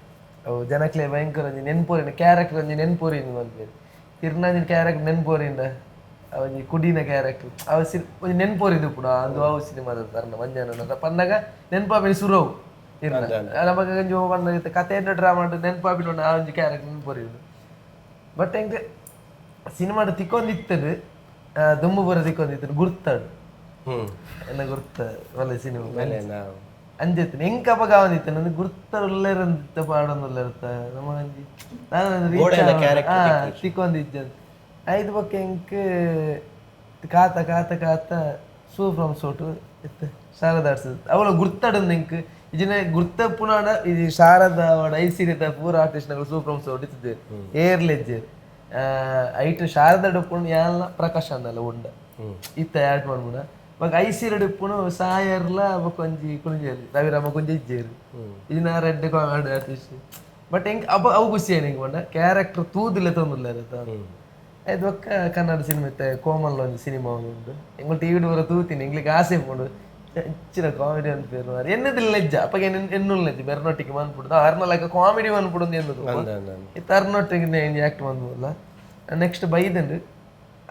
B: ಅವು ಜನಕ್ಲೆ ಭಯಂಕರ ಒಂಜಿ ನೆನ್ಪೋರಿನ ಕ್ಯಾರೆಕ್ಟರ್, ಒಂಜಿ ನೆನ್ಪೋರಿನ ಮಲ್ಪೇರು. ತಿರ್ನಂಜಿನ ಕ್ಯಾರೆಕ್ಟರ್ ನೆನ್ಪೋರಿಂಡ, ಒಂಜಿ ಕುಡಿನ ಕ್ಯಾರೆಕ್ಟರ್ ಅವು ಸಿ ಒಂಜಿ ನೆನ್ಪೋರಿದು ಪುಡ ಅಂದು. ಅವು ಸಿನಿಮಾದ ತರ್ನ ಮಂಜಾನ ಪನ್ನಗ ನೆನ್ಪಾಪಿನ ಸುರವು ಇರ್ನ ನಮಗ ಒಂಜಿ ಪಂಡ ಕತೆ ಅಡ್ಡ ಡ್ರಾಮಾ ನೆನ್ಪಾಪಿನ ಆ ಒಂಜಿ ಕ್ಯಾರೆಕ್ಟರ್ ನೆನ್ಪೋರಿದು. ಬಟ್ ಎಂಕ್ ಸಿನಿಮಾಡ್ ತಿಕ್ಕೊಂದಿತ್ತದು, ದುಂಬು ಬರ ತಿಕ್ಕೊಂದಿತ್ತದು ಗುರ್ತಾಡು. ಎನ್ನ ಗುರ್ತ ಒಳ್ಳೆ ಸಿನಿಮಾ
A: ನಾವು
B: ಅಂಜೆತ್ತನೆ ಎಂಕ್ ಅಪಗ ಆವೊಂದಿತ್ತು ನಂದು ಗುರ್ತ ಉಲ್ಲೇರಂತ ಪಾಡೊಂದುಲ್ಲೆರ್ತ ನಮ್ಮ ಒಂಜಿ ನಾನು
A: ಗೋಡೆನ character.
B: ತಿಕ್ಕೊಂದಿಜ್ಜಂತ. ಐದು ಬೊಕ್ಕ ಎಂಕ್ ಕಾತ ಕಾತ ಕಾತ ಸೂ ಫ್ರಮ್ ಸೋಟು ಇತ್ತು ಶಾರದಾ ಅವಳ ಗುರ್ತಾಡಂದು ಎಂಕ್ ಇಜಿನ ಗುರ್ತ ಪುನಾಡ ಇದು ಶಾರದಾ ಅವಡ ಐಸಿರಿತ ಪೂರ ಆರ್ಟಿಸ್ಟ್ ನಗಳು ಸೂ ಫ್ರಮ್ ಸೋಟು ಇತ್ತಿದ್ದೇವೆ ಏರ್ಲೆಜ್ಜೆರ್. ಐಟ್ ಶಾರದಾ ಉಪ್ಪುನು ಯಾನ್ಲ ಪ್ರಕಾಶ್ ಅನ್ನಲ್ಲ ಉಂಡ ಇತ್ತ ಆ್ಯಡ್ ಮಾಡ್ಬಿಡ. ಬೊಕ ಐಸಿರಡ್ ಉಪ್ಪುನು ಸಾಯರ್ಲ ಬೊಕ ಒಂಜಿ ಕುಂಜೇರು ರವಿರಾಮ Kunja ಇಜ್ಜೇರು ಇಜಿನ red comedy artist. But ಎಂಕ್ ಅಪ್ಪ ಅವು ಖುಷಿ ಎಂಕ್ ಪಂಡ ಕ್ಯಾರೆಕ್ಟರ್ ತೂದಿಲ್ಲ ತೊಂದುಲ್ಲ. ಐದು ಬೊಕ್ಕ ಕನ್ನಡ ಸಿನಿಮಾ ಇತ್ತೆ ಕೋಮಲ್ ಒಂಜಿ ಸಿನಿಮಾ ಉಂಡು. ಎಂಕುಲು ಟಿವಿ ಪೂರ ತೂತೀನಿ, ಎಂಕ್ಲಿಗೆ ಆಸೆ ಉಂಡು ಹೆಚ್ಚಿನ ಕಾಮಿಡಿ ಅಂತ ಪೇರು ಮಾರ್ರೆ. ಎನ್ನದಿಲ್ಲ ಲಜ್ಜ ಅಪ್ಪಗೆ ಎನ್ನುಲ್ಲ ಲಜ್ಜ ಬೆರ್ನೊಟ್ಟಿಗೆ ಮನ್ಪುಡುದು ಅರ್ನ ಲೈಕ್ ಕಾಮಿಡಿ ಮನ್ಪುಡು ಎನ್ನುದು. ಇತ್ತ ಅರ್ನೊಟ್ಟಿಗೆ ಆಕ್ಟ್ ಮನ್ಪುಲ್ಲ. ನೆಕ್ಸ್ಟ್ ಬೈದಂಡು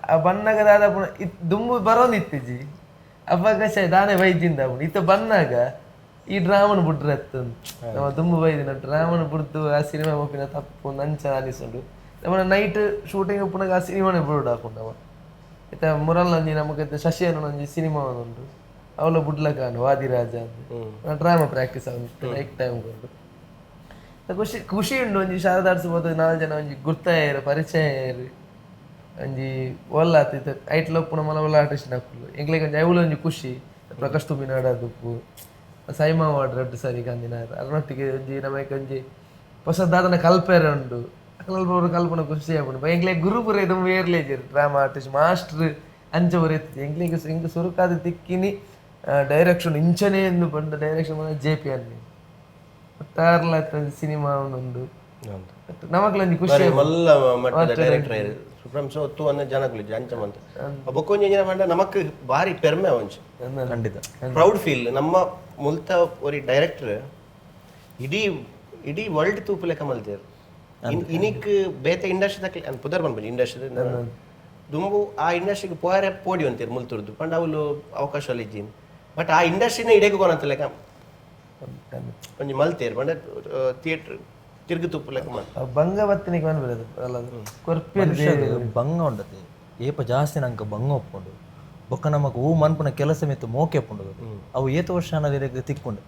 B: ಆ ಬನ್ನಗ ದಾದ ಪುಣ ದುಂಬು ಬರೋಂದಿತ್ತಿಜಿ ಅವಾಗ ಶೇ ದಾನೆ ಬೈದಿಂದ ಪುಣ. ಇತ್ತ ಬನ್ನಾಗ ಈ ಡ್ರಾಮನ್ ಬುಡ್ರೆ ಅತ್ತಂದು ನಮ್ಮ ದುಂಬು ಬೈದಿನ ಡ್ರಾಮನ್ ಬುಡ್ದು ಆ ಸಿನಿಮಾ ಒಪ್ಪಿನ ತಪ್ಪು ನಂಚ ಅನಿಸುಂಡು. ನಮ್ಮ ನೈಟ್ ಶೂಟಿಂಗ್ ಉಪ್ಪುನಾಗ ಆ ಸಿನಿಮಾನೇ ಬುಡ್ ಹಾಕೊಂಡು ಅವ ಇತ್ತ ಮುರಲ್ ಒಂಜಿ ನಮಕ್ ಶಶಿ ಅನ್ನೋ ಒಂಜಿ ಸಿನಿಮಾ ಉಂಡು ಅವಳ ಬುಡ್ಲಕಾನು ವಾದಿರಾಜ ಅಂತ ಡ್ರಾಮಾ ಪ್ರಾಕ್ಟೀಸ್ ಆಗುಂಟು ನೈಟ್ ಟೈಮ್ ಕೊಟ್ಟು. ಖುಷಿ ಖುಷಿ ಉಂಡು. ಒಂಜಿ ಶಾರದಾಡ್ಸ್ಬೋದು ನಾಲ್ ಜನ ಒಂಜಿ ಗುರ್ತಾಯರು ಪರಿಚಯ ಆಯೆರ್ ಒಂಜಿ ಒಲ್ಲಾತ್ ಇತ್ತೆ ಐಟ್ಲ ಉಪ್ಪುನ ಮಲ್ಲ ಮಲ್ಲ ಆರ್ಟಿಸ್ಟ್ ನಕುಲು ಎಂಕ್ಲೆಗ್ ಒಂಜಿ ಐವುಲ ಒಂಜಿ ಖುಷಿ. ಪ್ರಕಾಶ್ ತುಮಿನಾಡ್ ಉಪ್ಪು ಸೈಮಾ ಅವಾರ್ಡ್ ರಡ್ಡ್ ಸಾರಿ ಕಂದಿನ ಅರ್ನೊಟ್ಟಿಗೆ ಒಂಜಿ ನಮಕ್ ಒಂಜಿ ಹೊಸ ದಾದನ ಕಲ್ಪೆರೆ ಉಂಡು. ಅಕಲ್ ಕಲ್ಪನ ಖುಷಿ ಆಪುಂಡು. ಎಂಕ್ಲೆಗ್ ಗುರು ಪೂರ ದುಂಬು ಏರ್ಲೇಜೆರ್ drama artist master ಅಂಚ ಪೂರ ಇತ್ತಿಜಿ ಎಂಕ್ಲೆಗ್. ಎಂಕ್ ಸುರುಕಾದ್ ತಿಕ್ಕಿನಿ ಡೈರೆಕ್ಷನ್ ಇಂಚನೇ ಎಂದು ಪಂಡ ಡೈರೆಕ್ಷನ್ ಜೆ ಪಿ ಅನ್ನಿ ಒಟ್ಟಾರ್ಲ ಸಿನಿಮಾ ಉಂಡು ನಮಕ್ಲ ಒಂಜಿ ಖುಷಿ.
A: ಬಾರಿ ಮಲ್ಲ ಮಟ್ಟದ ಡೈರೆಕ್ಟರ್ ಆಯ್ರು ಸುಪ್ರಂ ಸೊ ಒತ್ತು ಅನ್ನ ಜನಕುಲು ಅಂಚ ಮಂತ. ಬೊಕ್ಕೊಂಜಿ ಎಂಜಿನ ಪಂಡ ನಮಕ್ ಬಾರಿ ಪೆರ್ಮೆ ಒಂಜಿ.
C: ಖಂಡಿತ.
A: ಪ್ರೌಡ್ ಫೀಲ್ ನಮ್ಮ ಮುಲ್ತ ಒರಿ ಡೈರೆಕ್ಟರ್ ಇಡೀ ಇಡೀ ವರ್ಲ್ಡ್ ತೂಪುಲೆಕ ಮಲ್ತೇರ್. ಇನಿಕ್ ಬೇತೆ ಇಂಡಸ್ಟ್ರಿ ತಕ್ಲೆ ಪುದರ್ ಪನ್ಪುಜಿ. ಇಂಡಸ್ಟ್ರಿ ದುಂಬು ಆ ಇಂಡಸ್ಟ್ರಿಗೆ ಪೋಯರೆ ಪೋಡಿ ಅಂತೀರ್ ಮುಲ್ತುರ್ದು ಪಂಡ ಅವಲು ಅವಕಾಶ ಇಜ್ಜಿನ್. ಬಟ್ ಆ ಇಂಡಸ್ಟ್ರಿನ ಇಡೆಗ್ ಕೊನಂತ ಲೆಕ್ಕ ಒಂಜಿ ಮಲ್ತೇರ್ ಪಂಡ ಥಿಯೇಟರ್ ತಿರ್ಗು ತುಪ್ಪು ಲೆಕ್ಕ ಮಲ್ತ.
B: ಬಂಗ ಬತ್ತಿನಿಗೆ ಮನ್ಬಿಡದು ಅಲ್ಲ ಕೊರ್ಪೇರು.
C: ಮನುಷ್ಯಗ್ ಬಂಗ ಉಂಡತೆ ಏಪ ಜಾಸ್ತಿ ನಂಗೆ ಬಂಗ ಒಪ್ಪುಂಡು ಬೊಕ್ಕ ನಮಕ್ ಹೂ ಮನ್ಪುನ ಕೆಲಸ ಮಿತ್ತು ಮೋಕೆ ಉಪ್ಪುಂಡು. ಅವು ಏತ್ ವರ್ಷ ಅನ್ನೋದು ತಿಕ್ಕೊಂಡು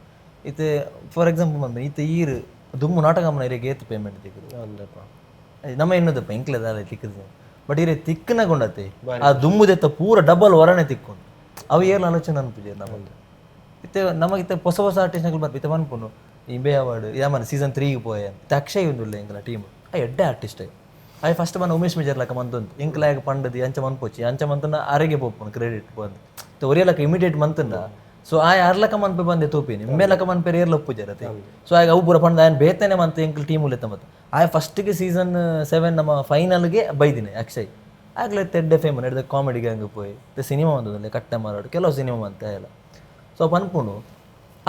C: ಇತ್ತೆ ಫಾರ್ ಎಕ್ಸಾಂಪಲ್ ಮನ್ಪುನ ಇತ್ತೆ ಈರ್ ದುಮ್ಮು ನಾಟಕ ಮನ ಇರೆಗ್ ಏತ್ ಪೇಮೆಂಟ್ ತಿಕ್ಕುದು?
A: ಅಂದಪ್ಪ.
C: ನಮ್ಮ ಎನ್ನುದಪ್ಪ ಎಂಕ್ಲೆ ದಾಲ ತಿಕ್ಕುದು. ಬಟ್ ಇರೆ ತಿಕ್ಕನ ಕೊಂಡತೆ ಆ ದುಮ್ಮುದೆತ್ತ ಪೂರ ಡಬಲ್ ವರನೆ ತಿಕ್ಕೊಂಡು ಅವು ಏರ್ಲ ಆಲೋಚನೆ ಅನ್ಪುಜೆ ನಮ್ಮದು. ಇತ್ತೆ ನಮಗಿತ್ತೆ ಹೊಸ ಹೊಸ ಆರ್ಟಿಸ್ಟ್ಗಳು ಬರ್ಪ ಇತ್ತೆ ಮನ್ಪುನು ಇಂಬೆ ಅವಾರ್ಡ್ ಯಾಮನ್ ಸೀಸನ್ 3ಗೆ ಪೋಯೆ ಇತ್ತೆ ಅಕ್ಷಯ್ ಉಂದುಲ್ಲ ಎಂಕಲ ಟೀಮ್. ಆ ಎಡ್ಡೆ ಆರ್ಟಿಸ್ಟ್. ಆಯ್ ಫಸ್ಟ್ ಮನ ಉಮೇಶ್ ಮಿಜರ್ ಲಕ ಮಂತುಂತು ಎಂಕಲಾಗ ಪಂಡದಿ ಅಂಚ ಮನ್ಪೊಚ್ಚಿ ಅಂಚ ಮಂತನ ಅರೆಗೆ ಪೋಪುನು ಕ್ರೆಡಿಟ್ ಬಂದು ಒರಿಯಲಕ ಇಮಿಡಿಯೇಟ್ ಮಂತಂಡ. ಸೊ ಆ ಅರ್ಲಕ ಮನ್ಪೆ ಬಂದೆ ತೋಪಿನಿ ಇಂಬೆ ಲಕ ಮನ್ಪೆ ಏರ್ಲ ಒಪ್ಪುಜರತೆ. ಸೊ ಆಗ ಅವು ಪೂರ ಪಂಡ ಆಯನ್ ಬೇತನೆ ಮಂತ ಎಂಕಲ್ ಟೀಮ್ ಉಲ್ಲೆತ್ತ ಮತ್ತೆ ಆಯ್ ಫಸ್ಟ್ಗೆ ಸೀಸನ್ 7 ನಮ್ಮ ಫೈನಲ್ಗೆ ಬೈದಿನಿ ಅಕ್ಷಯ್ ಆಗ್ಲೇ ತೆಡ್ಡೆ ಫೇಮನ್ ಹಿಡ್ದ ಕಾಮಿಡಿ ಗ್ಯಾಂಗ್ ಪೋಯಿ ಸಿನಿಮಾ ಬಂದದಲ್ಲಿ ಕಟ್ಟೆ ಮಾರಾಡು ಕೆಲವು ಸಿನಿಮಾ ಅಂತ ಎಲ್ಲ. ಸೊ ಪನ್ಪುಂಡು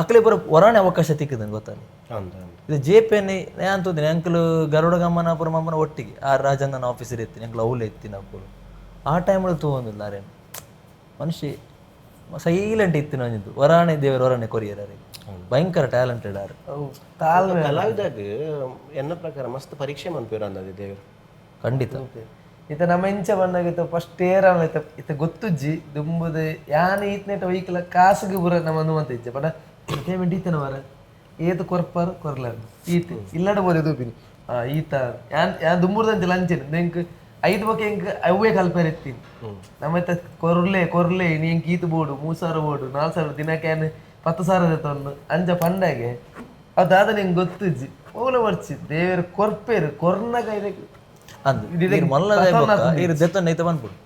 C: ಅಕ್ಲೆ ಪೂರ ಹೊರಾಣೆ ಅವಕಾಶ ತಿಕ್ಕದಂಗೆ ಗೊತ್ತಲ್ಲ.
A: ಅಂದ ಅಂದ.
C: ಇದು ಜೆ ಪಿ ಎನ್ ಅಂತಂದಿನಿ ಅಂಕಲ್ ಗರುಡ ಗಮನ ಪುರ ಮಮ್ಮನ ಒಟ್ಟಿಗೆ ಆ ರಾಜಣ್ಣನ ಆಫೀಸರ್ ಇತ್ತೀನಿ ಅಂಕಲ್ ಅವಲೇ ಇತ್ತೀನಿ ಅಪ್ಪು ಆ ಟೈಮಲ್ಲಿ ತಗೊಂಡಿಲ್ಲ ಅರೇನು. ಮನುಷ್ಯ ಸೈಲೆಂಟ್ ಇತ್ತಿನ ಒಂಜಿದ್ದು ವರಾಣೆ ದೇವರು ವರಾಣೆ ಕೊರಿಯರ್ ಅರೆ ಭಯಂಕರ ಟ್ಯಾಲೆಂಟೆಡ್ ಆರ್.
B: ಅವು ತಾಳ್ಮೆ.
A: ಕಲಾವಿದಾಗ ಎನ್ನ ಪ್ರಕಾರ ಮಸ್ತ್ ಪರೀಕ್ಷೆ ಮನ್ಪಿರ ಅಂದದೆ ದೇವರು.
C: ಖಂಡಿತ.
B: ಇತ್ತ ನಮ್ಮ ಎಂಚ ಬಂದಾಗ ಇತ್ತ ಫಸ್ಟ್ ಏರ್ ಇತ್ತ ಇತ್ತ ಗೊತ್ತುಜ್ಜಿ ದುಂಬುದು ಯಾನ್ ಈತ್ನೇಟ ವೆಹಿಕಲ್ ಕಾಸುಗೆ ಪೂರ ನಮ್ಮ ಅನುಮತಿ ಇಜ್ಜೆ ಪಂಡ ಪೇಮೆಂಟ್ ಈತನ ಮರ ಏತ್ ಕೊರ್ಪರ್ ಕೊರ್ಲಾರ್ ಈತ್ ಇಲ್ಲಡ ಬೋಲೆ ದೂಪಿನಿ ಆ ಈತ ಯಾನ್ ಯಾನ್ ದುಂಬುರ್ದಂಚ ಲಂಚನ್ ಎಂಕ್ ಐದು ಬೊಕ ಎಂಕ್ ಅವ್ವೇ ಕಲ್ಪೆರ್ ಇತ್ತೀನಿ. ನಮ್ಮ ಇತ್ತ ಕೊರ್ಲೆ ಕೊರ್ಲೆ ನೀ ಎಂಕ್ ಈತ್ ಬೋಡು 3000 ಬೋಡು 4000 ದಿನಕ್ಕೆ ಯಾನ್ 10,000 ದೆತ್ತೊಂದು ಅಂಚ ಪಂಡಾಗೆ ಅವು ದಾದ ನಿಂಗೆ ಗೊತ್ತುಜ್ಜಿ ಓಲ ಬರ್ಚಿ ದೇವೆರ್ ಕೊರ್ಪೇರು ಕೊರ್ನಗ ಇದಕ್ಕೆ
C: ಅಂದ್ ಈರ್ ಮಲ್ಲದ ಬೊಕ್ಕ ಈರ್ ದೆತ್ತೊಂದು ಐತ ಪನ್ಪುಡು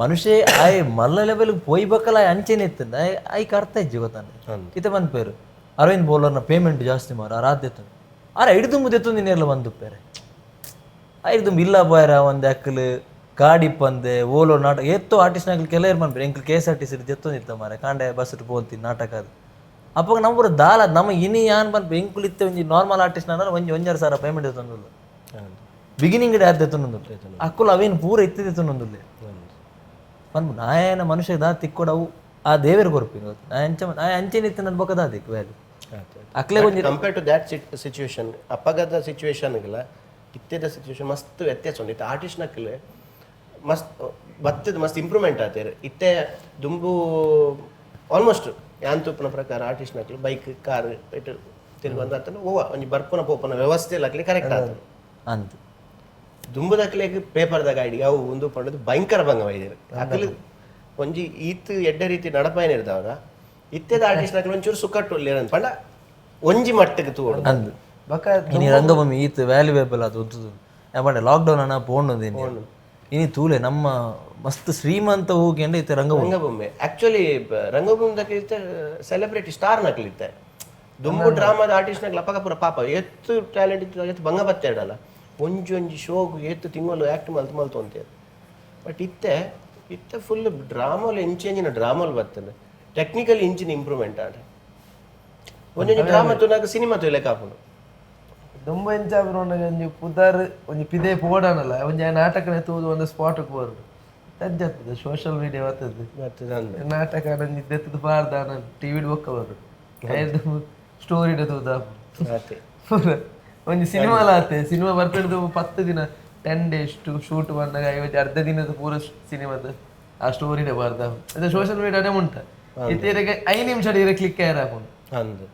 C: ಮನುಷ್ಯ ಆಯ್ ಮಲ್ಲ ಲೆವೆಲ್ ಪೋಯ್ಬೇಕಲ್ಲ ಅಂಚೆನೆ ಇತ್ತಂದ ಐಕ್ ಅರ್ಥ ಇಜ್ಜಿ ಗೊತ್ತಾನೆ. ಇತ್ತ ಪನ್ಪೇರು ಅರವಿಂದ್ ಬೌಲರ್ನ ಪೇಮೆಂಟ್ ಜಾಸ್ತಿ ಮಾರ ಆರ್ ಆದ್ ಆರ ಹಿಡಿದುಂಬು ದೆತ್ತೊಂದು ನೇರ್ಲ ಬಂದುಪ್ಪೇರೆ ಐದು ಇಲ್ಲ ಬೋಯರ ಒಂದು ಅಕ್ಕಲು ಗಾಡಿ ಪಂದೆ ಓಲೋ ನಾಟಕ ಏತ್ತೋ ಆರ್ಟಿಸ್ಟ್ ನಾಕಲ್ ಕೆಲವರು ಪನ್ಪೇರು ಎಂಕಲ್ K S R T C ದೆತ್ತೊಂದಿತ್ತ ಮಾರೆ ಕಾಂಡೆ ಬಸ್ ಪೋಂತೀನಿ ನಾಟಕ ಅದು. ಅಪ್ಪಗ ನಮ್ಮೂರ ದಾಲ ನಮ್ಮ ಇನಿ ಯಾನ್ ಪನ್ಪೆ ಎಂಕುಲು ಇತ್ತೆ ಒಂಜಿ ನಾರ್ಮಲ್ ಆರ್ಟಿಸ್ಟ್ ನಾನ ಒಂಜಿ ಒಂಜಾರು ಸಾವಿರ ಪೇಮೆಂಟ್ ದೆತ್ತೊಂದುಲ್ಲ ಬಿಗಿನಿಂಗ್ ಯಾರು ದೆತ್ತೊಂದುಲ್ಲ ಅಕ್ಕುಲು ಅವೇನು ಪೂರ ಇತ್ತಿದೆ ದೆತ್ತೊಂದುಲ್ಲ ಪನ್ಪು ನಾಯನ ಮನುಷ್ಯ ದಾ ತಿಕ್ಕೊಡವು ಆ ದೇವೇರು ಕೊರ್ಪಿನ ಅಂಚ ಅಂಚೆನೆ ಇತ್ತು ನನ್ನ ಬೊಕ್ಕ ದಾದಿಕ್ ವ್ಯಾಲ್ಯೂ ಅಕ್ಲೆ ಒಂಜಿ
A: compare to that situation ಅಪ್ಪಗದ ಸಿಚುವೇಶನ್ಗಳ ಇತ್ತೆದ ಸಿಚುವೇಶನ್ ಮಸ್ತ್ ವ್ಯತ್ಯಾಸ ಉಂಟು. ಇತ್ತೆ ಆರ್ಟಿಸ್ಟ್ ನಕ್ಕಲೆ ಮಸ್ತ್ ಬತ್ತದ ಮಸ್ತ್ ಇಂಪ್ರೂವ್ಮೆಂಟ್ ಆತೇರು. ಇತ್ತೆ ದುಂಬು ಆಲ್ಮೋಸ್ಟ್ ಯಾನ್ ತೂಪುನ ಪ್ರಕಾರ ಆರ್ಟಿಸ್ಟ್ ನಕ್ಲು ಬೈಕ್ ಕಾರ್ ಇಟ್ಟು ತಿರುಗೊಂದು ಆತನ ಓವ ಒಂಜಿ ಬರ್ಪುನ ಪೋಪುನ ವ್ಯವಸ್ಥೆ ಲಕ್ಲಿ ಕರೆಕ್ಟ್ ಆತ.
C: ಅಂದ್
A: ದುಂಬುದಕ್ಲೆಗ್ ಪೇಪರ್ದಾಗ ಐಡಿ ಅವು ಒಂದು ಪಂಡದು ಭಯಂಕರ ಭಂಗವಾಯಿದ್ರು ಅಕಲು ಒಂಜಿ ಈತ್ ಎಡ್ಡೆ ರೀತಿ ನಡಪಾಯನ ಇರ್ದವಾಗ. ಇತ್ತೆದ ಆರ್ಟಿಸ್ಟ್ ನಕ್ಲು ಒಂಚೂರು ಸುಕ್ಕಟ್ಟು ಪಂಡ ಒಂಜಿ ಮಟ್ಟಕ್ಕೆ ತೂವೊಡು.
C: ಅಂದ್
B: ಬೊಕ
C: ಇನಿ ರಂಗಭೂಮಿ ಈತ್ ವ್ಯಾಲ್ಯೂಯೇಬಲ್ ಅದು ಉಂತುದು ಪಂಡ ಲಾಕ್ಡೌನ್ ಅನ್ನ ಪೋಂಡು ಇನಿ ತೂಲೆ ನಮ್ಮ ಮಸ್ತ್ ಶ್ರೀಮಂತ ಹೋಗಿ ಇತ್ತೆ ರಂಗಭೂಮಿ.
A: ರಂಗಭೂಮಿ ಆಕ್ಚುಲಿ ರಂಗಭೂಮಿ ದಕ್ಲಿತ್ತೆ ಸೆಲೆಬ್ರಿಟಿ ಸ್ಟಾರ್ ನಕ್ಲಿತ್ತೆ. ದುಂಬು ಡ್ರಾಮಾದ ಆರ್ಟಿಸ್ಟ್ ನಕ್ಲು ಅಪ್ಪಗ ಪೂರ ಪಾಪ ಎತ್ತು ಟ್ಯಾಲೆಂಟ್ ಇತ್ತು ಎತ್ತು ಬಂಗ ಬತ್ತೇಡಲ್ಲ ಒಂಜಿ ಒಂಜಿ ಶೋಗು ಎತ್ತು ತಿಂಗಳು ಆ್ಯಕ್ಟ್ ಮಲ್ತು ಮಲ್ತು ಅಂತೆ. ಬಟ್ ಇತ್ತೆ ಇತ್ತೆ ಫುಲ್ ಡ್ರಾಮಲ್ ಎಂಚೆಂಜಿನ ಡ್ರಾಮಲ್ ಬರ್ತದೆ ಟೆಕ್ನಿಕಲ್ ಇಂಚಿನ ಇಂಪ್ರೂವ್ಮೆಂಟ್ ಆಟ ಒಂಜೊಂಜಿ ಡ್ರಾಮಾ ತೂನಾಗ ಸಿನಿಮಾ ತೂಲೆ ಕಾಪುಂಡು.
B: ದುಂಬು ಎಂಚ ಆಪುನ ಒಂಜಿ ಪುದರ್ ಒಂಜಿ ಪಿದೆ ಪೋಡಾನಲ್ಲ ಒಂಜಿ ಆ ನಾಟಕನೆ ತೂದು ಒಂದು ಸ್ಪಾಟ್ ಪೋರುಡು ತಜ್ಜತ್ತದ ಸೋಷಿಯಲ್ ಮೀಡಿಯಾ ಬರ್ತದೆ.
A: ಬರ್ತದೆ ಅಂದ್.
B: ನಾಟಕ ಒಂಜಿ ದೆತ್ತದ ಪಾಡ್ದಾನ ಟಿವಿಡ್ ಬೊಕ್ಕ ಬರುಡು ಸ್ಟೋರಿ ತೂದ
A: ಅತ್ತೆ.
B: ಒಂಜಿ ಸಿನಿಮಾ ಆತೆ ಸಿನಿಮಾ ಬರ್ಪಿಡ್ದು 10 ದಿನ 10 days to shoot ಬಂದಾಗ ಐವತ್ತು ಅರ್ಧ ದಿನದ ಪೂರ ಸಿನಿಮಾದ ಆ ಸ್ಟೋರಿನೇ ಬರ್ದ ಅದು ಸೋಷಿಯಲ್ ಮೀಡಿಯಾನೇ ಉಂಟ ಇತ್ತೀರೆಗೆ 5 ನಿಮಿಷ ಇರೆ ಕ್ಲಿಕ್ ಆಯ್ರ ಹಾಕೊಂಡು
A: ಅಂದ್.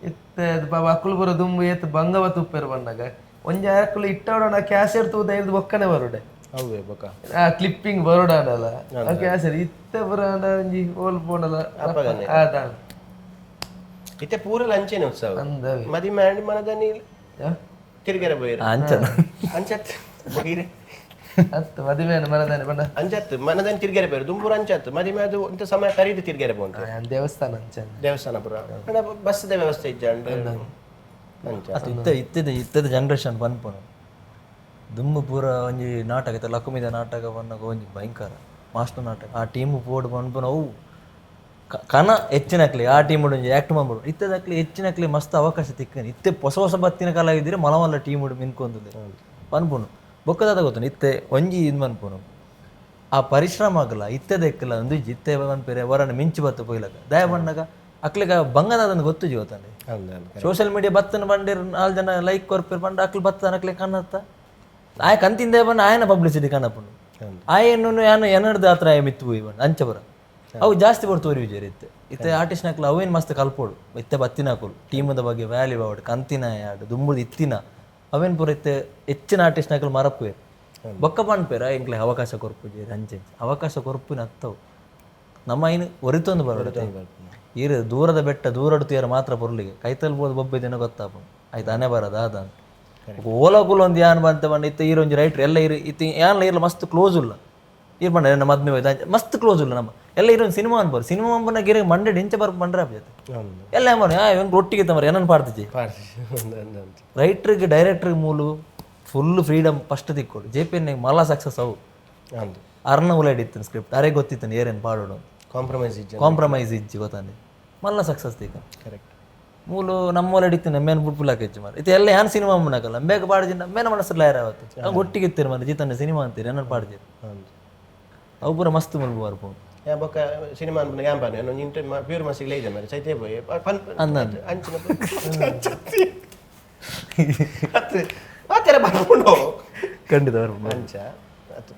B: ಇತ್ತೆ ಅದು ಪಾಪ ಅಕ್ಕುಲು ಪೂರ ದುಂಬು ಏತ್ ಬಂಗವ ತುಪ್ಪೆರ್ ಬಂದಾಗ ಒಂಜಿ ಅಕ್ಕುಲು ಇಟ್ಟವಡ ಕ್ಯಾಸೆಟ್ ತೂದ ಐದು ಬೊಕ್ಕನೆ ಬರುಡೆ
A: ಅವ್ವೆ ಬೊಕ್ಕ
B: ಆ ಕ್ಲಿಪ್ಪಿಂಗ್ ಬರುಡಾನಲ್ಲ ಆ ಕ್ಯಾಸೆಟ್ ಇತ್ತೆ ಪೂರ ಆಂಡ ಒಂಜಿ ಓಲ್ ಪೋಂಡಲ
A: ಅಪಗನೆ.
B: ಆದಾನ
A: ಇತ್ತೆ ಪೂರ ಲಂಚೇನೆ ಉತ್ಸವ
B: ಅಂದವೆ.
A: ಮದಿ ಮ್ಯಾಂಡ್ ಮನದನಿ
B: ಯಾ?
A: ತಿರುಗರೆ ಬೋಯಿರು
C: ಅಂಚನ
A: ಅಂಚತ್ ಬಗೀರೆ
B: ಅತ್ತು ಮದಿಮೆ ಮನದಾನೆ ಬಣ್ಣ
A: ಅಂಚತ್ ಮನದನಿ ತಿರುಗರೆ ಬೋಯಿರು ದುಂಬೂರು ಅಂಚತ್ ಮದಿಮೆ ಅದು ಇಂತ ಸಮಯ ಕರೀದು ತಿರುಗರೆ ಬೋಂತ
B: ದೇವಸ್ಥಾನ ಅಂಚ
A: ದೇವಸ್ಥಾನ ಪುರ ಅಂಡ ಬಸ್ದ ವ್ಯವಸ್ಥೆ ಇಜ್ಜಾಂಡ್ ಅಂಚ.
C: ಅದು ಇತ್ತೆ ಇತ್ತದ ಇತ್ತದ ಜನರೇಷನ್ ಪನ್ಪುನು ದುಂಬು ಪೂರ ಒಂಜಿ ನಾಟಕ ಇತ್ತೆ ಲಕ್ಕುಮಿದ ನಾಟಕ ಪನ್ನಗ ಒಂಜಿ ಭಯಂಕರ ಮಾಸ್ಟರ್ ನಾಟಕ ಆ ಟೀಮ್ ಪೋಡು ಪನ್ಪುನ ಅವು ಕನ ಹೆಚ್ಚಿನಕ್ಲಿ ಆ ಟೀಮ್ ಒಂಜಿ ಆ್ಯಕ್ಟ್ ಮಾಡ್ಬೋದು ಇತ್ತದಕ್ಲಿ ಹೆಚ್ಚಿನಕ್ಲಿ ಮಸ್ತ್ ಅವಕಾಶ ತಿಕ್ಕನಿ ಇತ್ತೆ ಹೊಸ ಹೊಸ ಬತ್ತಿನ ಕಾಲ ಇದ್ದೀರಿ ಮಲ ಮಲ್ಲ ಟೀಮ್ ಮಿನ್ಕೊಂದಿದೆ ಪನ್ಪುನು ಬೊಕ್ಕದಾದ ಗೊತ್ತುಂಡು ಇತ್ತೆ ಒಂಜಿ ಇದು ಮನ್ಪುನು ಆ ಪರಿಶ್ರಮ ಆಗಲ್ಲ ಇತ್ತೆದ ಎಕ್ಕಲ್ಲ ಒಂದು ಇತ್ತೆ ಪನ್ಪೆರೆ ವರನ ಮಿಂಚು ಬತ್ತು ಪೊಯ್ಲಕ ದಯ ಬಣ್ಣಗ ಅಕ್ಲಿಗ ಬಂಗದಾದನ್ನು ಗೊತ್ತು ಜೀವತಾನೆ.
A: ಅಂದ್ ಅಂದ್.
C: ಸೋಷಿಯಲ್ ಮೀಡಿಯಾ ಬತ್ತನ ಬಂಡಿರ್ 4 ಜನ ಲೈಕ್ ಕೊರ್ಪಿರ್ ಬಂಡ ಅಕ್ಲು ಬತ್ತನ ಅಕ್ಲೆ ಕಣ್ಣತ್ತ ಆಯ ಕಂತಿಂದೆ ಬಂಡ ಆಯನ ಪಬ್ಲಿಸಿಟಿ ಕಣ್ಣಪ್ಪನು ಆಯನು ಯಾನ ಎನರ್ದ ಹತ್ರ ಆಯ ಮಿತ್ತು ಹೋಯ್ ಬಂಡ ಅಂಚ ಬರ ಅವು ಜಾಸ್ತಿ ಬರ್ತವೆ ವಿಜಯ್ ಇತ್ತೆ ಇತ್ತೆ ಆರ್ಟಿಸ್ಟ್ ನಕ್ಲು ಅವೇನು ಮಸ್ತ್ ಕಲ್ಪೋಡು ಇತ್ತೆ ಬತ್ತಿನ ಹಾಕೋಡು ಟೀಮದ ಬಗ್ಗೆ ವ್ಯಾಲ್ಯೂ ಆವಡು ಕಂತಿನ ಯಾಡು ದುಂಬುದು ಇತ್ತಿನ ಅವೇನು ಪೂರ ಇತ್ತೆ ಹೆಚ್ಚಿನ ಆರ್ಟಿಸ್ಟ್ ನಕ್ಲು ಮರಪ್ಪುವೇರು ಬೊಕ್ಕ ಪನ್ಪೇರ ಎಂಕ್ಲೆ ಅವಕಾಶ ಕೊರ್ಪುಜಿ ಅಂಚೆ ಅವಕಾಶ ಕೊರ್ಪುನ ಅತ್ತವು ನಮ್ಮ ಐನು ಒರಿತೊಂದು ಬರೋಡು ಈರು ದೂರದ ಬೆಟ್ಟ ದೂರಡು ತೀರ ಮಾತ್ರ ಪೊರ್ಲಿಗೆ ಕೈತಲ್ಬೋದು ಬೊಬ್ಬೆ ದಿನ ಗೊತ್ತಾಪು ಆಯ್ತು ಅನೆ ಬರದ ಅದ ಓಲಗುಲ ಒಂದು ಯಾನ್ ಬಂತ ಬಂಡ ಇತ್ತೆ ಈರೊಂಜಿ ಒಂಜಿ ರೈಟ್ರ್ ಎಲ್ಲ ಇರು ಇತ್ತೆ ಯಾನ್ಲ ಇರ್ಲ ಮಸ್ತ್ ಕ್ಲೋಸ್ ಉಲ್ಲ ಈರ್ ಬಂಡ ನಮ್ಮ ಮದ್ಮೆ ಹೋಯ್ತು ಅಂಚ ಮಸ್ತ್ ಕ್ಲೋಸ್ ಉಲ್ಲ ನಮ್ಮ ಎಲ್ಲ ಇರೋನ್ ಸಿನಿಮಾ ಅನ್ಬೋದು ಸಿನಿಮಾ ಅಂಬನ ಗಿರ ಮಂಡೆ ಡಿಂಚ ಬರ್ಪ ಬಂಡ್ರೆ ಆಪ್ಜತೆ ಎಲ್ಲ ಏಮನ್ ಆ ಇವಂಗ್ ಒಟ್ಟಿಗೆ ತಮರ ಏನನ್ ಪಾಡ್ತಿಜಿ.
A: ಅಂದ್ ಅಂದ್ ಅಂದ್.
C: ರೈಟ್ರಿಗೆ ಡೈರೆಕ್ಟ್ರಿಗೆ ಮೂಲು full freedom first ತಿಕ್ಕೊಡು J P N ಮಲ್ಲ ಸಕ್ಸಸ್ ಅವು
A: ಅಂದ್.
C: ಅರ್ನ ಉಲೈಡ್ ಇತ್ತು ಸ್ಕ್ರಿಪ್ಟ್ ಅರೆ ಗೊತ್ತಿತ್ತು ಏರೇನು ಪಾಡೋಡು
A: ಕಾಂಪ್ರಮೈಸ್ ಇಜ್ಜ
C: ಕಾಂಪ್ರಮೈಸ್ ಇಜ್ಜಿ ಗೊತ್ತಾನೆ ಮಲ್ಲ ಸಕ್ಸಸ್ ತಿಕ್ಕ
A: ಕರೆಕ್ಟ್.
C: ಮೂಲು ನಮ್ಮ ಒಲೆ ಇತ್ತು ಮೇನ್ ಬುಡ್ಪುಲಾಕ ಹೆಚ್ಚು ಮಾರ ಇದು ಎಲ್ಲ ಯಾನ್ ಸಿನಿಮಾ ಮುನ್ನಕಲ್ಲ ಬೇಗ ಪಾಡ್ಜಿನ ಮೇನ ಮನಸ್ಸಲ್ಲ ಯಾರಾವತ್ತು ಒಟ್ಟಿಗೆ ಇತ್ತೀರಿ ಮಾರ ಜಿತನ್ನ ಸಿನಿಮಾ ಅಂತೀರಿ ಏನನ್ನು ಪಾಡ್ಜಿರಿ
A: ಅಂದ್.
C: ಅವು ಪೂರ ಮಸ್ತ್ ಮುಲ್ಬು ಬರ್ಪು.
A: ಯಾ ಬೊಕ್ಕ ಸಿನಿಮಾ ಅನ್ಪುನ ಯಾನ್ ಪನ್ನೆ ಒಂಜಿ ಇಂಟರ್ ಪ್ಯೂರ್ ಮಸ್ಸಿಗೆ ಲೈದೆ ಮಾರೆ ಸೈತೆ ಪೋಯೆ ಪನ್ ಅಂಚಿನ ಅತ್ ಮಾತೆರ ಬರ್ಪುಂಡು.
C: ಖಂಡಿತ ಬರ್ಪುಂಡು.
A: ಅಂಚ ಅತ್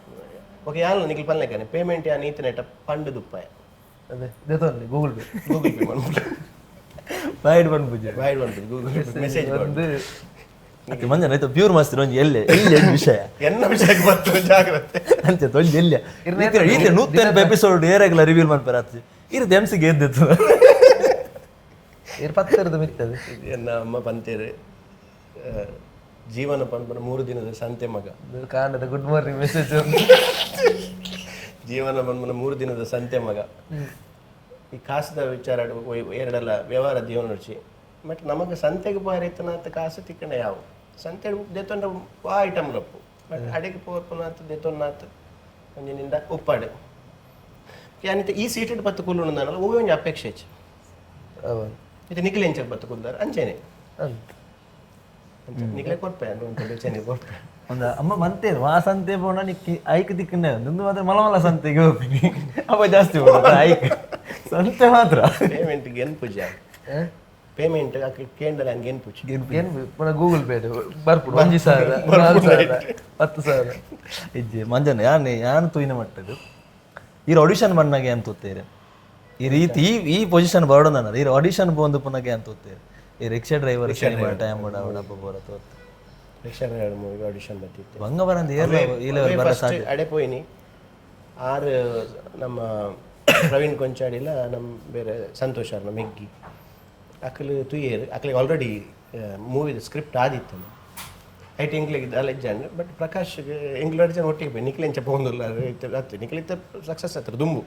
A: ಓಕೆ, ಯಾನ್ ನಿಕ್ಲ್ ಪನ್ಲೆಕ್ಕನೆ ಪೇಮೆಂಟ್ ಯಾನ್ ಈತನೇಟ ಪಂಡು ದುಪ್ಪಾಯ.
B: ಅದೇ ದೆತೊನ್ಲೆ Google pay.
A: Google pay ಮನ್ಪುಲೆ.
C: ಬಾಯ್ಡ್ ಪನ್ಪುಜಿ.
A: ಬಾಯ್ಡ್ ಮನ್ಪುಜಿ, Google pay message.
B: ಒಂದು
C: ಅತ್ತೆ ಮಂಜನ ಆಯ್ತು, ಪ್ಯೂರ್ ಮಸ್ತ್ ಒಂಜಿ ಎಲ್ಲೆ ಎಲ್ಲೆ ಒಂಜಿ ವಿಷಯ.
A: ಎನ್ನ ವಿಷಯಕ್ಕೆ ಬಂತು, ಜಾಗ್ರತೆ.
C: ಅಂಚೆ ಒಂಜಿ ಎಲ್ಲೆ ಈತೆ 180 ಎಪಿಸೋಡ್ ಏರಾಗಲ ರಿವೀಲ್ ಮನ್ಪರ ಆತು ಇರ್ದು ಎಮ್ ಸಿಗೆ ಎದ್ದಿತ್ತು.
B: ಇರ್ ಪತ್ತೆರ್ದು ಮಿತ್ತದು.
A: ಎನ್ನ ಅಮ್ಮ ಪಂತೇರು, ಜೀವನ ಪನ್ಪುನ 3 ದಿನದ ಸಂತೆ ಮಗ.
B: ಕಾಣದ good morning message ಒಂದು.
A: ಜೀವನ ಪನ್ಪುನ 3 ದಿನದ ಸಂತೆ ಮಗ. ಈ ಕಾಸದ ವಿಚಾರ ಎರಡಲ್ಲ ವ್ಯವಹಾರ ಜೀವನ ರುಚಿ, ಬಟ್ ನಮಗೆ ಸಂತೆಗೆ ಪೋಯರ ಕಾಸು ತಿಕ್ಕಂಡ ಯಾವ ಸಂತೆ ದೆತ್ತೊಂಡ ವಾ ಐಟಮ್ ಲಪ್ಪು, ಬಟ್ ಅಡೆಗೆ ಪೋರ್ಪುನಾತ್ ದೆತ್ತೊನ್ನಾತ್ ಒಂಜಿ ನಿಂದ ಉಪ್ಪಾಡು ಯಾನಿತ ಈ ಸೀಟೆಡ್ ಪತ್ತು ಕುಲ್ಲುಂಡು ನಾನಲ್ಲ ಒವ್ವೆ ಒಂಜಿ ಅಪೇಕ್ಷೆ ಹೆಚ್ಚು.
B: ಹೌದು.
A: ಇದು ನಿಖಿಲ್ ಎಂಚಕ್ ಬತ್ತು ಕುಲ್ದಾರ ಅಂಚೆನೆ.
B: ಅಂತ.
A: ಅಂಚೆ ನಿಖಿಲೆ ಕೊರ್ಪೆ ಅಂದ್ರೆ ಒಂದು ಚೆನ್ನಿ ಕೊರ್ಪೆ.
C: ಒಂದು ಅಮ್ಮ ಮಂತೇರು ಆ ಸಂತೆ ಪೋಣ ನಿಕ್ಕಿ ಐಕ್ ದಿಕ್ಕನೆ ನಿಂದು ಮಾತ್ರ ಮಲ ಮಲ ಸಂತೆಗೆ ಹೋಗ್ತೀನಿ ಅಪ್ಪ ಜಾಸ್ತಿ ಹೋಗೋದು ಐಕ್ ಸಂತೆ ಮಾತ್ರ.
A: ಪೇಮೆಂಟ್ ಗೆನ್ಪುಜ ಪೇಮೆಂಟ್ ಅಕ್ಲು ಕೇಂದ್ರ ಗೆನ್ಪುಜಿ.
B: ಏನು ಪುನಃ ಗೂಗಲ್ ಪೇ ಬರ್ಪುಡು 1,000, 4,000, 10,000.
C: ಇಜ್ಜಿ ಮಂಜನ, ಯಾನ್ ಯಾನ್ ತೂಯಿನ ಮಟ್ಟದು ಈರ್ ಆಡಿಷನ್ ಬಂದಾಗ ಅಂತ ತೂತೇರೆ ಈ ರೀತಿ ಈ ಈ ಪೊಸಿಷನ್ ಬರೋಣ ನಾನು ಈ ಆಡಿಷನ್ ಬಂದು ಪುನಃ ಅಂತ ತೂತೇರೆ ಈ rickshaw driver cinema time ಹಬ್ಬ ಬೋರ ತೋರ್ತು.
A: ರಿಕ್ಷಾ ಡ್ರೈವರ್ ಮೂವಿಗೆ ಆಡಿಷನ್ ಬರ್ತಿತ್ತು.
C: ಬಂಗ ಬರಂದು ಏರ್ ಈ ಲೆವೆಲ್ ಬರ ಸಾಧ್ಯ.
A: ಅಡೆ ಪೋಯಿನಿ ಆರು ನಮ್ಮ ಪ್ರವೀಣ್ ಕೊಂಚಾಡಿಲ, ನಮ್ಮ ಬೇರೆ ಸಂತೋಷ್ ಅವ್ರ ಮೆಗ್ಗಿ ಅಕ್ಲು ತುಯ್ಯೇರು. ಅಕ್ಲಿಗೆ ಆಲ್ರೆಡಿ ಮೂವಿದ ಸ್ಕ್ರಿಪ್ಟ್ ಆದಿತ್ತು. ಐಟ್ ಎಂಕ್ಲಿಗೆ ದಾಲ ಇಜ್ಜಾಂಡ್, ಬಟ್ ಪ್ರಕಾಶ್ ಎಂಕ್ಲು ಎರಡು ಜನ ಒಟ್ಟಿಗೆ ಪೋಯಿ ನಿಕ್ಲೆ ಎಂಚ ಪೋಂದುಲ್ಲ ಅತ್ತು ನಿಕ್ಲೆ ಇತ್ತ ಸಕ್ಸಸ್ ಆತ್ರ ದುಂಬು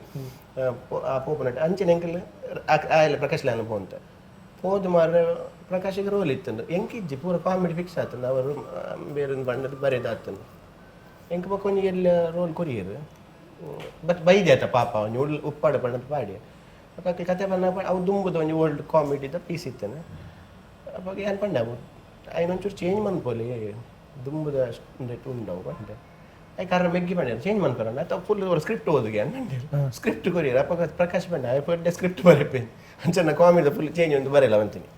A: ಆ ಪೋಪುನಟ್ ಅಂಚಿನ ಎಂಕಲ್ ಆಯಲ್ಲ ಪ್ರಕಾಶ್ ಲಾನ ಪೋಂತ ಪೋದು ಮಾರ್ರೆ ಪ್ರಕಾಶಿಗೆ ರೋಲ್ ಇತ್ತಂದು ಎಂಕಿಜ್ಜಿ ಪೂರ ಕಾಮಿಡಿ ಫಿಕ್ಸ್ ಆತಂದು ಅವರು ಬೇರೆ ಒಂದು ಬಣ್ಣದ ಬರೇದಾತಂದು ಎಂಕ್ ಬೊಕ್ಕ ಒಂಜಿ ಎಲ್ಲ ರೋಲ್ ಕೊರಿಯರು. ಬಟ್ ಬೈದೆ ಆತ ಪಾಪ ಒಂಜಿ ಉಳ್ ಉಪ್ಪಾಡ ಬಣ್ಣದ ಪಾಡಿ ಅಪ್ಪ ಕತೆ ಬಣ್ಣ ಅವು ದುಂಬುದ ಒಂಜಿ ಓಲ್ಡ್ ಕಾಮಿಡಿದ ಪೀಸ್ ಇತ್ತೇನೆ. ಅವಾಗ ಏನು ಪಂಡೆ ಅವು ಐನ ಒಂಚೂರು ಚೇಂಜ್ ಮನ್ಪೊಲಿ ದುಂಬುದ ಉಂದೆಟ್ ಉಂಡವು ಪಂಡೆ. I ಕಾರಣ ಮೆಗ್ಗಿ ಪಂಡೆ ಚೇಂಜ್ ಮನ್ಪರ ಅಥವಾ ಫುಲ್ ಸ್ಕ್ರಿಪ್ಟ್ ಓದುಗೆ ಅನ್ ಪಂಡೆ. ಸ್ಕ್ರಿಪ್ಟ್ ಕೊರಿಯರ್ ಅಪ್ಪ ಪ್ರಕಾಶ್ ಪಂಡೆ ಆಯ್ ಪಡ್ಡೆ ಸ್ಕ್ರಿಪ್ಟ್ ಬರೆಪೆ ಅಂಚನ ಕಾಮಿಡಿದ ಫುಲ್ ಚೇಂಜ್ ಒಂದು ಬರೆಯಲ್ಲ ಅಂತೀನಿ.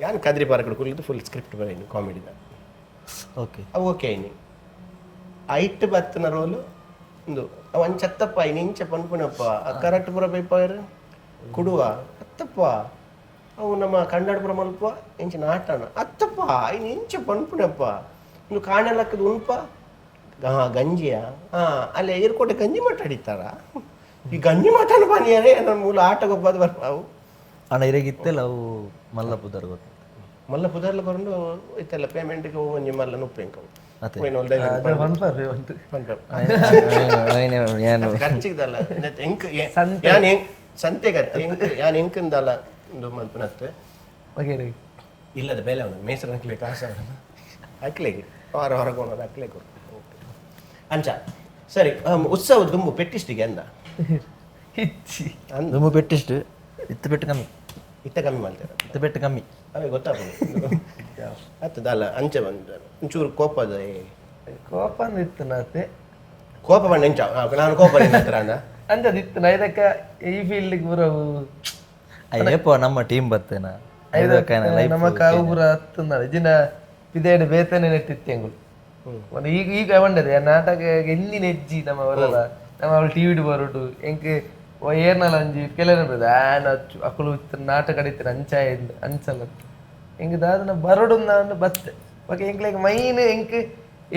A: ಯಾನ್ ಕದ್ರಿ ಪಾರ್ಕ್ ಕುಲ್ಲಿದ್ದು ಫುಲ್ ಸ್ಕ್ರಿಪ್ಟ್ ಬರೆಯಿನಿ ಕಾಮಿಡಿದ.
C: ಓಕೆ.
A: ಅವು ಓಕೆ ಐನಿ ಐಟ್ ಬತ್ತನ ರೋಲು ಉಂದು ಅವ ಅಂಚತ್ತಪ್ಪ ಐನ್ ಇಂಚ ಪನ್ಪುನಪ್ಪ ಕರೆಕ್ಟ್ ಪೂರ ಬೈಪಾಯರ್ ಕುಡುವ ಅತ್ತಪ್ಪ ಅವು ನಮ್ಮ ಕನ್ನಡಪುರ ಮಲ್ಪ ಇಂಚ ನಾಟಣ ಅತ್ತಪ್ಪ ಐನ್ ಇಂಚ ಪನ್ಪುನಪ್ಪ ಇಂದು ಕಾಣಲಕ್ಕದ ಉನ್ಪ ಗಂಜಿಯ ಹಾಂ ಅಲ್ಲೇ ಏರ್ಕೋಟೆ ಗಂಜಿ ಮಠ ಅಡಿತಾರ ಈ ಗಂಜಿ ಮಠನ ಪಾನಿಯರೇ ನನ್ನ ಮೂಲ ಆಟ ಗೊಬ್ಬದ ಬರ್ಪ ಅವು.
C: ಅಣ್ಣ ಇರೆಗಿತ್ತೆಲ್ಲ ಅವು ಮಲ್ಲ ಪುದರ್ ಗೊತ್ತು.
A: ಮಲ್ಲ ಪುದರ್ಲ ಬರಂಡು ಇತ್ತೆಲ್ಲ ಪೇಮೆಂಟ್ಗೆ ಒಂಜಿ ಮಲ್ಲ ನುಪ್ಪೆಂಕವು.
C: ಅತ್ತೆ.
B: ಪನ್ಪರ್ ಉಂಟು.
A: ಖರ್ಚಿಗ್ದಲ್ಲ ಎಂಕ್ ಯಾನ್ ಎಂಕ್ ಸಂತೆಗತ್ತೆ ಎಂಕ್ ಯಾನ್ ಎಂಕಂದಲ್ಲ ಉಂದು ಮಲ್ಪುನತ್ತೆ.
B: ಓಕೆ.
A: ಇಲ್ಲದ ಬೆಲೆ ಅವನು ಮೇಸರ ಅಕ್ಲೆ ಕಾಸ ಅಕ್ಲೆಗೆ ವಾರ ಹೊರಗೆ ಕೊಡೋದು ಅಕ್ಲೆ ಕೊಡು ಅಂಚ ಸರಿ. ಉತ್ಸವ ದುಂಬು ಪೆಟ್ಟಿಸ್ಟಿಗೆ ಅಂದ.
B: ಇಚ್ಚಿ.
A: ಅಂದ.
C: ದುಂಬು ಪೆಟ್ಟಿಷ್ಟು ಇತ್ತು, ಪೆಟ್ಟು ಕಮ್ಮಿ.
A: ಇತ್ತ ಕಮ್ಮಿ ಮಾಡ್ತಾರೆ.
C: ಇತ್ತು ಪೆಟ್ಟು ಕಮ್ಮಿ.
A: ಅವೇ ಗೊತ್ತಾಗ್ತದೆ ಆಗ್ತದೆ ಅಲ್ಲ ಅಂಚೆ ಬಂದ ಒಂಚೂರು ಕೋಪದ
B: ಕೋಪ ಅಂದ್ ಇತ್ತು ನಾತೆ.
A: ಕೋಪ ಬಂದ ಎಂಚ ನಾನು ಕೋಪ ನಿನ್ನ ಹತ್ರ ಅಂದ.
B: ಅಂಜದಿತ್ತು ನಾ ಇದಕ್ಕೆ ಈ ಫೀಲ್ಡ್ಗೆ ಬರೋ.
C: ಅಯ್ಯಪ್ಪ ನಮ್ಮ ಟೀಮ್ ಬತ್ತೇನ.
B: ನಮ್ಮ ಕಾವು ಪೂರ ಹತ್ತುಂದಾಳೆ ಜಿನ ಪಿದೇಡು ಬೇತನೆ ನೆಟ್ಟಿತ್ತು ಎಂಗುಲು ಒಂದು ಈಗ ಈಗ ಬಂಡದೆ ನಾಟಕ ಎಲ್ಲಿ ನೆಜ್ಜಿ ನಮ್ಮ ಬರಲ್ಲ ನಮ್ಮ ಅವಳು ಟಿವಿಡ್ ಬರೋಡು ಎಂಕ್ ಏರ್ನಲ ಅಂಜಿ ಕೆಲವು ಆನ ಅಕುಲು ಇತ್ತು ನಾಟಕ ಅಡಿತಾರೆ ಅಂಚ ಅಂಚಲ್ಲ ಎಂಕ್ ದಾದನ ಬರೋಡು ನಾನು ಬತ್ತೆ ಓಕೆ. ಎಂಕ್ಲೆಗ್ ಮೈನ್ ಎಂಕ್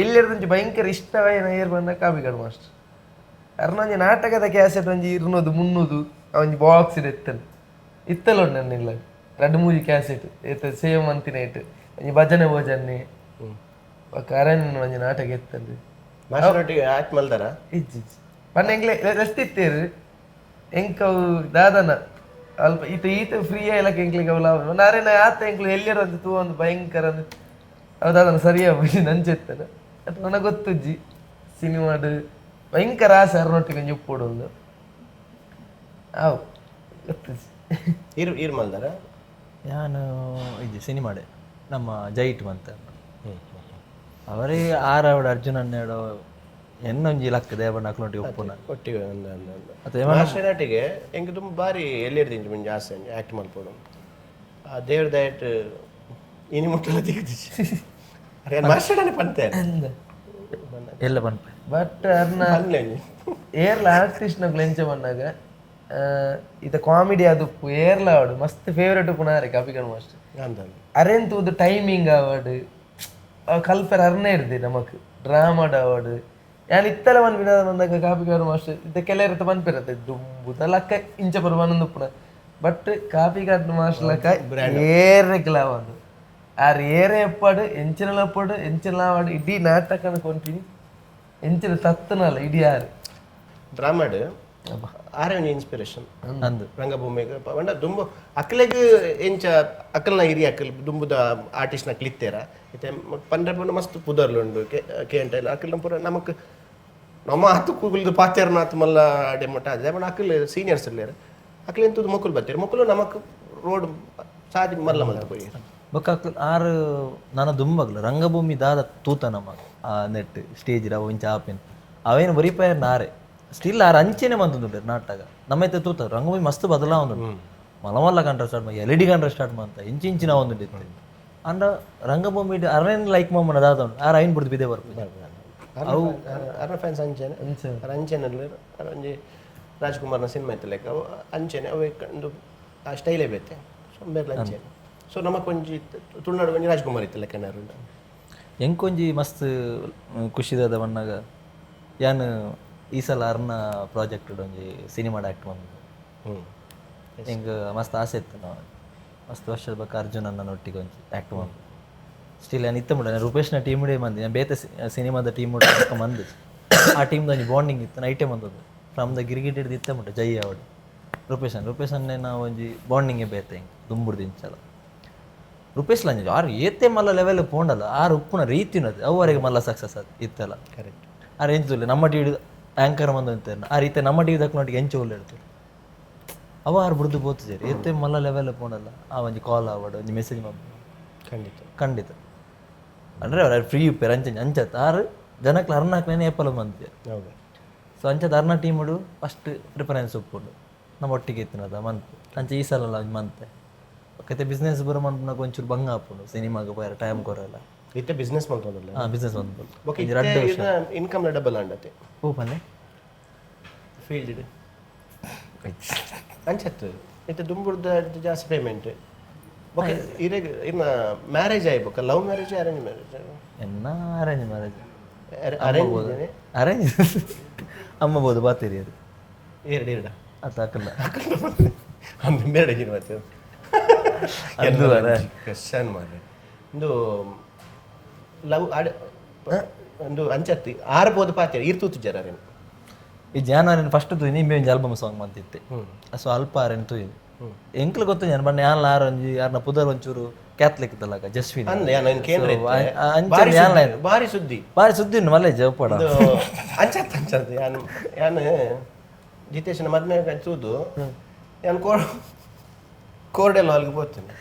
B: ಎಲ್ಲಿರ್ದಂಚಿ ಭಯಂಕರ ಇಷ್ಟವಾಯಿನ ಏರ್ ಬಂದ ಕಾಪಿಕಾಡು ಮಾಸ್ಟರ್ ಅರ್ನೊಂಜಿ ನಾಟಕದ ಕ್ಯಾಸೆಟ್ ಒಂಜಿ 200 300 ಒಂಜಿ ಬಾಕ್ಸ್ ಇತ್ತಲ್ ಇತ್ತಲ್ಲ ಉಂಡು ನನ್ನ ಇಲ್ಲ ರಡ್ಡು ಮೂಜಿ ಕ್ಯಾಸೆಟ್ ಏತ ಸೇಮ್ ಅಂತಿನ ಇಟ್ಟು ಒಂಜಿ ಭಜನೆ ಭೋಜನೆ ಬೊಕ್ಕ ಅರಣ್ಯ ಒಂಜಿ ನಾಟಕ ಇತ್ತಲ್ರಿ.
A: ಮಾಸ್ಟರ್ ಒಟ್ಟಿಗೆ ಆಕ್ಟ್ ಮಲ್ದಾರ?
B: ಇಜ್ಜಿ ಇಜ್ಜಿ ಪಂಡ ಎಂಕ್ಲೆ ರಸ್ತಿತ್ತೇರು ಎಂಕ್ ಅವು ದಾದನ ಅಲ್ಪ ಈತ ಈತ ಫ್ರೀ ಆಯ್ಲಕ್ಕ ಎಂಕ್ಲೆಗ್ ಅವು ಲಾಭ ನಾರೇನ ಆತ ಎಂಕ್ಲು ಎಲ್ಲಿಯರ ಒಂದು ತೂ ಒಂದು ಭಯಂಕರ ಅಂದ್ ಅವು ದಾದನ ಸರಿಯಾಗಿ ನಂಚೆತ್ತನ ಅದು ನನಗೆ ಗೊತ್ತುಜ್ಜಿ ಸಿನಿಮಾಡ್ ಭಯಂಕರ ಆಸೆ ಅರ್ನೊಟ್ಟಿಗೆ ಒಂಜಿ ಉಪ್ಪುಡು ಒಂದು ಅವು ಗೊತ್ತುಜ್ಜಿ.
A: ಇರ್ ಇರ್ ಮಲ್ದಾರ?
C: ಯಾನು ಇದು ಸಿನಿಮಾಡೆ ನಮ್ಮ ಜೈಟ್ ಬಂತ ಅವರೇ ಆರ್ ಅವಡ ಅರ್ಜುನ್ ಹನ್ನೆರಡು ಎನ್ನೊಂಜಿ ಲಕ್ ದೇವಣ್ಣ ಅಕ್ಲೊಂಟಿ ಉಪ್ಪುನ
A: ಒಟ್ಟಿಗೆ.
C: ಅತ್ತೆ.
A: ಮಾಸ್ಟರ್ನಾಟಿಗೆ ಎಂಕ್ ತುಂಬ ಬಾರಿ ಎಲ್ಲಿರ್ದಿಂಚಿ ಮುಂಜಿ ಆಸೆ ಆಕ್ಟ್ ಮಲ್ಪೊಡು. ಆ ದೇವ್ರ ದಯಟ್ ಇನಿ ಮುಟ್ಟಲ ತಿಕ್ಕಿದಿಚ್ಚಿ. ಅರೆ, ಮಾಸ್ಟರ್ನೇ ಪಂತೆ.
C: ಎಲ್ಲ ಪನ್ಪೆ.
B: ಬಟ್ ಅರ್ನ
A: ಪನ್ಲೆ.
B: ಏರ್ಲ ಆರ್ಟಿಸ್ಟ್ ನಕುಲು ಎಂಚ ಪನ್ನಾಗ, ಇತ ಕಾಮಿಡಿ ಆದುಪ್ಪು, ಏರ್ಲ ಆವಡು ಮಸ್ತ್ ಫೇವರೇಟ್ ಉಪ್ಪುನಾರೆ ಕಾಪಿಕಾಡ್ ಮಾಸ್ಟರ್.
A: ಅಂದ.
B: ಅರೆನ್ ತೂದು ಟೈಮಿಂಗ್ ಆವಡ್, ಕಲ್ಪೆರ್ ಅರ್ನೆ ಇರ್ದೆ ನಮಕ್ ಡ್ರಾಮಾಡ್ ಆವಡ್. ಯಾನ್ ಇತ್ತಲ ಪನ್ಪಿನ ಬಂದಾಗ ಕಾಪಿಕಾಡ್ ಮಾಸ್ಟರ್ ಇತ್ತ ಕೆಲವರತ್ತ ಪನ್ಪಿರತ್ತೆ ದುಂಬುದ ಲಕ್ಕ ಇಂಚ ಪರ ಪನೊಂದುಪ್ಪುನ. ಬಟ್ ಕಾಪಿಕಾಡ್ ಮಾಸ್ಟರ್ ಲಕ್ಕ ಏರೆಗ್ಲ ಆವಂದು. ಆರ್ ಏರೇ ಎಪ್ಪಾಡು, ಎಂಚಿನಲ ಎಪ್ಪಾಡು, ಎಂಚಿನ ಆವಡ್, ಇಡೀ ನಾಟಕನ ಕೊಂಟಿನಿ ಎಂಚಿನ ತತ್ತನಲ್ಲ ಇಡೀ ಆರ್.
A: ಡ್ರಾಮಾಡ್ ಆರೆ ಒಂಜಿ ಇನ್ಸ್ಪಿರೇಷನ್.
C: ಅಂದು.
A: ರಂಗಭೂಮಿಗೆ ಪಂಡ ದುಂಬು ಅಕ್ಲೆಗ್ ಎಂಚ ಅಕಲ್ನ ಹಿರಿಯ ಅಕಲ್ ದುಂಬುದ ಆರ್ಟಿಸ್ಟ್ನ ಕ್ಲಿತ್ತೇರ ಇತ್ತೆ ಪಂಡ್ರೆ ಪಂಡ ಮಸ್ತ್ ಪುದರ್ಲುಂಡು. ಕೆ ಕೆ ಅಂಟೈಲ್ ಅಕಲ್ನ ಪೂರ ನಮಕ್ ನಮ್ಮ ಆತು ಕುಗುಲ್ದು ಪಾತೆರ್ನ ಆತು ಮಲ್ಲ ಡೆಮೊಟ ಅದೇ. ಪಂಡ ಅಕಲ್ ಸೀನಿಯರ್ಸ್ ಇಲ್ಲೇರು, ಅಕ್ಲ್ ಎಂತದ್ದು ಮೊಕುಲು ಬರ್ತೀರ, ಮೊಕುಲು ನಮಕ್ ರೋಡ್ ಸಾದಿ ಮಲ್ಲ ಮಲ್ತ ಪೋಯಿ.
C: ಬೊಕ್ಕ ಅಕ್ಲ್ ಆರ್ ನನ ದುಂಬಗ್ಲ ರಂಗಭೂಮಿ ದಾದ ತೂತ ನಮ ಆ ನೆಟ್ ಸ್ಟೇಜ್ ಅವು ಇಂಚ ಆಪಿನ ಅವೇನು ಒರಿಪಾಯರ್ ನಾರೆ. ಸ್ಟಿಲ್ ಆರ್ ಅಂಚೆನೆ ಬಂತುಂಡು ನಾಟಕ. ನಮ್ಮ ಇತ್ತೆ ತೂತ ರಂಗಭೂಮಿ ಮಸ್ತ್ ಬದಲಾವೊಂದುಂಡು. ಮಲ್ಲ ಮಲ್ಲ ಕಂಡ್ರೆ start, LED ಕಂಡ್ರೆ ಸ್ಟಾರ್ಟ್ ಮಂತ ಇಂಚಿ ಇಂಚಿನ ಒಂದುಂಡು ಇತ್ತೆ. ಅಂಡ ರಂಗಭೂಮಿ ಅರೇನ್ ಲೈಕ್ ಮಮ್ಮನ ದಾದ ಉಂಡು, ಆರ್ ಐನ್ ಬುಡ್ದು ಬಿದೆ ಬರ್ಪು.
A: ಅವು ಅರ್ನ ಫ್ಯಾನ್ಸ್ ಅಂಚೆನೆ, ಅರ್ ಅಂಚೆನೆ ಅರ್ ಒಂಜಿ ರಾಜ್ಕುಮಾರ್ನ ಸಿನಿಮಾ ಇತ್ತು ಲೆಕ್ಕ ಅವು ಅಂಚೆನೆ ಅವು ಒಂದು ಆ ಸ್ಟೈಲೇ ಬೇತೆ. ಸೊ ಬೇರೆ ಅಂಚೆನೆ. ಸೊ ನಮಕ್ ಒಂಜಿ ತುಳುನಾಡು ಒಂಜಿ ರಾಜ್ಕುಮಾರ್ ಇತ್ತು ಲೆಕ್ಕ ಉಂಡು.
C: ಎಂಕೊಂಜಿ ಮಸ್ತ್ ಖುಷಿದಾದ ಬಣ್ಣಗ ಯಾನ್ ಈ ಸಲ ಅರ್ನ ಪ್ರಾಜೆಕ್ಟ್ ಒಂಜಿ ಸಿನಿಮಾಡ್ ಆಕ್ಟ್ ಬಂದು. ಎಂಕ್ ಮಸ್ತ್ ಆಸೆ ಇತ್ತು. ನಾವು ಮಸ್ತ್ ವರ್ಷದ ಬೊಕ್ಕ ಅರ್ಜುನನ್ನ ಒಟ್ಟಿಗೆ ಒಂಜಿ ಆಕ್ಟ್ ಬಂದು. ಸ್ಟಿಲ್ ಯಾನ್ ಇತ್ತ ಮುಡ ರೂಪೇಶ್ನ ಟೀಮ್ ಮಂದಿ, ನಾನು ಬೇತೆ ಸಿನಿಮಾದ ಟೀಮ್ ಮಂದಿ. ಆ ಟೀಮ್ದ ಒಂಜಿ ಬಾಂಡಿಂಗ್ ಇತ್ತು. ನೈಟೇ ಬಂದದ್ದು ಫ್ರಮ್ the ಗಿರಿಗಿಟ್ ಹಿಡ್ದು ಇತ್ತ ಮುಟ್ಟ ಜೈ ಅವಡು ರೂಪೇಶನ್ ರೂಪೇಶನ್ನೇ ನಾವು ಒಂಜಿ ಬಾಂಡಿಂಗೇ ಬೇತೆ. ಹಿಂಗೆ ದುಂಬುಡ್ದು ಇಂಚಲ ರೂಪೇಶ್ ಲಂಜ ಆರು ಏತೆ ಮಲ್ಲ ಲೆವೆಲ್ ಪೋಂಡಲ್ಲ, ಆರು ಉಪ್ಪುನ ರೀತಿನದು ಅವರಿಗೆ ಮಲ್ಲ ಸಕ್ಸಸ್ ಅದು ಇತ್ತಲ್ಲ.
A: ಕರೆಕ್ಟ್.
C: ಆರ್ ಎಂಚ ನಮ್ಮ ಟಿವಿ ಆ್ಯಂಕರ್ ಬಂದು ಅಂತ ಆ ರೀತಿ ನಮ್ಮ ಟಿವಿ ದಕ್ಕನೊಟ್ಟಿಗೆ ಎಂಚ ಒಳ್ಳೆ ಇಡ್ತಾರೆ ಅವ. ಆರು ಬುಡ್ದು ಪೋತಿದ್ದಾರೆ ಏತೆ ಮಲ್ಲ ಲೆವೆಲ್ ಪೋಂಡಲ್ಲ, ಆ ಒಂಜಿ ಕಾಲ್ ಆವಡು, ಒಂಜಿ ಮೆಸೇಜ್ ಮಲ್ಪು.
A: ಖಂಡಿತ.
C: ಖಂಡಿತ. ಅಂದ್ರೆ ಅವ್ರು ಫ್ರೀ ಉಪ್ಪೇರು ಅಂಚ ಅಂಚತ್ ಆರು ಜನಕ್ಲು ಅರ್ನಾಕ್ಲೇನೆ ಏಪಲ ಬಂದಿದೆ. ಸೊ ಅಂಚದ ಅರ್ನ ಟೀಮುಡು ಫಸ್ಟ್ ಪ್ರಿಫರೆನ್ಸ್ ಉಪ್ಪುಂಡು. ನಮ್ಮ ಒಟ್ಟಿಗೆ ಇತ್ತಿನದ ಮಂತ್ ಅಂಚ ಈ ಸಲ ಒಂಜಿ ಮಂತೆ ಕತೆ ಬಿಸ್ನೆಸ್ ಬರೋ ಮನ್ಪುನಾಗ ಒಂಚೂರು ಬಂಗ ಆಪುಂಡು. ಸಿನಿಮಾಗ ಪೋಯರ ಟೈಮ್ ಕೊರಲ್ಲ.
A: ಇತ್ತೆ ಬಿಸ್ನೆಸ್ ಮಲ್ತೊಂದುಲ್ಲ?
C: ಹಾಂ, ಬಿಸ್ನೆಸ್ ಬಂದು.
A: Okay, income double ಅಂಡತೆ.
C: ಓ ಪನ್ನೆ.
A: ಫೀಲ್ಡ್ ಅಂಚತ್ತು ಇತ್ತೆ ದುಂಬುರ್ದ ಜಾಸ್ತಿ ಪೇಮೆಂಟ್. ಓಕೆ, ಇರೆಗ್ ಇನ್ನ marriage ಆಯ್ಬೋಕ? Love marriage, arrange marriage?
C: ಎನ್ನ arrange marriage.
A: Arrange?
C: Arrange. ಅಮ್ಮ ಬೋದು ಬಾತೀರಿ ಅದು.
A: ಎರಡು ಎರಡು.
C: ಅದು ಹಾಕಲ್ಲ.
A: ಅಮ್ಮ ಬೇಡ ಮತ್ತೆ ಕ್ವಶನ್ ಮಾರ್ರೆ. ಒಂದು ಲವ್ ಆಡ ಒಂದು ಅಂಚತ್ತಿ ಆರು ಬೋದು ಪಾತೆ ಇರ್ ತೂತು ಜರ.
C: ಈ ಜಾನವರಿನ ಫಸ್ಟ್ ತೂಯಿ ನಿಂಬೆ ಒಂಜಿ ಆಲ್ಬಮ್ ಸಾಂಗ್ ಮಂತಿತ್ತೆ. ಸೊ ಅಲ್ಪ ಆರೆನ್ ತೂಯಿ ಎಂಕ್ಲು ಗೊತ್ತು ಜಾನ ಬಣ್ಣ ಯಾನ್ಲ ಆರ್ ಒಂಜಿ ಯಾರ್ನ ಪುದರ್ ಒಂಚೂರು ಕ್ಯಾಥಲಿಕ್ ದಲ್ಲಕ ಜಸ್ವಿನ್.
A: ಅಂದ್ ಯಾನ್ ಕೇಂದ್ರ.
C: ಅಂಚ
A: ಬಾರಿ
C: ಯಾನ್ಲ
A: ಸುದ್ದಿ, ಬಾರಿ ಸುದ್ದಿ.
C: ಬಾರಿ ಸುದ್ದಿ ಉಂಡು ಮಲ್ಲೇಜ್ ಪಡ.
A: ಒಂದು ಅಂಚತ್ ಅಂಚತ್ ಯಾನ್ ಯಾನ್ ಜಿತೇಶನ ಮದ್ಮೆ ತೂದು ಯಾನ್ ಕೋರ್ ಕೋರ್ಡೆಲ್ಲ ಅಲ್ಲಿಗೆ ಪೋತೇನೆ.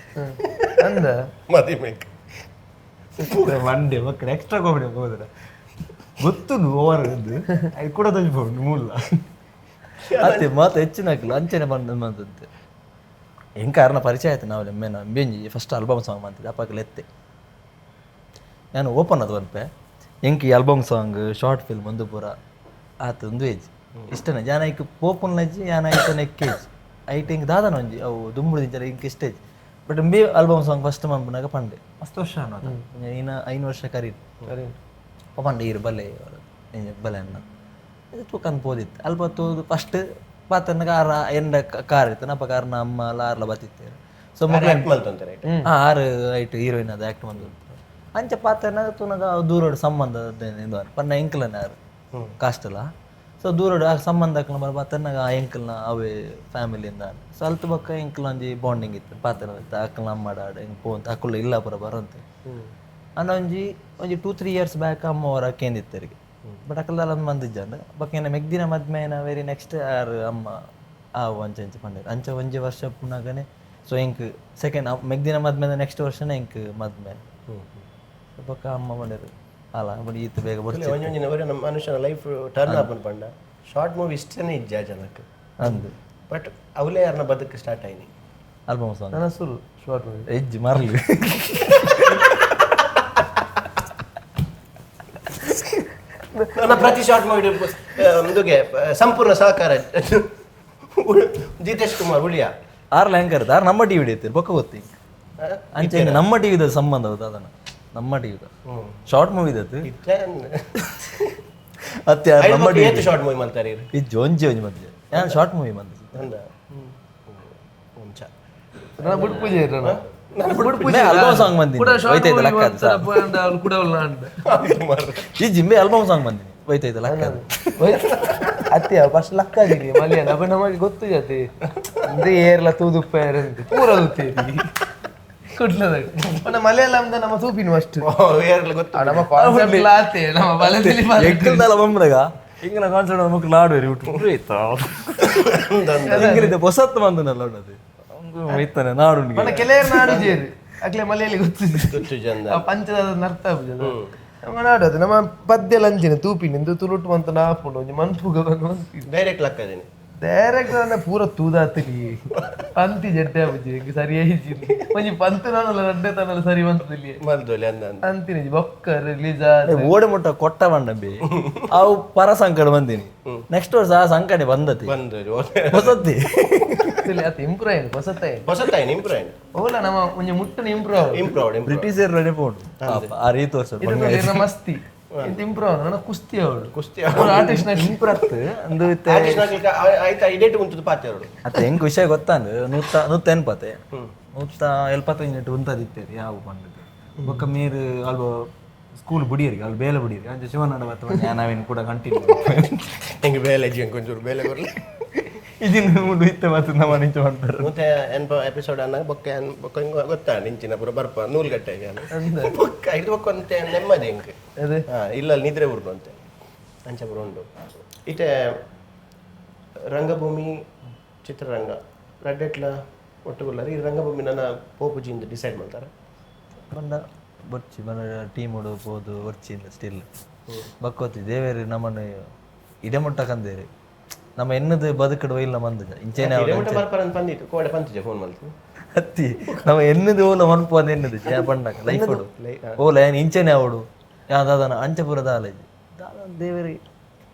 B: ಅಂದ.
A: ಮದಿಮೆಗ್.
C: ಮಂಡೆ ಮಕ್ಕಳು ಎಕ್ಸ್ಟ್ರಾ ಕಾಮಿಡಿ ಹೋದ್ರೆ ಗೊತ್ತುಂಡು ಓವರ್ ಅದು ಕೂಡ ತೋಜಿ ಮೂಲ ಅತ್ತೆ ಮಾತು ಹೆಚ್ಚಿನ ಹಾಕಲು ಅಂಚನೆ ಬಂದ ಬಂದದ್ದು. ಎಂಕ ಕಾರಣ ಪರಿಚಯ ಆಯ್ತು ನಾವು ಎಮ್ಮೆನ ಬೆಂಜಿ first album song ಮಂತಿದ್ದೆ. ಅಪ್ಪಕ್ಕೆ ಎತ್ತೆ ನಾನು ಓಪನ್ ಅದು ಅನ್ಪೆ ಎಂಕ್ ಈ album song short film ಒಂದು ಪೂರ ಆತು ಒಂದು ಏಜ್ ಇಷ್ಟನೇ ಜಾನ ಐಕ್ ಪೋಪುನ್ ಲಜ್ಜಿ ಯಾನ ಐತ ನೆಕ್ಕೇಜ್ ಐಟ್ ಎಂಕ್ ದಾದನ ಒಂಜಿ ಅವು ದುಂಬುಡು ದಿಂಚಲ ಇಂಕ್ ಇಷ್ಟ ಏಜ್. ಬಟ್ ಇಂಬಿ album song first ಮನ್ಪುನಾಗ ಪಂಡೆ ಮಸ್ತ್ ವರ್ಷ ಅನ್ನೋದು ಐನ 5 ವರ್ಷ ಕರೀದು ಪಂಡೆ ಈರು ಬಲೆ ಬಲೆ ಅನ್ನ ಇದು ತೂಕಂದ್ ಪೋದಿತ್ತು. ಅಲ್ಪ ತೂದು ಫಸ್ಟ್ ಪಾತನ್ನಗ ಆರ ಎಂಡ ಕಾರ್ ಇತ್ತು ನಪ್ಪ ಕಾರ್ನ ಅಮ್ಮ ಲಾರ್ಲ ಬತ್ತಿತ್ತೇರು. ಸೊ ಮೊಬೈಲ್
A: ಆಕ್ಟ್ ಮಲ್ತೊಂತಾರೆ.
C: ಆರು ಐಟ್ ಹೀರೋಯಿನ್ ಅದು ಆಕ್ಟ್ ಬಂದು ಅಂಚ ಪಾತನಾಗ ತೂನಗ ದೂರೋಡು ಸಂಬಂಧ ಇದು ಪನ್ನ ಎಂಕ್ಲನ ಆರು ಕಾಸ್ಟಲ. ಸೊ ದೂರೋಡು ಆ ಸಂಬಂಧ ಬರ ಪಾತನಾಗ ಆ ಎಂಕಲ್ನ ಅವೇ ಫ್ಯಾಮಿಲಿಯಿಂದ. ಸೊ ಅಲ್ತು ಬೊಕ್ಕ ಎಂಕ್ಲ ಒಂಜಿ ಬಾಂಡಿಂಗ್ ಇತ್ತು. ಪಾತನ ಇತ್ತು ಅಕ್ಕಲ್ನ ಅಮ್ಮಡ ಆಡ ಎಂಕ್ ಪೋಂತ ಅಕ್ಕುಲ್ಲ ಇಲ್ಲ ಪುರ ಬರಂತೆ ಅಂಡ ಒಂಜಿ ಒಂಜಿ 2-3 ಇಯರ್ಸ್ ಬ್ಯಾಕ್ ಅಮ್ಮ ಅವರ ಕೇಂದಿತ್ತರಿಗೆ. ಬಟ್ ಅಕ್ಕಲ್ದಾಲ ಒಂದು ಮಂದಿಜ್ಜಂಡ ಬೊಕ್ಕ ಏನ ಮೆಗ್ದಿನ ಮದ್ಮೆನ ವೆರಿ ನೆಕ್ಸ್ಟ್ ಆರು ಅಮ್ಮ ಆವು ಅಂಚ ಅಂಚ ಪಂಡೇರು ಅಂಚ ಒಂಜಿ ವರ್ಷ ಪುನಗನೆ. ಸೊ ಎಂಕ್ ಸೆಕೆಂಡ್ ಮೆಗ್ದಿನ ಮದ್ಮೆದ ನೆಕ್ಸ್ಟ್ ವರ್ಷನೇ ಎಂಕ್ ಮದ್ಮೆ. ಬೊಕ್ಕ ಅಮ್ಮ ಪಂಡೇರು ಅಲ್ಲ ಬಟ್ ಈತ ಬೇಗ ಬರ್ತಿ.
A: ಒಂಜೊಂಜಿನ ಬರೀ ನಮ್ಮ ಮನುಷ್ಯನ ಲೈಫ್ ಟರ್ನ್ ಆಪನ್ ಪಂಡ ಶಾರ್ಟ್ ಮೂವಿ ಇಷ್ಟನೇ ಇಜ್ಜ ಜನಕ್ಕೆ.
C: ಅಂದು.
A: ಬಟ್ ಅವಲೇ ಯಾರನ್ನ ಬದುಕು ಸ್ಟಾರ್ಟ್ ಆಯ್ನಿ.
C: ಆಲ್ಬಮ್ ಸಾಂಗ್
B: ನನ್ನ ಸುರು ಶಾರ್ಟ್ ಮೂವಿ
C: ಎಜ್ಜಿ ಮರಲು.
A: ನನ್ನ ಪ್ರತಿ ಶಾರ್ಟ್ ಮೂವಿ ಇದುಗೆ ಸಂಪೂರ್ಣ ಸಹಕಾರ ಜಿತೇಶ್ ಕುಮಾರ್ ಉಳಿಯ.
C: ಆರ್ಲ ಹೆಂಗ್ ಆರ್ ನಮ್ಮ ಟಿವಿ ಹಿಡಿಯುತ್ತೀರಿ ಬೊಕ್ಕ ಗೊತ್ತಿ ಅಂಚೆ ನಮ್ಮ ಟಿವಿದ ಸಂಬಂಧ ಹೌದು ಅದನ್ನ ನಮ್ಮ ಟಿವಿದ ಶಾರ್ಟ್ ಮೂವಿ ದತ್ತು ಅತ್ತೆ ಆರ್ ನಮ್ಮ TV
A: short movie ಮಾಡ್ತಾರೆ ಇವ್ರು.
C: ಇಜ್ಜಿ ಒಂಜಿ ಒಂಜಿ ಮಧ್ಯೆ ಯಾನ್ ಶಾರ್ಟ್ ಮೂವಿ ಬಂದಿದ್ದು.
A: ಅಂದ ಒಂಚ
B: ನನ್ನ ಬುಡ್ ಪೂಜೆ ಇರೋಣ.
C: ಆಲ್ಬಮ್ ಸಾಂಗ್ ಬಂದಿನಿ ಹೋಯ್ತೈತೆ ಲಕ್ಕ ಅದು ಸರ್. ಈ ಜಿಂಬೆ ಆಲ್ಬಮ್ ಸಾಂಗ್ ಬಂದಿನಿ ಹೋಯ್ತೈತೆ ಲಕ್ಕ ಅದು.
B: ಅತ್ತೆ ಫಸ್ಟ್ ಲಕ್ಕ ಆಗಿದೆ ಮಲಯಾಳ ಅಪ್ಪ ನಮಗೆ ಗೊತ್ತು ಜಾತಿ ಅಂದ್ರೆ ಏರ್ಲ ತೂದುಪ್ಪ ಏರಂತೆ ಪೂರ ಗೊತ್ತೇರಿ ಕುಡ್ಲದ ಮಲಯಾಳಂ ನಮ್ಮ ತೂಪಿನ ಅಷ್ಟು
A: ಏರ್ಲ ಗೊತ್ತು.
B: ನಮ್ಮ ಕಾನ್ಸೆಪ್ಟ್ ಲಾತೆ ನಮ್ಮ ಬಲದಲ್ಲಿ.
C: ಎಗ್ಗಲ್ದಲ್ಲ ಬಂದಾಗ ಹಿಂಗಿನ ಕಾನ್ಸರ್ಟ್ ಮಕ್ಕಳು ಆಡುವೇರಿ ಬಿಟ್ಟು ಹಿಂಗಿಲಿದ್ದ ಹೊಸತ್ತು ಬಂದನಲ್ಲ ಅದು ಒಯ್ತಾನೆ ನಾಡು.
B: మన ಕೆಲವರು ನಾಡು ಜೇರು ಅಕ್ಲೆ ಮಲಯಾಳಿ ಗೊತ್ತು.
A: ಗೊತ್ತು ಚಂದ.
B: ಆ ಪಂಚದ ಅರ್ಥ ಆಪುಜದ ನಮ್ಮ ನಾಡು ಅದು ನಮ್ಮ ಪದ್ಯ ಲಂಚಿನ ತೂಪಿನ ಇಂದು ತುಳುಟು ಅಂತ ನಾಪುಂಡು ಒಂಜಿ ಮನ್ಪುಗ
A: ಡೈರೆಕ್ಟ್ ಲಕ್ಕ ಇದೀನಿ.
B: ಡೈರೆಕ್ಟ್ ನನ್ನ ಪೂರ ತೂದಾತಲಿ ಪಂತಿ ಜಡ್ಡೆ ಆಪುಜಿ ಎಂಕ್ ಸರಿಯಾಗಿ ಒಂಜಿ ಪಂತು ನಾನಲ್ಲ ರಡ್ಡೆ ತನಲ್ಲ ಸರಿ ಬಂತದಲ್ಲಿ.
A: ಮಲ್ದೋಲಿ ಅಂದ ಅಂದ.
B: ಅಂತಿನ ಬೊಕ್ಕ ರಿಲೀಸ್ ಆದ
C: ಓಡೆ ಮುಟ್ಟ ಕೊಟ್ಟ ಬಂಡಂಬಿ ಅವು ಪರ ಸಂಕಟ ಬಂದೀನಿ ನೆಕ್ಸ್ಟ್ ವರ್ಷ ಆ ಸಂಕಟ ಬಂದತಿ
A: ಬಂದು
C: ಹೊಸತಿ.
B: ಅದು ಇಂಪ್ರೂವ್ ಆಯ್ತು ಹೊಸತಾಯ್ತು.
A: ಹೊಸತಾಯ್ನು ಇಂಪ್ರೂವ್ ಆಯ್ತು.
B: ಓಲ ನಮ್ಮ ಒಂಜಿ ಮುಟ್ಟನ improve.
A: Improve improve.
C: ಬ್ರಿಟಿಷರ್ ready ಪೋಂಡು ಆ ರೀತಿ ವರ್ಷ.
B: ಇದು ಮಸ್ತಿ ಇದು ಇಂಪ್ರೂವ್ ನನ್ನ ಕುಸ್ತಿ ಅವಳು.
A: ಕುಸ್ತಿ.
B: ಆರ್ಟಿಸ್ಟ್
C: ಇಂಪ್ರತ್ ಅಂದು ಇತ್ತೆ.
A: ಆಯ್ತಾ ಇಡೇಟ್ ಉಂಟು ಪಾತೆ ಅವರು.
C: ಅತ್ತೆ ಹೆಂಗ್ ವಿಷಯ ಗೊತ್ತಾಂದು ನೂತ ನೂತ ಎನ್ಪತೆ ನೂತ ಎಲ್ಪತ್ತೈದು ಉಂತದಿತ್ತೇರಿ ಯಾವ ಪಂಡದು ಬೊಕ್ಕ ನೀರು ಅಲ್ಪ ಸ್ಕೂಲ್ ಬುಡಿಯರಿಗೆ ಅಲ್ಲಿ ಬೇಲೆ ಬುಡಿಯರಿ ಅಂಚೆ ಶಿವನಾಡ ಬತ್ತ ನಾವೇನು ಕೂಡ ಕಂಟಿನ್ಯೂ.
A: ಹೆಂಗೆ ಬೇಲೆ ಜೀವನ ಕೊಂಚೂರು ಬೇಲೆ ಬರಲಿ.
C: ಇದಿನ ಮುಂದೆ ಇತ್ತೆ ಮಾತು ನಮ್ಮ ನಿಂಚು ಮಾಡ್ತಾರೆ.
A: ಮತ್ತೆ ಎನ್ಪ ಎಪಿಸೋಡ್ ಅನ್ನ ಬೊಕ್ಕ ಬೊಕ್ಕ ಹಿಂಗ ಗೊತ್ತಾ ನಿಂಚಿನ ಪೂರ ಬರ್ಪ ನೂಲು ಗಟ್ಟೆ ಬೊಕ್ಕ ಇದು ಬೊಕ್ಕ ಅಂತೆ ನೆಮ್ಮದಿ ಹಿಂಗೆ.
B: ಅದೇ.
A: ಹಾ ಇಲ್ಲ ಅಲ್ಲಿ ನಿದ್ರೆ ಉರ್ದು ಅಂತೆ ಅಂಚೆ ಪೂರ ಉಂಡು ಇತ್ತೆ ರಂಗಭೂಮಿ ಚಿತ್ರರಂಗ ರಡ್ಡೆಟ್ಲ ಒಟ್ಟುಗುಲ್ಲಾರ ಈ ರಂಗಭೂಮಿ ನನ್ನ ಪೋಪುಜಿಂದ ಡಿಸೈಡ್ ಮಾಡ್ತಾರೆ.
C: ಬಂದ ಬೊರ್ಚಿ ಬಂದ ಟೀಮ್ ಪೋದು ಬೊರ್ಚಿ ಸ್ಟಿಲ್ ಬಕ್ಕೋತಿ ದೇವೇರು ನಮ್ಮನ್ನು ಇಡೆ ಮುಟ್ಟ ಕಂದೇರಿ ನಮ್ಮ ಎನ್ನದು ಬದುಕಡು ಇಲ್ಲ ಮಂದಜ ಇಂಚೇನೆ
A: ಇಡೆ ಮುಟ್ಟ ಬರ್ಪಾರ ಅಂತ ಬಂದಿತ್ತು ಕೋಡೆ ಪಂತಿಜ ಫೋನ್ ಮಾಡ್ತೀನಿ.
C: ಹತ್ತಿ ನಮ್ಮ ಎನ್ನದು ಓಲ ಮನ್ಪು ಅಂದ ಎನ್ನದು ಜಯ ಪಂಡಕ ಲೈಫ್ ಓಲ ಏನ್ ಇಂಚೆನೆ ಅವಡು ಯಾವ್ದಾದನ ಅಂಚಪುರ ದಾಲೇಜ್ ದಾದ ದೇವರಿ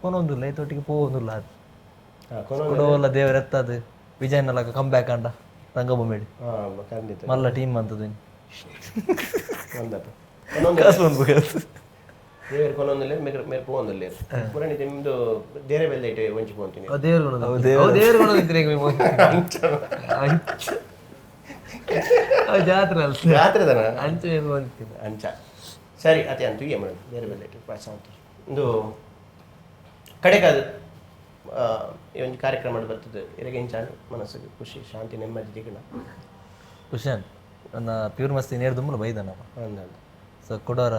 C: ಕೊನೊಂದುಲ್ಲ ಐತೊಟ್ಟಿಗೆ ಪೋವೊಂದುಲ್ಲ ಅದು ಕೊಡೋಲ್ಲ ದೇವರ ಎತ್ತದು ವಿಜಯನಲಕ ಕಮ್ ಬ್ಯಾಕ್ ಅಂಡ ರಂಗಭೂಮಿ
A: ಹಾಂ ಖಂಡಿತ.
C: ಮಲ್ಲ ಟೀಮ್ ಅಂತದ.
A: ಒಂದಪ್ಪ.
C: ಕಾಸು ಬಂದ್ಬೇಕು.
A: ದೇವರು ಕೊನೊಂದುಲ್ಲ ಮೇರೆ ಮೇರೆ ಪೋವೊಂದುಲ್ಲ ಪುರಾಣಿ ನಿಮ್ಮದು ದೇರೆ ಬೆಲ್ಲ ಇಟ್ಟು ಒಂಚಿ ಪೋಂತೀನಿ.
B: ದೇವರು ಜಾತ್ರೆ ಅಲ್ಲ.
A: ಜಾತ್ರೆದನ.
B: ಅಂಚೆ ಅಂತೀನಿ.
A: ಅಂಚ ಸರಿ ಅದೇ ಅಂತ ಏನು ಮಾಡೋದು ಬೇರೆ ಬೇರೆ ಇಟ್ಟು ಪಾಸ್ ಅಂತ ಒಂದು ಕಡೆಗಾದ ಈ ಒಂದು ಕಾರ್ಯಕ್ರಮ ಬರ್ತದೆ ಇರಗೆ ಇಂಚ ಮನಸ್ಸಿಗೆ ಖುಷಿ ಶಾಂತಿ ನೆಮ್ಮದಿ ದಿಗಣ.
C: ಖುಷಿ ನನ್ನ ಪ್ಯೂರ್ ಮಸ್ತಿ ನೇರ್ ದುಮ್ಮಲ ಬೈದ ನಮ್ಮ.
A: ಅಂದ
C: ಸೊ ಕೊಡೋರ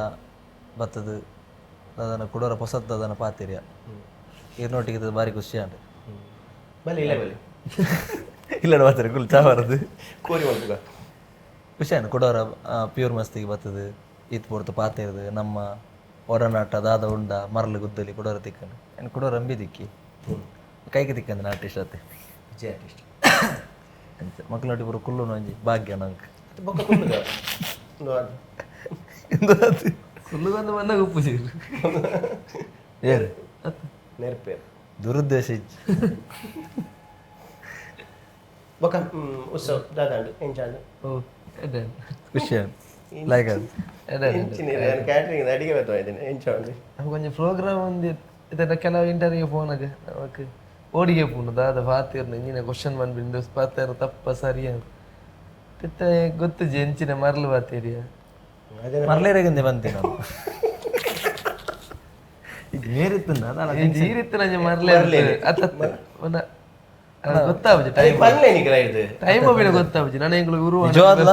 C: ಬತ್ತದು ಅದನ್ನು ಕೊಡೋರ ಪೊಸತ್ತು ಅದನ್ನು ಪಾತಿರಿಯ ಇರ್ನೊಟ್ಟಿಗೆ ಭಾರಿ ಖುಷಿ ಅಂಡ್
A: ಬಲಿ ಇಲ್ಲ ಬಲಿ
C: ಇಲ್ಲ ಬರ್ತಾರೆ ಕುಲ್ ಚಾ ಬರದು.
A: ಕೋರಿ ಮಲ್ಪುಗ.
C: ಖುಷಿ ಅಂಡ್ ಕೊಡೋರ ಪ್ಯೂರ್ ಮಸ್ತಿಗೆ ಬತ್ತದು ಈತ್ ಪೊರ್ತು ಪಾತಿರದು ನಮ್ಮ ಒಡನಾಟ ದಾದ ಉಂಡ ಮರಳು ಗುದ್ದಲಿ ಕೊಡೋರ ತಿಕ್ಕಂಡು ಏನು ಕೊಡೋರ ಅಂಬಿ ದಿಕ್ಕಿ ಕೈಗೆ ತಿಕ್ಕಂದ್ರೆ ಆರ್ಟಿಸ್ಟ್ ಅತ್ತೆ.
A: ವಿಜಯ ಆರ್ಟಿಸ್ಟ್.
C: ಅಂಚ ಮಕ್ಕಳೊಟ್ಟಿಗೆ ಪೂರ ಕುಲ್ಲು ಒಂಜಿ ಭಾಗ್ಯ ನಂಗೆ.
A: ಬೊಕ್ಕ ಕುಲ್ಲುಗ ಒಂದು ಅದು.
B: ಕುಲ್ಲುಗೊಂದು ಬಂದಾಗ ಉಪ್ಪು ಸೇರು.
C: ಏರು
A: ನೆನಪೇರು.
C: ದುರುದ್ದೇಶ ಇಜ್ಜಿ.
A: ಬೊಕ್ಕ ಉತ್ಸವ ದಾದಾಂಡು ಎಂಚಾಂಡು.
B: ಓ ಎಡ್ಡೆ.
C: ಖುಷಿ ಲೈಕ್ ಅದು.
A: ಕ್ಯಾಟ್ರಿಂಗ್ ಅಡಿಗೆ ಬರ್ತಾ ಇದ್ದೇನೆ ಎಂಚಾಂಡು.
B: ನಮ್ಗೆ ಒಂಜಿ ಪ್ರೋಗ್ರಾಮ್ ಒಂದು ಇದನ್ನ ಕೆಲವು ಇಂಟರ್ವ್ಯೂ ಫೋನಾಗ ನಮಕ್ ಓಡಿಗೆ ಪೂಂಡು ದಾದ ಪಾತಿರ್ನ ಇಂಜಿನ ಕ್ವಶನ್ ಬಂದ್ಬಿಂದು ಪಾತಿರ್ ತಪ್ಪ ಸರಿ ಅಂತ ತಿತ್ತ ಗೊತ್ತುಜಿ ಎಂಚಿನ ಮರಳು ಪಾತಿರಿಯ.
A: ಅದೇ.
C: ಮರಲೇರೆಗಂದೆ ಬಂತೆ ನಾನು ಇದು ಮೇರಿತ್ತುಂಡ ಅದಲ್ಲ.
B: ಈ ರೀತಿ ನಂಜೆ ಮರಲೇ ಅತ್ತ ಗೊತ್ತಾಪುಜಿ ಟೈಮ್.
A: ಪನ್ಲೆ ನಿಕ್ಲ ಇದು.
B: ಟೈಮ್ ಬಿಡ ಗೊತ್ತಾಪುಜಿ ನಾನು ಎಂಗ್ಳು ಗುರು.
C: ನಿಜವಾದ್ಲ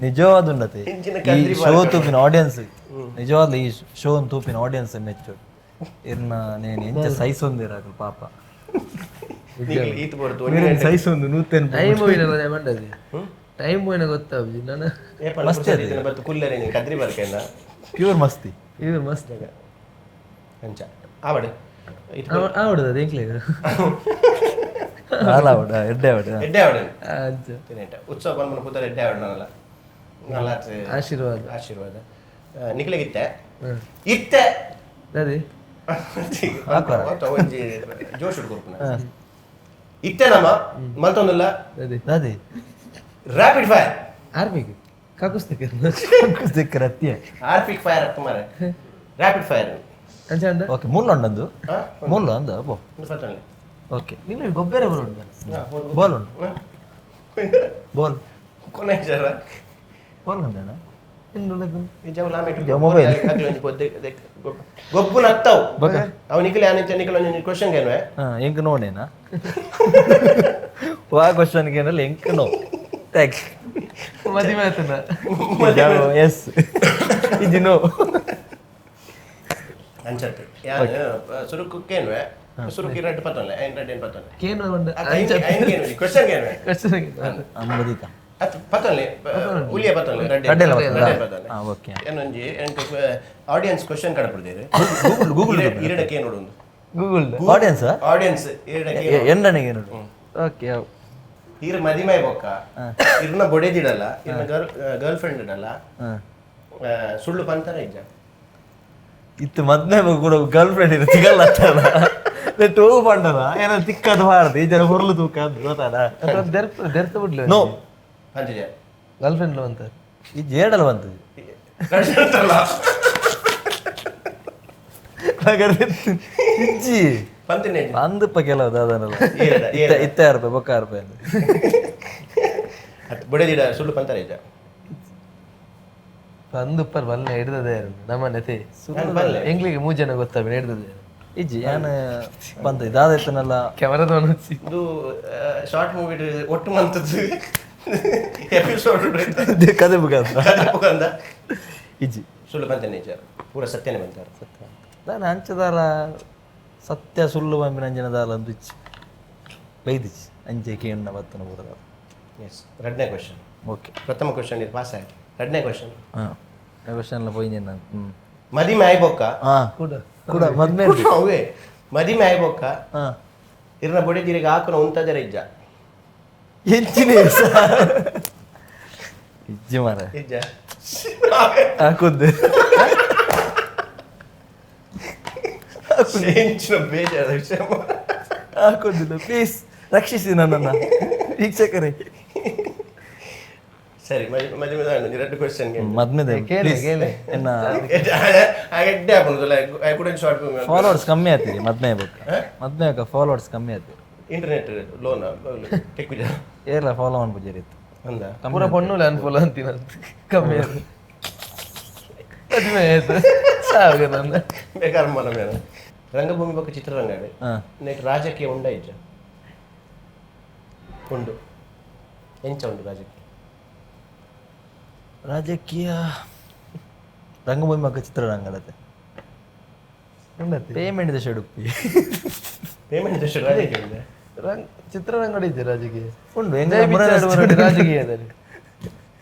C: ನಿಜವಾದ ಉಂಡತೆ ಈ ಶೋ ತೂಪಿನ ಆಡಿಯನ್ಸ್ ನಿಜವಾದ್ಲ ಈ ಶೋ ತೂಪಿನ ಆಡಿಯನ್ಸ್ ಮೆಚ್ಚು ಇರ್ನ ನೇನು ಎಂಚ ಸೈಸ್ ಒಂದಿರಾಕಲ್ ಪಾಪ.
A: ನಿಕ್ಲ ಈತ್ ಬರ್ತು.
C: ಸೈಸ್ ಒಂದು ನೂತೇನು.
B: ಟೈಮ್ ಹೋಯಿನ ಮಂಡದಿ ಟೈಮ್ ಹೋಯಿನ ಗೊತ್ತಾಪುಜಿ ನಾನು.
A: ಮಸ್ತಿ ಬತ್ತು ಕುಲ್ಲರೆ ನೀನು ಕದ್ರಿ ಬರ್ಕೇನ.
C: ಪ್ಯೂರ್ ಮಸ್ತಿ.
B: ಇವರು ಮಸ್ತ್.
A: ಅಂಚ ಆವಡ್.
B: ಆವಡದ ಅದು ಎಂಕ್ಲೆ.
C: ಆಲ ಆವಡ, ಎಡ್ಡೆ ಆವಡ.
A: ಎಡ್ಡೆ ಆವಡ್.
B: ಅಂಚ.
A: ತಿನೇಟ ಉತ್ಸವ ಪನ್ಪುನ ಪುದರ್ ಎಡ್ಡೆ ಆವಡ್ ನನಲ ನಲ್ಲ.
B: ಆಶೀರ್ವಾದ.
A: ಆಶೀರ್ವಾದ. ನಿಕ್ಲೆಗಿತ್ತೆ ಇತ್ತೆ.
B: ಅದೇ.
A: ಒಂಜಿ ಜೋಶ್ ಕೊರ್ಪುನ ಇತ್ತೆ ನಮ್ಮ ಮಲ್ತೊಂದುಲ್ಲ.
B: ಅದೇ.
C: ಅದೇ.
A: Rapid fire.
B: ಆರ್ಮಿಗೆ ಕಾಕುಸ್ತಕ್ಕೆ.
C: ರತ್ಯ.
A: ಆರ್ಪಿಕ್ ಫೈರ್ ಮಾರೆ, ರ್ಯಾಪಿಡ್ ಫೈರ್.
B: ಅಂಚ ಅಂದ.
C: ಓಕೆ, ಮುಲ್ಲ ಉಂಡಂದು ಮುಲ್ಲ ಅಂದ ಬೋ. ಓಕೆ.
B: ನಿನ್ನ ಗೊಬ್ಬರ ಬರೋಣ.
C: ಬೋಲ್ ಉಂಡು, ಬೋಲ್.
A: ಕೊನೆ ಜರ.
C: ಬೋಲ್ ಉಂಡಣ್ಣ.
A: ಮೊಬೈಲ್ ಗೊಬ್ಬು ನತ್ತವು ಅವು ನಿಖಿಲ್ ಯಾನಿತ್ತ ನಿಖಿಲ್ ಒಂಜಿ ಕ್ವಶನ್ ಕೇನ್ವೆ.
C: ಹಾಂ, ಎಂಕ್ ನೋಡೇನಾ? ವಾ ಕ್ವಶನ್ ಕೇನಲ್ಲ, ಎಂಕ್ ನೋ, thanks.
B: ಮದುವೆ ಆತನ.
C: ಎಸ್, ಇಜ್ಜಿ, ನೋ.
A: ಅಂಚತ್ತೆ ಯಾನ್ ಸುರುಕು ಕೇನ್ವೆ, ಸುರುಕು ರಡ್ಡ್ ಪತ್ತೊನ್ಲೆ, ಐನ್ ರಡ್ಡ್ ಏನ್ ಪತ್ತೊನ್ಲೆ.
B: ಕೇನು ಒಂದು.
A: ಐನ್ ಕೇನ್ವೆ, ಕ್ವಶನ್ ಕೇನ್ವೆ.
B: ಕ್ವಶನ್.
C: ಅಂಬದಿಕ.
A: ಅತ್ ಪತ್ತೊನ್ಲೆ, ಉಲಿಯ ಪತ್ತೊನ್ಲೆ, ರಡ್ಡ್.
C: ರಡ್ಡೆಲ.
A: ರಡ್ಡೆ ಪತ್ತೊನ್ಲೆ.
C: ಹಾಂ, ಓಕೆ.
A: ಏನೊಂಜಿ ಎಂಕ್ ಆಡಿಯನ್ಸ್ ಕ್ವಶನ್ ಕಡಪುಡ್ದೇರು.
C: Google, Google.
A: ಇರಡ ಕೇನೋಡು.
B: Google.
C: Audience.
A: Audience ಇರಡ.
C: ಎಂಡನಿಗೆ ನೋಡು, ಓಕೆ.
A: ಇರ್ ಮದಿಮೈ ಬೊಕ್ಕ ಇರ್ನ ಬೊಡೆದಿಡಲ್ಲ, ಇರ್ನ girl girl friend ಇಡಲ್ಲ,
C: ಹಾಂ.
A: ಸುಳ್ಳು ಪಂತರ ಇಜ್ಜ?
C: ಇತ್ತು ಮದ್ಮೆ ಕೂಡ ಗರ್ಲ್ ಫ್ರೆಂಡ್ ಇರು ಸಿಗಲ್ಲ ಅಂತಾನ ಟೂ ಪಂಡನ ಏನೋ ತಿಕ್ಕದು ಬಾರ್ದು, ಈ ಜನ ಹೊರ್ಲು ತೂಕ ಅಂತ ಗೊತ್ತಾಡ.
B: ದೆರ್ತ ದೆರ್ತ ಬಿಡ್ಲು.
C: ನೋ.
A: ಪಂಚಜ.
B: ಗರ್ಲ್ ಫ್ರೆಂಡ್ ಅಂತ.
C: ಈ ಜೇಡಲ್ ಬಂತು.
A: ಅಂತಲ್ಲ.
C: ಇಜ್ಜಿ.
A: ಪಂತಿನೇ.
C: ಅಂದಪ್ಪ ಕೆಲವು ದಾದನಲ್ಲ.
A: ಏರಡ,
C: ಇತ್ತ ಇತ್ತ ರೂಪಾಯಿ ಬೊಕ್ಕ ರೂಪಾಯಿ.
A: ಅತ್ ಬೊಡೆದಿಡ ಸುಳ್ಳು ಪಂತರ ಇಜ್ಜ?
B: ಅಂದುಪ್ಪರ್ ಬಲ್ಲೆ ಹಿಡ್ದದೆ ನಮ್ಮ ನೆತೆ.
A: ನಾನ್ ಬಲ್ಲೆ.
B: ಎಂಗ್ಲಿಗೆ ಮೂರು ಜನ ಗೊತ್ತಾಗ ಹಿಡ್ದದೆ.
C: ಇಜ್ಜಿ, ಯಾನ್ ಬಂತ ದಾದ ಇತ್ತನಲ್ಲ.
B: ಕ್ಯಾಮರಾದ
A: ಇದು ಶಾರ್ಟ್ ಮೂವಿ ಒಟ್ಟು ಮಂತದ್ದು ಎಪಿಸೋಡ್.
C: ಕದೆ ಬುಗ. ಇಜ್ಜಿ.
A: ಸುಳ್ಳು ಪಂತನೇ ಇಜ್ಜ, ಪೂರ ಸತ್ಯನೇ ಬಂತಾರೆ.
C: ಸತ್ಯ ದಾನ ಅಂಚದಾಲ, ಸತ್ಯ ಸುಳ್ಳು ಬಂಬಿನ ಅಂಜಿನ ದಾಲ ಅಂದು ಇಚ್ಚಿ ಬೈದಿಚ್ಚಿ ಅಂಚೆ ಕೇಣ್ಣ ಬತ್ತನ ಪೂರ.
A: ಎಸ್, ಎರಡನೇ ಕ್ವಶನ್.
C: ಓಕೆ.
A: ಪ್ರಥಮ ಕ್ವಶನ್ ಇದು ಪಾಸ್ ಆಯ್ತು, ಎರಡನೇ ಕ್ವಶನ್.
C: ಹಾಂ, ಕ್ವಶನ್ ಎಲ್ಲ ಪೋಯಿಂಜೆ ನಾನು. ಹ್ಞೂ.
A: ಮದಿಮೆ ಆಯ್ಬೊಕ್ಕ
C: ಹಾಂ,
B: ಕೂಡ.
C: ಕೂಡ ಮದ್ಮೆ.
A: ಅವೇ ಮದಿಮೆ ಆಯ್ಬೊಕ್ಕ
C: ಹಾಂ.
A: ಇರ್ನ ಬೊಡೆದಿರಿಗೆ ಹಾಕುನ ಉಂತದರ ಇಜ್ಜ?
C: ಎಂಚಿನ ಇಜ್ಜಿ ಮಾರ.
A: ಇಜ್ಜ.
C: ಹಾಕುದ್ದು.
A: ಎಂಚಿನ ಬೇಜಾರ ವಿಷಯ.
C: ಹಾಕೋದಿಲ್ಲ, ಪ್ಲೀಸ್ ರಕ್ಷಿಸಿ ನನ್ನನ್ನು ವೀಕ್ಷಕರೇ.
A: ಸರಿ, ಮದಿಮೆ ಎರಡು ಕ್ವಶನ್.
C: ಮದ್ಮೆದೆ.
B: ಕೇಳಿ, ಕೇಳಿ.
C: ಎನ್ನ
A: ಎಡ್ಡೆ ಆಪುಂಡು, I couldn't short movie.
C: Followers ಕಮ್ಮಿ ಆಯ್ತೀರಿ ಮದ್ಮೆ ಆಗ್ಬೇಕು, ಮದ್ಮೆ ಆಗ ಫಾಲೋವರ್ಸ್ ಕಮ್ಮಿ ಆಯ್ತು.
A: ಇಂಟರ್ನೆಟ್ ಲೋನ್ ಟೆಕ್ಕುಜ.
C: ಏರ್ಲ ಫಾಲೋ ಅನ್ಪುಜರಿ ಇತ್ತು.
A: ಅಂದ.
B: ಪೂರ ಪೊಣ್ಣುಲೆ ಅನ್ಫುಲ್ ಅಂತೀನಿ ಅಂತ ಕಮ್ಮಿ ಅದು. ಮದುವೆ ಆಯ್ತು ಸಾವಾಗ ನನ್ನ.
A: ಬೇಕಾದ್ರೆ ಮನ ಮೇಲೆ ರಂಗಭೂಮಿ ಬೊಕ್ಕ ಚಿತ್ರರಂಗ
C: ಹಾಂ.
A: ನೆಟ್ ರಾಜಕೀಯ ಉಂಡ ಇಜ್ಜ? ಉಂಡು, ಎಂಚ ಉಂಡು ರಾಜಕೀಯ?
C: ರಾಜಕೀಯ ರಂಗಭೂಮಿ ಮಕ್ಕ ಚಿತ್ರರಂಗಡತೆ
B: ಉಂಡತಿ.
C: ಪೇಮೆಂಟ್ ದಶ ಉಡುಪಿ.
A: ಪೇಮೆಂಟ್ ದಶ ರಾಜಕೀಯ ಉಂಡೆ.
B: ರಂಗ್ ಚಿತ್ರರಂಗಡ ಇದ್ದೆ ರಾಜಕೀಯ.
C: ಉಂಡು.
B: ಜೈ ಪಿಕ್ಚರ್ ಬರೋಡಿ ರಾಜಕೀಯದಲ್ಲಿ.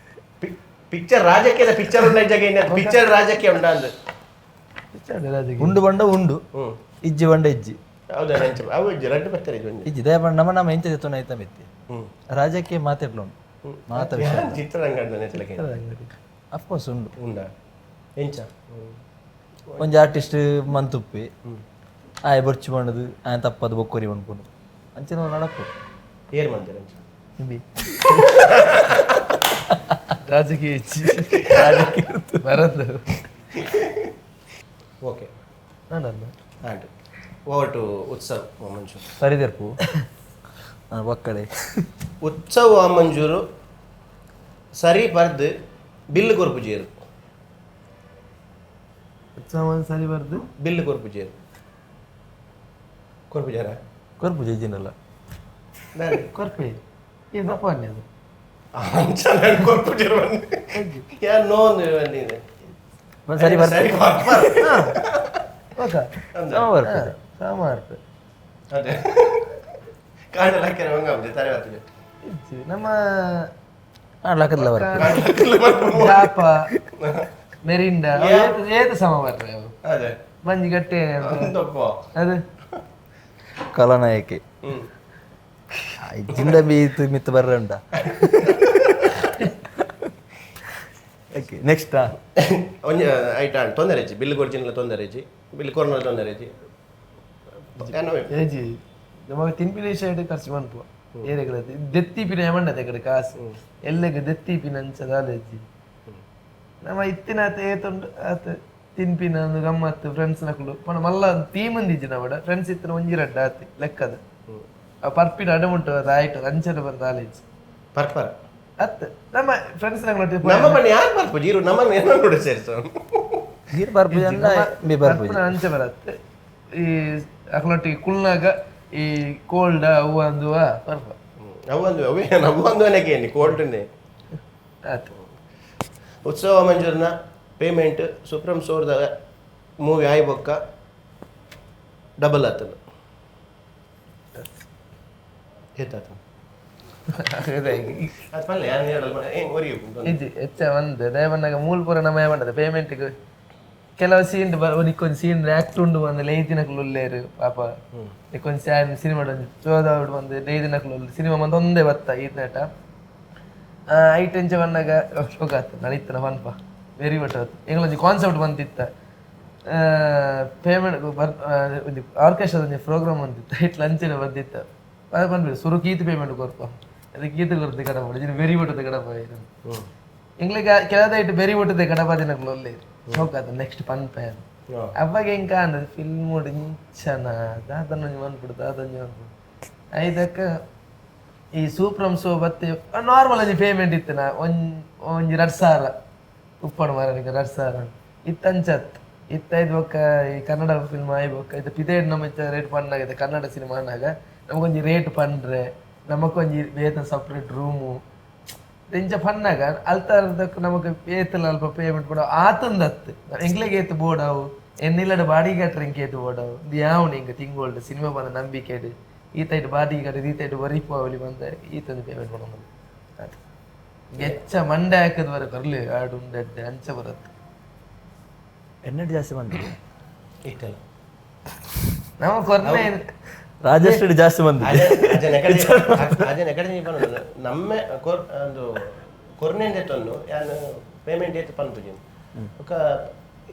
A: ಪಿಕ್ಚರ್ ರಾಜಕೀಯದ ಪಿಕ್ಚರ್ ಉಂಡ ಇಜ್ಜ? ಪಿಕ್ಚರ್ ರಾಜಕೀಯ ಉಂಡ ಅಂದ್.
B: ಪಿಕ್ಚರ್ ರಾಜಕೀಯ.
C: ಉಂಡು ಬಂಡ ಉಂಡು.
A: ಹ್ಮ್.
C: ಇಜ್ಜಿ ಬಂಡ ಇಜ್ಜಿ.
A: ಹೌದಾ? ಎಂಚ ಅವು ಇಜ್ಜಿ, ರಡ್ಡು ಬರ್ತಾರೆ ಇಜ್ಜಿ ಒಂಜಿ.
C: ಇಜ್ಜಿ ದಯ ಬಂಡ ನಮ್ಮ ನಮ್ಮ ಎಂಚ ಜೊತೆ ಐತ ಮೆತ್ತಿ.
A: ಹ್ಮ್.
C: ರಾಜಕೀಯ ಮಾತಾಡ್ಲು ಉಂಡು ಮಾತ ವಿಷಯ.
A: ಚಿತ್ರರಂಗ
C: ಅಫ್ಕೋರ್ಸ್ ಉಂಡು.
A: ಉಂಡ, ಎಂಚ?
C: ಒಂಜಿ ಆರ್ಟಿಸ್ಟ್ ಮಂತುಪ್ಪಿ ಆಯ್ ಬೊರ್ಚು ಬಂಡದು ಆಯ್ ತಪ್ಪದು ಬೊಕ್ಕೊರಿ ಪನ್ಪುಂಡು ಅಂಚಿನ ನಡಪು.
A: ಏರ್ ಮಂದಿರ ಎಂಚ?
B: ರಾಜಕೀಯ ಇಜ್ಜಿ ಬರಂದು.
A: ಓಕೆ.
B: ನಾನಲ್ಲ.
A: And over to Utsav Vamanjoor.
C: ಸರಿದರ್ಪು ಒಕ್ಕಡೆ.
A: Utsav Vamanjoor ಸರಿ ಬರ್ದು ಬಿಲ್ಲು ಕೊರ್ಪುಜೇರು.
B: ಉತ್ಸವ ಸರಿ ಬರ್ದು
A: ಬಿಲ್ಲು ಕೊರ್ಪುಜೇರು, ಕೊರ್ಪುಜಾರ?
C: ಕೊರ್ಪು ಜೈಜಿನಲ್ಲ.
B: ಕೊರ್ಪೆ ಏನು ತಪ್ಪ ಅದು.
A: ಅಂಚ ನಾನು ಕೊರ್ಪುಜೇರು ಯಾರು ನೋ ಬಂದಿದೆ.
C: ಸರಿ ಬರ್ಪು.
A: ಸರಿ ಬರ್ಪರ್.
B: ಓಕೆ.
C: ಸಮ ಬರ್ಪು.
B: ಸಾಮಾರ್ಪೆ.
A: ಅದೇ ಕಾಂಡಲ ಹಾಕ್ಯಾರ ಹಂಗ ತರೆ ಬರ್ತದೆ.
B: ಇಜ್ಜಿ ನಮ್ಮ.
C: ಲಕ್ಕದಲ್ಲ ಬರ್ಪು.
B: ಜಾಪ. ಮೆರಿಂಡ ಏತ ಸಮ ಬರ್ರೆ ಅವು.
A: ಅದೇ.
B: ಬಂಜಿ ಗಟ್ಟೆ.
A: ಅಂತಪ್ಪ.
B: ಅದು
C: ಕಲನಾಯಕಿ ಜಿಂದ ಬೀತ್ ಮಿತ್ ಬರ್ರೆ ಉಂಟಾ. Okay, next.
A: ಒಂಜಿ ಐಟ ತೊಂದರೆ ಇಜ್ಜಿ, ಬಿಲ್ ಕೊರ್ಜಿನಲ ತೊಂದರೆ ಇಜ್ಜಿ, ಬಿಲ್ ಕೊರ್ನಲ ತೊಂದರೆ ಇಜ್ಜಿ.
B: ಏಜಿ ನಮಗೆ ತಿನ್ಪಿನ ಸೈಡ್ ಖರ್ಚು ಮನ್ಪುವ ಏರೆಗಳ ದೆತ್ತಿ ಪಿನ ಮಂಡತೆ ಕಡೆ ಕಾಸು ಎಲ್ಲೆಗೆ ದೆತ್ತಿ ಪಿನ ಅಂಚ ದಾಲೇಜಿ. ನಮ್ಮ ಇತ್ತಿನ ಆತ ಏತುಂಡು ಆತ ತಿನ್ಪಿನ ಒಂದು ಗಮ್ಮತ್ತು ಫ್ರೆಂಡ್ಸ್ ನಕುಲು ಪಂಡ ಮಲ್ಲ ಟೀಮ್ ಒಂದಿಜ್ಜಿ ನಮ್ಮಡ. ಫ್ರೆಂಡ್ಸ್ ಇತ್ತಿನ ಒಂಜಿ ರಡ್ಡ ಆತಿ ಲೆಕ್ಕದ ಆ ಪರ್ಪಿನ ಅಡಮುಂಟು ಅದು ಆಯ್ತು ಅಂಚನೆ ಬಂದ ದಾಲೇಜಿ.
A: ಪರ್ಪರ್.
B: ಅತ್ ನಮ್ಮ ಫ್ರೆಂಡ್ಸ್ ನಕುಲು.
A: ನಮ್ಮ ಬಣ್ಣ ಯಾರು ಬರ್ಪು ಜೀರು ನಮ್ಮ ಏನೋ ನೋಡಿ ಸೇರ್ಸ.
C: ನೀರು ಬರ್ಪುಜಿ ಅಂಡ ಬಿ ಬರ್ಪುಜಿ.
B: ಪರ್ಪಿನ ಅಂಚೆ ಬರತ್ತೆ ಈ ಅಕ್ಲೊಟ್ಟಿಗೆ ಕುಲ್ನಾಗ ಈ ಕೋಲ್ಡ್ ಅವು ಅಂದುವ ಪರ್ಪ.
A: ಅವು ಅವೇ ಅವು ಒಂದು ಅನೇಕೆ ಕೋಲ್ಡ್ನೇ.
B: ಆತು.
A: ಉತ್ಸವ ಮಂಜೂರ್ನ ಪೇಮೆಂಟ್ ಸುಪ್ರೀಂ ಸೋರ್ದ ಮೂವಿ ಆಯ್ ಬೊಕ್ಕ ಡಬಲ್ ಆತನ ಏತಾತನ ಅದು ಪಲ್ಲೆ ಯಾರು ಹೇಳಲ್ಲ ಏನು ಒರಿ.
B: ಇಜ್ಜಿ ಹೆಚ್ಚ ಒಂದು ದಯಮನ್ನಾಗ ಮೂಲ್ಪುರ ನಮ್ಮ ಏಮಂಡದ ಪೇಮೆಂಟ್ಗೆ ಕೆಲವು ಸೀನ್ ನಿಕ್ಕೊಂದು ಸೀನ್ ಆಕ್ಟ್ ಉಂಡು ಬಂದು ಲೇದಿನಕ್ಲು ಉಲ್ಲೇರು ಪಾಪ. ನಿಕ್ಕೊಂದು ಸ್ಯಾನ್ ಸಿನಿಮಾ ಒಂಜಿ ಚೋದಾವಡು ಬಂದು ಲೇದಿನಕ್ಲು ಸಿನಿಮಾ ಬಂದು ಒಂದೇ ಬತ್ತ ಈ ನಟ ಐಟ್ ಎಂಚ ಬಂದಾಗ ಶೋಕ ಆತು ನಳಿತನ ಪನ್ಪ ವೆರಿ ಬಟ್ ಆತು. ಎಂಗ್ಲೊಂಜಿ ಕಾನ್ಸೆಪ್ಟ್ ಬಂತಿತ್ತ ಪೇಮೆಂಟ್ ಬರ್ ಒಂಜಿ ಆರ್ಕೆಸ್ಟ್ರಾ ಒಂಜಿ ಪ್ರೋಗ್ರಾಮ್ ಬಂದಿತ್ತ it ಲಂಚಿನ ಬಂದಿತ್ತ. ಅದು ಬಂದ್ಬಿಡು ಸುರು ಕೀತು ಪೇಮೆಂಟ್ ಕೊರ್ಪ ಅದಕ್ಕೆ ಗೀತ ಕೊರ್ದು ಕಡಪ ವೆರಿ ಬಟ್ಟದ ಕಡಪ. ಎಂಗ್ಲಿಗೆ ಕೆಲದೈಟ್ ಬೆರಿ ಬಟ್ಟದೆ ಕಡಪ ದಿನಕ್ಲು ಒಲ್ಲೆ ಶೋಕ ಆತು ನೆಕ್ಸ್ಟ್ ಪನ್ಪೆ. ಅವಾಗ ಎಂಕ ಅಂದ ಫಿಲ್ಮ್ ಇಂಚನ ದಾದನ ಒಂಜಿ ಮನ್ಪುಡು ದಾದೊಂಜಿ ಮನ್ಪುಡು ಐದಕ್ಕ ಈ ಸೂಪ್ರಮ್ ಸೋ ಬತ್ತೆ ನಾರ್ಮಲ್ ಒಂಜಿ ಪೇಮೆಂಟ್ ಇತ್ತನ ಒಂಜ್ ಒಂಜಿ 2000 ಉಪ್ಪಡು ಮಾರನಿಗೆ 2000 ಇತ್ತಂಚತ್ ಇತ್ತೈದು ಬೊಕ್ಕ ಈ ಕನ್ನಡ ಫಿಲ್ಮ್ ಆಯ್ ಬೊಕ್ಕ ಇದು ಪಿದೇಡ್ ನಮ್ಮ ರೇಟ್ ಪಣ್ಣಾಗಿದೆ ಕನ್ನಡ ಸಿನಿಮಾ ಅನ್ನಾಗ ನಮಗೊಂಜಿ ರೇಟ್ ಪಂಡ್ರೆ ನಮಕೊಂಜಿ ವೇತನ ಸಪ್ರೇಟ್ ರೂಮು ಇಂಚ ಪನ್ನಾಗ ಅಲ್ತರ್ದಕ್ಕೆ ನಮಗೆ ಏತಲ್ಲ ಅಲ್ಪ ಪೇಮೆಂಟ್ ಕೊಡ ಆತಂದತ್ತು ಎಂಗ್ಲಿಗೆ ಏತು ಬೋರ್ಡ್ ಅವು ಎನ್ನಿಲ್ಲಡ ಬಾಡಿಗೆ ಕಟ್ರೆ ಇಂಕ ಏತು ಬೋರ್ಡ್ ಅವು ಇದು ಯಾವನು ಹಿಂಗೆ ತಿಂಗೋಲ್ಡ್ ಸಿನಿಮಾ ಬಂದ ನಂಬಿಕೆ ಈತೈಟ್ ಬಾಡಿಗೆ ಕಟ್ಟಿ ಈತೈಟ್ ವರಿಪು ಅವಲಿ ಬಂದ ಈತೊಂದು ಪೇಮೆಂಟ್ ಕೊಡೋದು ಅದು ಹೆಚ್ಚ ಮಂಡೆ ಹಾಕದ್ ಬರ ಕರ್ಲಿ ಆಡು ಉಂಡೆಡ್ಡೆ ಅಂಚ ಬರತ್ತೆ.
C: ಎಣ್ಣೆ ಜಾಸ್ತಿ ಬಂದಿದೆ.
A: ಇಟ್ಟಲ್ಲ.
B: ನಮ್ಮ ಕೊರ್ನೆ.
C: ರಾಜಶ್ರೀ ಜಾಸ್ತಿ ಬಂದಿದೆ.
A: ಅಜನ ಎಕಡೆ ಪನ್ನೊಂದು ನಮ್ಮ ಕೊರ್ ಒಂದು ಕೊರ್ನೆಂದೆ ತೊನ್ನು ಯಾನ್ ಪೇಮೆಂಟ್ ಏತು ಪನ್ಪುಜಿ ఒక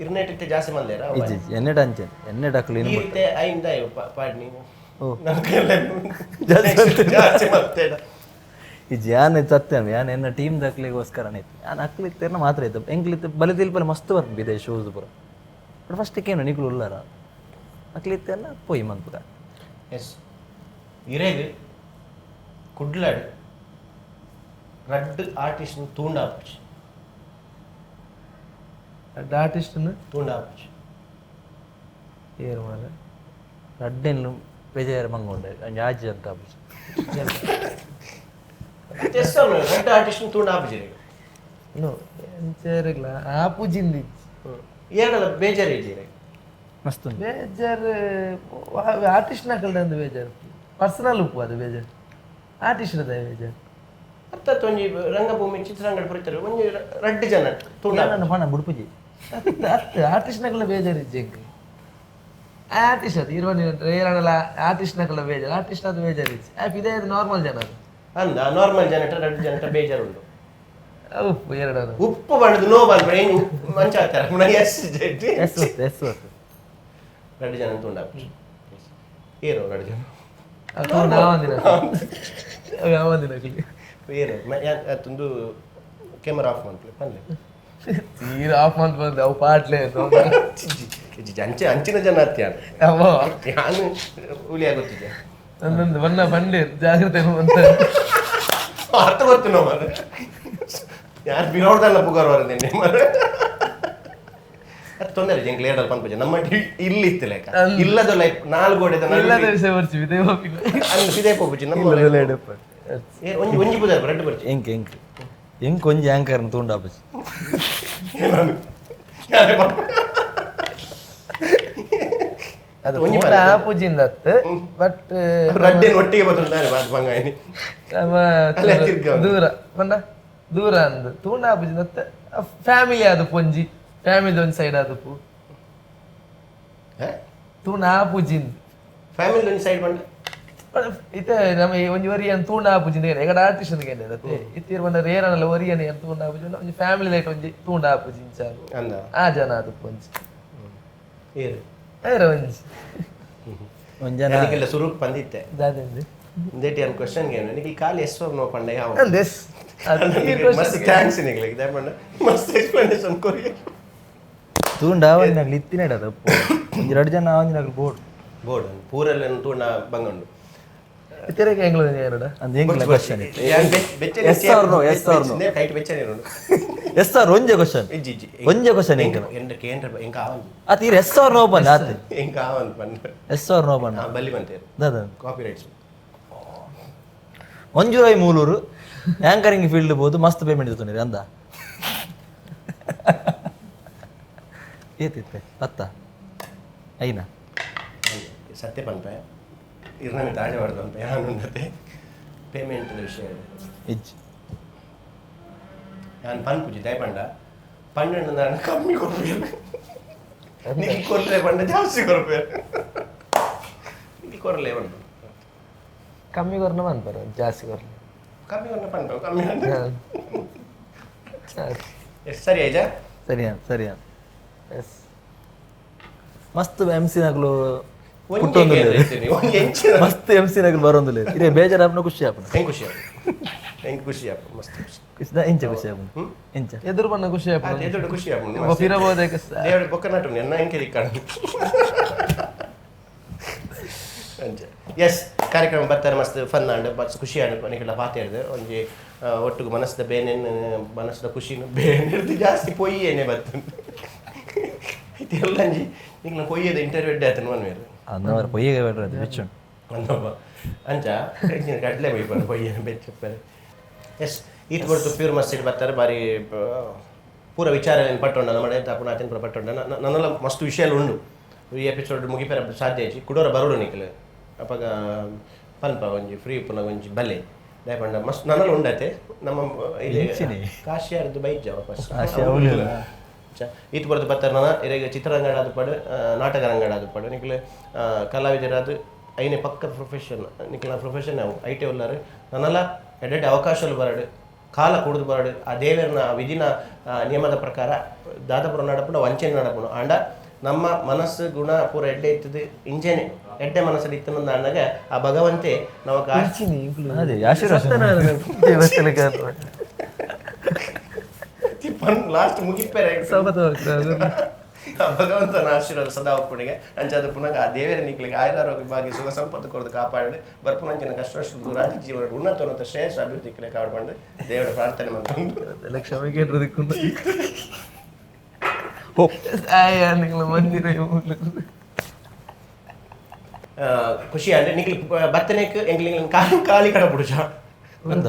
A: ಇರ್ನೆಟ್ ಇತ್ತೆ ಜಾಸ್ತಿ ಮಂದೇರ.
C: ಇಜ್ಜಿ ಇಜ್ಜಿ, ಎಣ್ಣೆ ಅಂಚೆ ಎಣ್ಣೆ ಡಕ್ಲು
A: ಈ ರೀತಿ ಐಂದ ಪಾಡ್ನಿ
C: ಓ.
A: ನನ್ಕೆಲ್ಲ
C: ಜಾಸ್ತಿ ಬಂತು.
A: ಜಾಸ್ತಿ ಮತ್ತೇಡ.
C: ಇಜ್ಜಿ ಯಾನ್ ಸತ್ಯ ಯಾನ್ ಎನ್ನ ಟೀಮ್ ದಕ್ಲಿಗೋಸ್ಕರನೇ ಇತ್ತು ಯಾನ್ ಅಕ್ಲಿತ್ತೇರ್ನ ಮಾತ್ರ ಇತ್ತು ಎಂಕ್ಲಿತ್ತು ಬಲಿ ತಿಲ್ಪಲ್ಲಿ ಮಸ್ತ್ ಬರ್ಪು ಇದೆ ಶೋಸ್ ಪೂರ. ಬಟ್ ಫಸ್ಟ್ ಕೇನು ನಿಕ್ಲು ಉಲ್ಲಾರ ಅಕ್ಲಿತ್ತೇರ್ನ ಪೋಯಿ ಮನ್ಪುಗ.
A: ಎಸ್ ಇರೇಗ್ ಕುಡ್ಲಾಡ್ ರಡ್ಡ್ ಆರ್ಟಿಸ್ಟ್ ತೂಂಡಾಪುಜಿ.
B: ಆರ್ಟಿಸ್ಟ್
A: ತೂಂಡಾಪುಜಿ.
B: ಏರು ಮಾರ.
C: ರಡ್ಡೆನ್ ಬೇಜಾರು ಮಂಗೊಂಡೆ ಅಂಜಿ ಆಜಿ ಅಂತ ಆಪುಜಿ.
A: ಎಸ್ ರಡ್ಡ್ ಆರ್ಟಿಸ್ಟ್ ತೂಂಡಾಪುಜಿ.
B: ನೋ ಅಂಚೇರಿಗ್ಲ ಆಪುಜಿಂದ ಇಜ್ಜಿ.
A: ಏಡಲ ಬೇಜಾರು ಇಜ್ಜಿ ಇರೆಗ್?
C: ಮಸ್ತ್ ಉಂಟು.
B: ಬೇಜಾರು ಆರ್ಟಿಸ್ಟ್ ನಕಲ್ದ ಒಂದು ಬೇಜಾರು ಪರ್ಸನಲ್ ಉಪ್ಪು ಅದು ಬೇಜಾರು ಆರ್ಟಿಸ್ಟ್ ಅದ ಬೇಜಾರು.
A: ಅರ್ಥಾತ್ ಒಂಜಿ ರಂಗಭೂಮಿ ಚಿತ್ರಾಂಗಣ ಪುರಿತಾರೆ ಒಂಜಿ ರಡ್ಡ್ ಜನ ತೂಂಡ.
C: ನನ್ನ ಪಣ ಬುಡ್ಪುಜಿ.
B: ಅತ್ತ ಅತ್ತ ಆರ್ಟಿಸ್ಟ್ ನಕಲ ಬೇಜಾರು ಇಜ್ಜಿ ಎಂಕ್. ಆರ್ಟಿಸ್ಟ್ ಅದು ಇರುವ ಏರಲ್ಲ ಆರ್ಟಿಸ್ಟ್ ನಕಲ ಬೇಜಾರು ಆರ್ಟಿಸ್ಟ್ ಅದು ಬೇಜಾರು ಇಜ್ಜಿ ಆಪ್ ಇದೇ ನಾರ್ಮಲ್ ಜನ ಅದು.
A: ಅಂದ ನಾರ್ಮಲ್ ಜನಟ ರಡ್ಡ್ ಜನಟ ಬೇಜಾರು ಉಂಟು.
B: ಅವು ಉಪ್ಪು ಎರಡು ಅದು.
A: ಉಪ್ಪು ಬಣ್ಣದ ನೋ ಬಂದ್ಬಿಡ ಏನು ಮಂಚ ಆಗ್ತಾರೆ ಎಸ್ ಜೆಟ್ಟಿ.
C: ಎಸ್ ಒತ್ತು ಎಸ್ ಒತ್ತು.
A: ರಡ್ಡ್ ಜನ ತೂಂಡಾಪುಜಿ ಏರು ರಡ್ಡ್ ಜನ.
B: ಅದು ನಾವೊಂದಿನ ಯಾವೊಂದಿನ ನಕಲಿ.
A: ಏರು ಅತ್ತೊಂದು ಕ್ಯಾಮರಾ ಆಫ್ ಮಾಡ್ಲಿ ಪನ್ಲೆ.
B: ತೀರಾ ಆಫ್ ಅಂತ ಬಂದೆ ಅವು ಪಾಟ್ಲೆ.
A: ಅಂಚೆ ಅಂಚಿನ ಜನ ಅತ್ಯಾನ.
B: ಅವ
A: ಯಾನು ಹುಲಿ ಆಗುತ್ತಿದ್ದೆ.
B: ಒಂದೊಂದು ಬಣ್ಣ ಬಂಡೆ ಜಾಗ್ರತೆ ಅಂತ.
A: ಅರ್ಥ ಗೊತ್ತು ನೋ ಮಾರ್ರೆ. ಯಾರು ಬಿರೋಡ್ದಲ್ಲ ಪುಗಾರ್ ನಿನ್ನೆ ಮಾರ್ರೆ. ಅದು ತೊಂದರೆ ಇಲ್ಲ ಎಂಕ್ಲೆ ಏಡಲ್ ಪನ್ಪುಜ ನಮ್ಮ ಇಲ್ಲಿ ಇತ್ತು ಲೆಕ್ಕ ಇಲ್ಲದ ಲೈಫ್ ನಾಲ್ಕು ಗೋಡೆದ ನಡುವೆ
B: ಇಲ್ಲದ ವಿಷಯ ಬರ್ಸಿ ಇದೇ ಹೋಗಿಲ್ಲ.
A: ಅಂದ್ ಸಿದೇ ಪೋಪುಜಿ ನಮ್ಮ ಏ, ಒಂಜಿ ಒಂಜಿ ಪುದರ್ ರಡ್ಡ್ ಬರ್ಚಿ.
C: ಎಂಕ್ ಎಂಕ್ ಎಂಕ್ ಒಂಜಿ ಆಂಕರ್ನ ತೂಂಡ ಆಪುಜಿ.
B: ಅದು
A: ಒಂಜಿ
B: ಪೂರ ಆಪುಜಿಂದ ಅತ್ತು ಬಟ್
A: ರಡ್ಡೇನು ಒಟ್ಟಿಗೆ ಬರ್ತುಂಟಾನೆ ಬಾತ್ ಬಂಗಾಯಿನಿ.
B: ನಮ್ಮ
A: ಅಲ್ಲೇ ತಿರ್ಗ.
B: ದೂರ ಪಂಡ ದೂರ ಅಂದ್ ತೂಂಡ ಆಪುಜಿಂದ ಅತ್ತು ಫ್ಯಾಮಿಲಿ ಅದು ಪೊಂಜಿ Family ಒಂಜಿ ಸೈಡ್ ಆದಪ್ಪು.
A: ಹೇ?
B: ತೂಂಡ ಆಪುಜಿಂದ್.
A: ಫ್ಯಾಮಿಲಿ ಒಂಜಿ ಸೈಡ್ ಪಂಡ?
B: ಇತ್ತೆ ನಮ್ಮ ಒಂಜಿ ಒರಿಯನ್ ತೂಂಡ ಆಪುಜಿಂದ್ ಎಗಡ ಆರ್ಟಿಸ್ಟ್ ಅಂದ್ ಅತ್ತೆ. ಇತ್ತೀರ್ ಪಂಡ ರೇರನಲ್ಲ ಒರಿಯನ್ ಏನ್ ತೂಂಡ ಆಪುಜಿ, ಒಂಜಿ ಫ್ಯಾಮಿಲಿ ಲೈಟ್ ಒಂಜಿ ತೂಂಡ ಆಪುಜಿ ಇಂಚ.
A: ಅಂದ.
B: ಆ ಜನ ಆದಪ್ಪು ಒಂಜಿ.
A: ಏರು?
B: ಏರ ಒಂಜಿ.
C: ಒಂಜನ
A: ನಿಖಿಲ್ ಸುರುಕ್ ಪಂದಿತ್ತೆ.
B: ದಾದೆಂದು?
A: ಇಂದೇಟಿ ಅನ್ ಕ್ವಶನ್ ಗೇನು ನಿಖಿಲ್ ಖಾಲಿ S R no ಪಂಡ ಯಾವ?
B: ಅಂದೆಸ್.
A: ಮಸ್ತ್ thanks ನಿಖಿಲ್, ಇದೇ ಪಂಡ ಮಸ್ತ್ ಎಕ್ಸ್ಪ್ಲನೇಷನ್ ಕೊರಿ.
C: ತೂಂಡ ಒಂಜಿನಕ್ಲು ಇತ್ತಿನಡ ತಪ್ಪು, ಒಂಜಿ ರಡ್ಡ್ ಜನ ಒಂಜಿನಕ್ಲು ಬೋರ್ಡ್.
A: ಬೋರ್ಡ್ ಪೂರೆಲ್ಲ ತೂಂಡ ಬಂಗುಂಡು.
B: ಇತ್ತೆರೆಗೆ ಎಂಗ್ಲ ಏರಡ?
C: ಅಂದ್ ಎಂಕ್ಲ question. Yes or no, yes or no?
A: Kite ಬೆಚ್ಚನೆ ಇರೋಡು.
C: S R ಒಂಜೆ question.
A: ಇಜ್ಜಿ ಇಜ್ಜಿ.
C: ಒಂಜೆ ಕ್ವಶನ್ ಎಂಕ್ಲ.
A: ಎಂಡ ಕೇಂದ್ರ ಎಂಕ ಆವಂದು.
C: ಆತ ಈರ್ S R no ಪಂಡ ಆತ.
A: ಎಂಕ ಆವಂದು ಪಂಡ.
C: S R no ಪಂಡ.
A: ಬಲ್ಲಿ ಬಂತೇರು.
C: ದಾದ?
A: Copy rights.
C: ಮಂಜೂರಾಯಿ Mulur anchoring field ಬೋದು ಮಸ್ತ್ ಪೇಮೆಂಟ್ ಇರ್ತದೆ ಅಂದ ಏತಿತ್ತೆ ಅತ್ತ ಐನಾ?
A: ಸತ್ಯ ಪನ್ಪೆ, ಇರ್ನ ತಾಜೆ ಹೊಡೆದು ಪನ್ಪೆ ಯಾನುಂಡತೆ ಪೇಮೆಂಟ್ ವಿಷಯ.
C: ಇಜ್ಜಿ.
A: ನಾನು ಪನ್ಪುಜಿ, ದಯಪಂಡ ಪన్నೆಂಡು ನಾನು ಕಮ್ಮಿ ಕೊರ್ಪೇರು, ನಿಂಗೆ ಕೊರ್ಲೆ ಪಂಡ ಜಾಸ್ತಿ ಕೊರ್ಪೇರು, ನಿಂಗೆ ಕೊರ್ಲೆ ಪಂಡ.
B: ಕಮ್ಮಿ ಕೊರ್ನ ಪನ್ಪರ, ಜಾಸ್ತಿ ಕೊರ್ನ.
A: ಕಮ್ಮಿ ಕೊರ್ನ ಪನ್ಪ ಕಮ್ಮಿ ಅಂದ್ರೆ ಎಸ್ ಸರಿ ಆಯ್ತಾ?
C: ಸರಿಯಾ ಸರಿಯಾ.
B: ಎಸ್.
C: ಮಸ್ತ್ ಎಮ್ ಸಿ ನಕಲು.
A: ಒಂಜಿ ಒಂಜಿ ಎಂಚಿನ?
C: ಮಸ್ತ್ ಎಮ್ ಸಿ ನಕಲು ಬರೋಂದಿಲ್ಲ ಇರೇ, ಬೇಜಾರಾಪನ ಖುಷಿ ಆಪನ?
A: ಹೆಂಗ್ ಖುಷಿ ಆಪು, ಹೆಂಗ್ ಖುಷಿ ಆಪು, ಮಸ್ತ್ ಖುಷಿ.
C: ಖುಷಿ ಎಂಚ ಖುಷಿ ಆಪುಂಡು ಎಂಚ?
B: ಎದುರು ಬಣ್ಣ ಖುಷಿ ಆಪುಂಡು.
A: ಅದು ಎದುರು ಖುಷಿ ಆಪುಂಡು.
B: ಪಿರ ಬೋದೆ.
A: ದೇವರು ಬೊಕ್ಕ ನಟು ಎನ್ನ ಹೆಂಗೆ ಕಾಣು ಅಂಚ. ಎಸ್, ಕಾರ್ಯಕ್ರಮ ಬರ್ತಾರೆ ಮಸ್ತ್ ಫನ್ ಆಂಡ್ ಮಸ್ತ್ ಖುಷಿ ಆಂಡ್ ನಿಖಿಲ ಪಾತೆರ್ದು ಒಂಜಿ ಒಟ್ಟುಗು ಮನಸ್ಸಿದ ಬೇನೆನ್ ಮನಸ್ಸಿದ ಖುಷಿನು ಬೇನೆ ಜಾಸ್ತಿ ಪೊಯ್ಯೇನೆ ಬರ್ತುಂಡು. ಇದೆಲ್ಲ ಅಂಜಿ ನಿಕ್ಲ ಪೊಯ್ಯದ ಇಂಟರ್ವ್ಯೂ ಎಡ್ಡೆ ಆತನು ಮನ್ವೇರು.
C: ಅಂದವರ ಪೊಯ್ಯಗೆ ಬೇಡ್ರ ಅದು ಬೆಚ್ಚುಂಡು.
A: ಅಂದಪ್ಪ ಅಂಚ ಹೆಚ್ಚಿನ ಕಡಲೆ ಬೈಪಲ್ಲ ಪೊಯ್ಯನ ಬೆಚ್ಚಪ್ಪರೆ. ಎಸ್, ಈತ್ ಕೊಡ್ತು ಪ್ಯೂರ್ ಮಸ್ತ್ ಬರ್ತಾರೆ ಬಾರಿ ಪೂರ ವಿಚಾರ ಏನು ಪಟ್ಟೊಂಡ ನಮ್ಮ ತಪ್ಪು ಆತನ ಪೂರ ಪಟ್ಟೊಂಡ ನನ್ನೆಲ್ಲ ಮಸ್ತ್ ವಿಷಯ ಉಂಡು. ಈ ಎಪಿಸೋಡ್ ಮುಗಿಪೆರ ಸಾಧ್ಯ ಆಯ್ತು ಕುಡೋರ ಬರೋಡು ನಿಕ್ಲೆ ಅಪಗ ಪಲ್ಪ ಒಂಜಿ ಫ್ರೀ ಉಪ್ಪುನ ಒಂಜಿ ಬಲೆ ದಯಪಂಡ ಮಸ್ತ್ ನನ್ನೆಲ್ಲ ಉಂಡತೆ ನಮ್ಮ ಇಲ್ಲಿ ಕಾಶಿಯಾರ್ದು ಬೈಜ ವಾಪಸ್ ಈತ್ ಬರೆದು ಬರ್ತಾರೆ. ನನ್ನ ಇರೆಗ್ ಚಿತ್ರರಂಗಡ ಅದು ಪಡು, ನಾಟಕ ರಂಗಡ ಅದು ಪಡು ನಿಕ್ಲೆ ಕಲಾವಿದರಾದ ಐನೆ ಪಕ್ಕ ಪ್ರೊಫೆಷನ್ ನಿಕ್ಲ ಪ್ರೊಫೆಷನ್ ಅವು I T ಉಲ್ಲಾರು. ನನ್ನೆಲ್ಲ ಎಡೆಡ್ ಅವಕಾಶలు ಬರಡು ಕಾಲ ಕುಡಿದು ಬರಡು ಆ ದೇವರನ ಆ ವಿಧಿನ ನಿಯಮದ ಪ್ರಕಾರ ದಾದಾಪುರ ನಡಪುಂಡು ವಂಚನೆ ನಡಪುಂಡು. ಆಂಡ ನಮ್ಮ ಮನಸ್ಸು ಗುಣ ಪೂರ ಎಡ್ಡೆ ಇತ್ತದು ಇಂಚೆನೆ ಎಡ್ಡೆ ಮನಸ್ಸಲ್ಲಿ ಇತ್ತನಂದ ಅಂದಾಗ ಆ ಭಗವಂತೆ ನಮಕ್
C: ಅದೇ ಆಶೀರ್ವಾದ.
A: ಲಾಸ್ಟ್ ಮುಗಿಪೆರೆ ಆ ಭಗವಂತನ ಆಶೀರ್ವಾದ ಸದಾ ಒಪ್ಪುಣಿಗೆ ಅಂಚಾದ ಪುನಃ ಆ ದೇವರ ನಿಕ್ಲಿಗೆ ಆಯುರಾರೋಗ್ಯ ಭಾಗ್ಯ ಸುಖ ಸಂಪತ್ತು ಕೊರದು ಕಾಪಾಡಿ ಬರ್ಪುನಂಚಿನ ಕಷ್ಟ ದೂರ ಜೀವನ ಉನ್ನತ ಉನ್ನತ ಶ್ರೇಯಸ್ ಅಭಿವೃದ್ಧಿ ಕಾಪಾಡು ದೇವರ ಪ್ರಾರ್ಥನೆ ಮಾಡ್ಕೊಂಡು.
B: ಕ್ಷಮೆ ಕೇಳಿದ್ದಕ್ಕು ನಿಂಗಳ ಮಂದಿರ.
A: ಖುಷಿ ಅಂದ್ರೆ ನಿಕ್ಲಿ ಬತ್ತನೆಕ್ ಎಂಗ್ಲಿ ಕಾಲಿ ಕಾಲಿ ಕಡ ಪುಡುಚ.
C: ಅಂದ.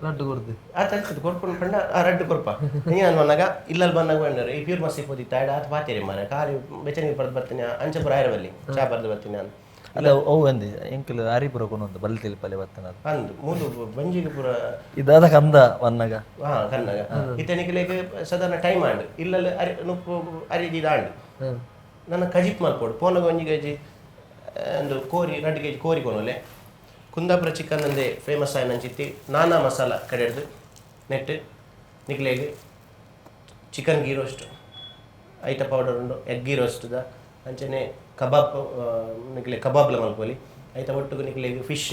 B: ಲಡ್ಡು ಕೊಡ್ದು.
A: ಆತ ಆಗ್ತದೆ ಕೊರ್ಪುಂಡು ಪಂಡ ಆ ರಡ್ಡು ಕೊರ್ಪ ನೀನು ಬಂದಾಗ ಇಲ್ಲಲ್ಲಿ ಬಂದಾಗ ಬಂದರೆ ಈ ಪ್ಯೂರ್ ಮಸ್ತಿ ಪೋದಿ ತಾಯ್ಡ ಆತ ಪಾತೇರಿ ಮಾರ ಖಾಲಿ ಬೆಚ್ಚನಿಗೆ ಬರೆದು ಬರ್ತೀನಿ ಅಂಚಪುರ ಆಯರವಲ್ಲಿ ಚಾ ಬರೆದು ಬರ್ತೀನಿ ನಾನು.
C: ಅಲ್ಲ ಅವು ಅಂದೆ ಎಂಕಲ್ ಹರಿಪುರ ಕೊನೊಂದು ಬಲ್ ತಿಳಿಪಲೆ ಬತ್ತನ.
A: ಅಂದು ಮೂಲು ಬಂಜಿಗೆ ಪೂರ.
C: ಇದಾದ ಕಂದ ವನ್ನಗ.
A: ಹಾ ಕನ್ನಗ ಇತ್ತನಿಗೆ ಸಾಧಾರಣ ಟೈಮ್ ಆಂಡ್ ಇಲ್ಲಲ್ಲಿ ಅರಿ ನುಪ್ಪು ಅರಿದಿದಾಂಡ್ ನನ್ನ ಕಜಿಪ್ ಮಲ್ಪೋಡು ಪೋನಗ ಒಂಜಿ ಕೆಜಿ ಒಂದು ಕೋರಿ 2 ಕೆಜಿ ಕೋರಿ ಕೊನೊಲೆ ಕುಂದಾಪುರ ಚಿಕನ್ ಅಂದೆ ಫೇಮಸ್ ಆಯ್ನ ಅಂಚಿತ್ತಿ ನಾನಾ ಮಸಾಲ ಕಡೆಡ್ದು ನೆಟ್ ನಿಕ್ಲೇಗ್ ಚಿಕನ್ ಗೀ ರೋಸ್ಟ್ ಐತ ಪೌಡರ್ ಉಂಡು ಎಗ್ ಗೀ ರೋಸ್ಟ್ದ ಅಂಚನೆ ಕಬಾಬ್ ನಿಕ್ಲೆ ಕಬಾಬ್ಲ ಮಲ್ಪೊಲಿ ಐತ ಒಟ್ಟುಗು ನಿಕ್ಲೆಗ್ ಫಿಶ್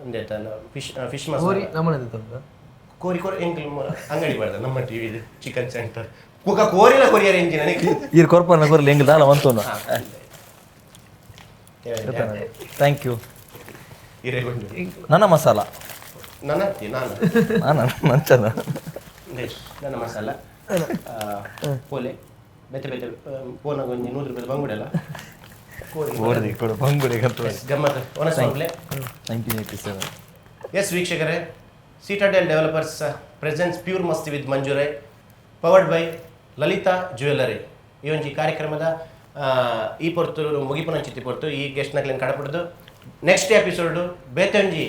A: ಅಂದೇತಲ್ಲ ಫಿಶ್ ಫಿಶ್ ಮಸಾಲ.
B: ಕೋರಿ ನಮ್ಮನೆ ತಂದ.
A: ಕೋರಿ ಕೋರಿ ಎಂಕಲ್ ಅಂಗಡಿ ಬರ್ದ ನಮ್ಮ TV chicken centre ಕುಕ ಕೋರಿಲ courier engine ನಿಕ್ಲೆ.
C: ಈರ್ ಕೊರ್ಪನ ಕೊರ್ಲಿ ಎಂಕಲ್ ದಾಲ ಮಂತೋನು. Thank you.
A: ಇರೇಗುಂಡು.
C: ನನ್ನ ಮಸಾಲ.
A: ನನ್ನ ನಾನು.
C: ನಾನು ನಂಚನ.
A: ನನ್ನ ಮಸಾಲ ಪೋಲೆ ಬೆತ್ತೆ ಬೆತ್ತೆ ಪೋನಾಗ ಒಂಜಿ 100 ರೂಪಾಯಿ ಬಂಗುಡೆಲ್ಲ
C: ಕೋರಿ ಕೊಡು ಬಂಗುಡೆ.
A: ಗಮ್ಮತ್ ಒನಸ್ ಮಲ್ಪಲೆ.
C: Thank you Nikhil sir.
A: S ವೀಕ್ಷಕರೇ, Citadel developers presents pure Masti with Manju Rai, powered by Lalitha jewellery. ಈ ಒಂಜಿ ಕಾರ್ಯಕ್ರಮದ ಈ ಪೊರ್ತು ಮುಗಿಪುನಂಚಿತ್ತಿ ಪೊರ್ತು ಈ ಗೆಸ್ಟ್ನಕ್ಲೆನ್ ಕಡಪಡ್ದು ನೆಕ್ಸ್ಟ್ ಎಪಿಸೋಡ್ ಬೇತೊಂಜಿ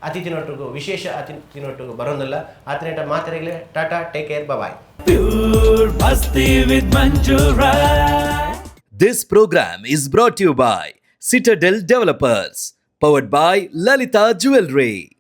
A: ಅತಿಥಿನೊಟ್ಟಿಗೂ ವಿಶೇಷ ಅತಿಥಿನೊಟ್ಟಿಗೂ ಬರೋದಿಲ್ಲ. ಆತನೇಟ ಮಾತ್ರೆಗಳೇ Tata, take care, bye.
F: Pure Masti with Manju Rai.
E: This program is brought to you by Citadel Developers, powered by Lalita Jewelry.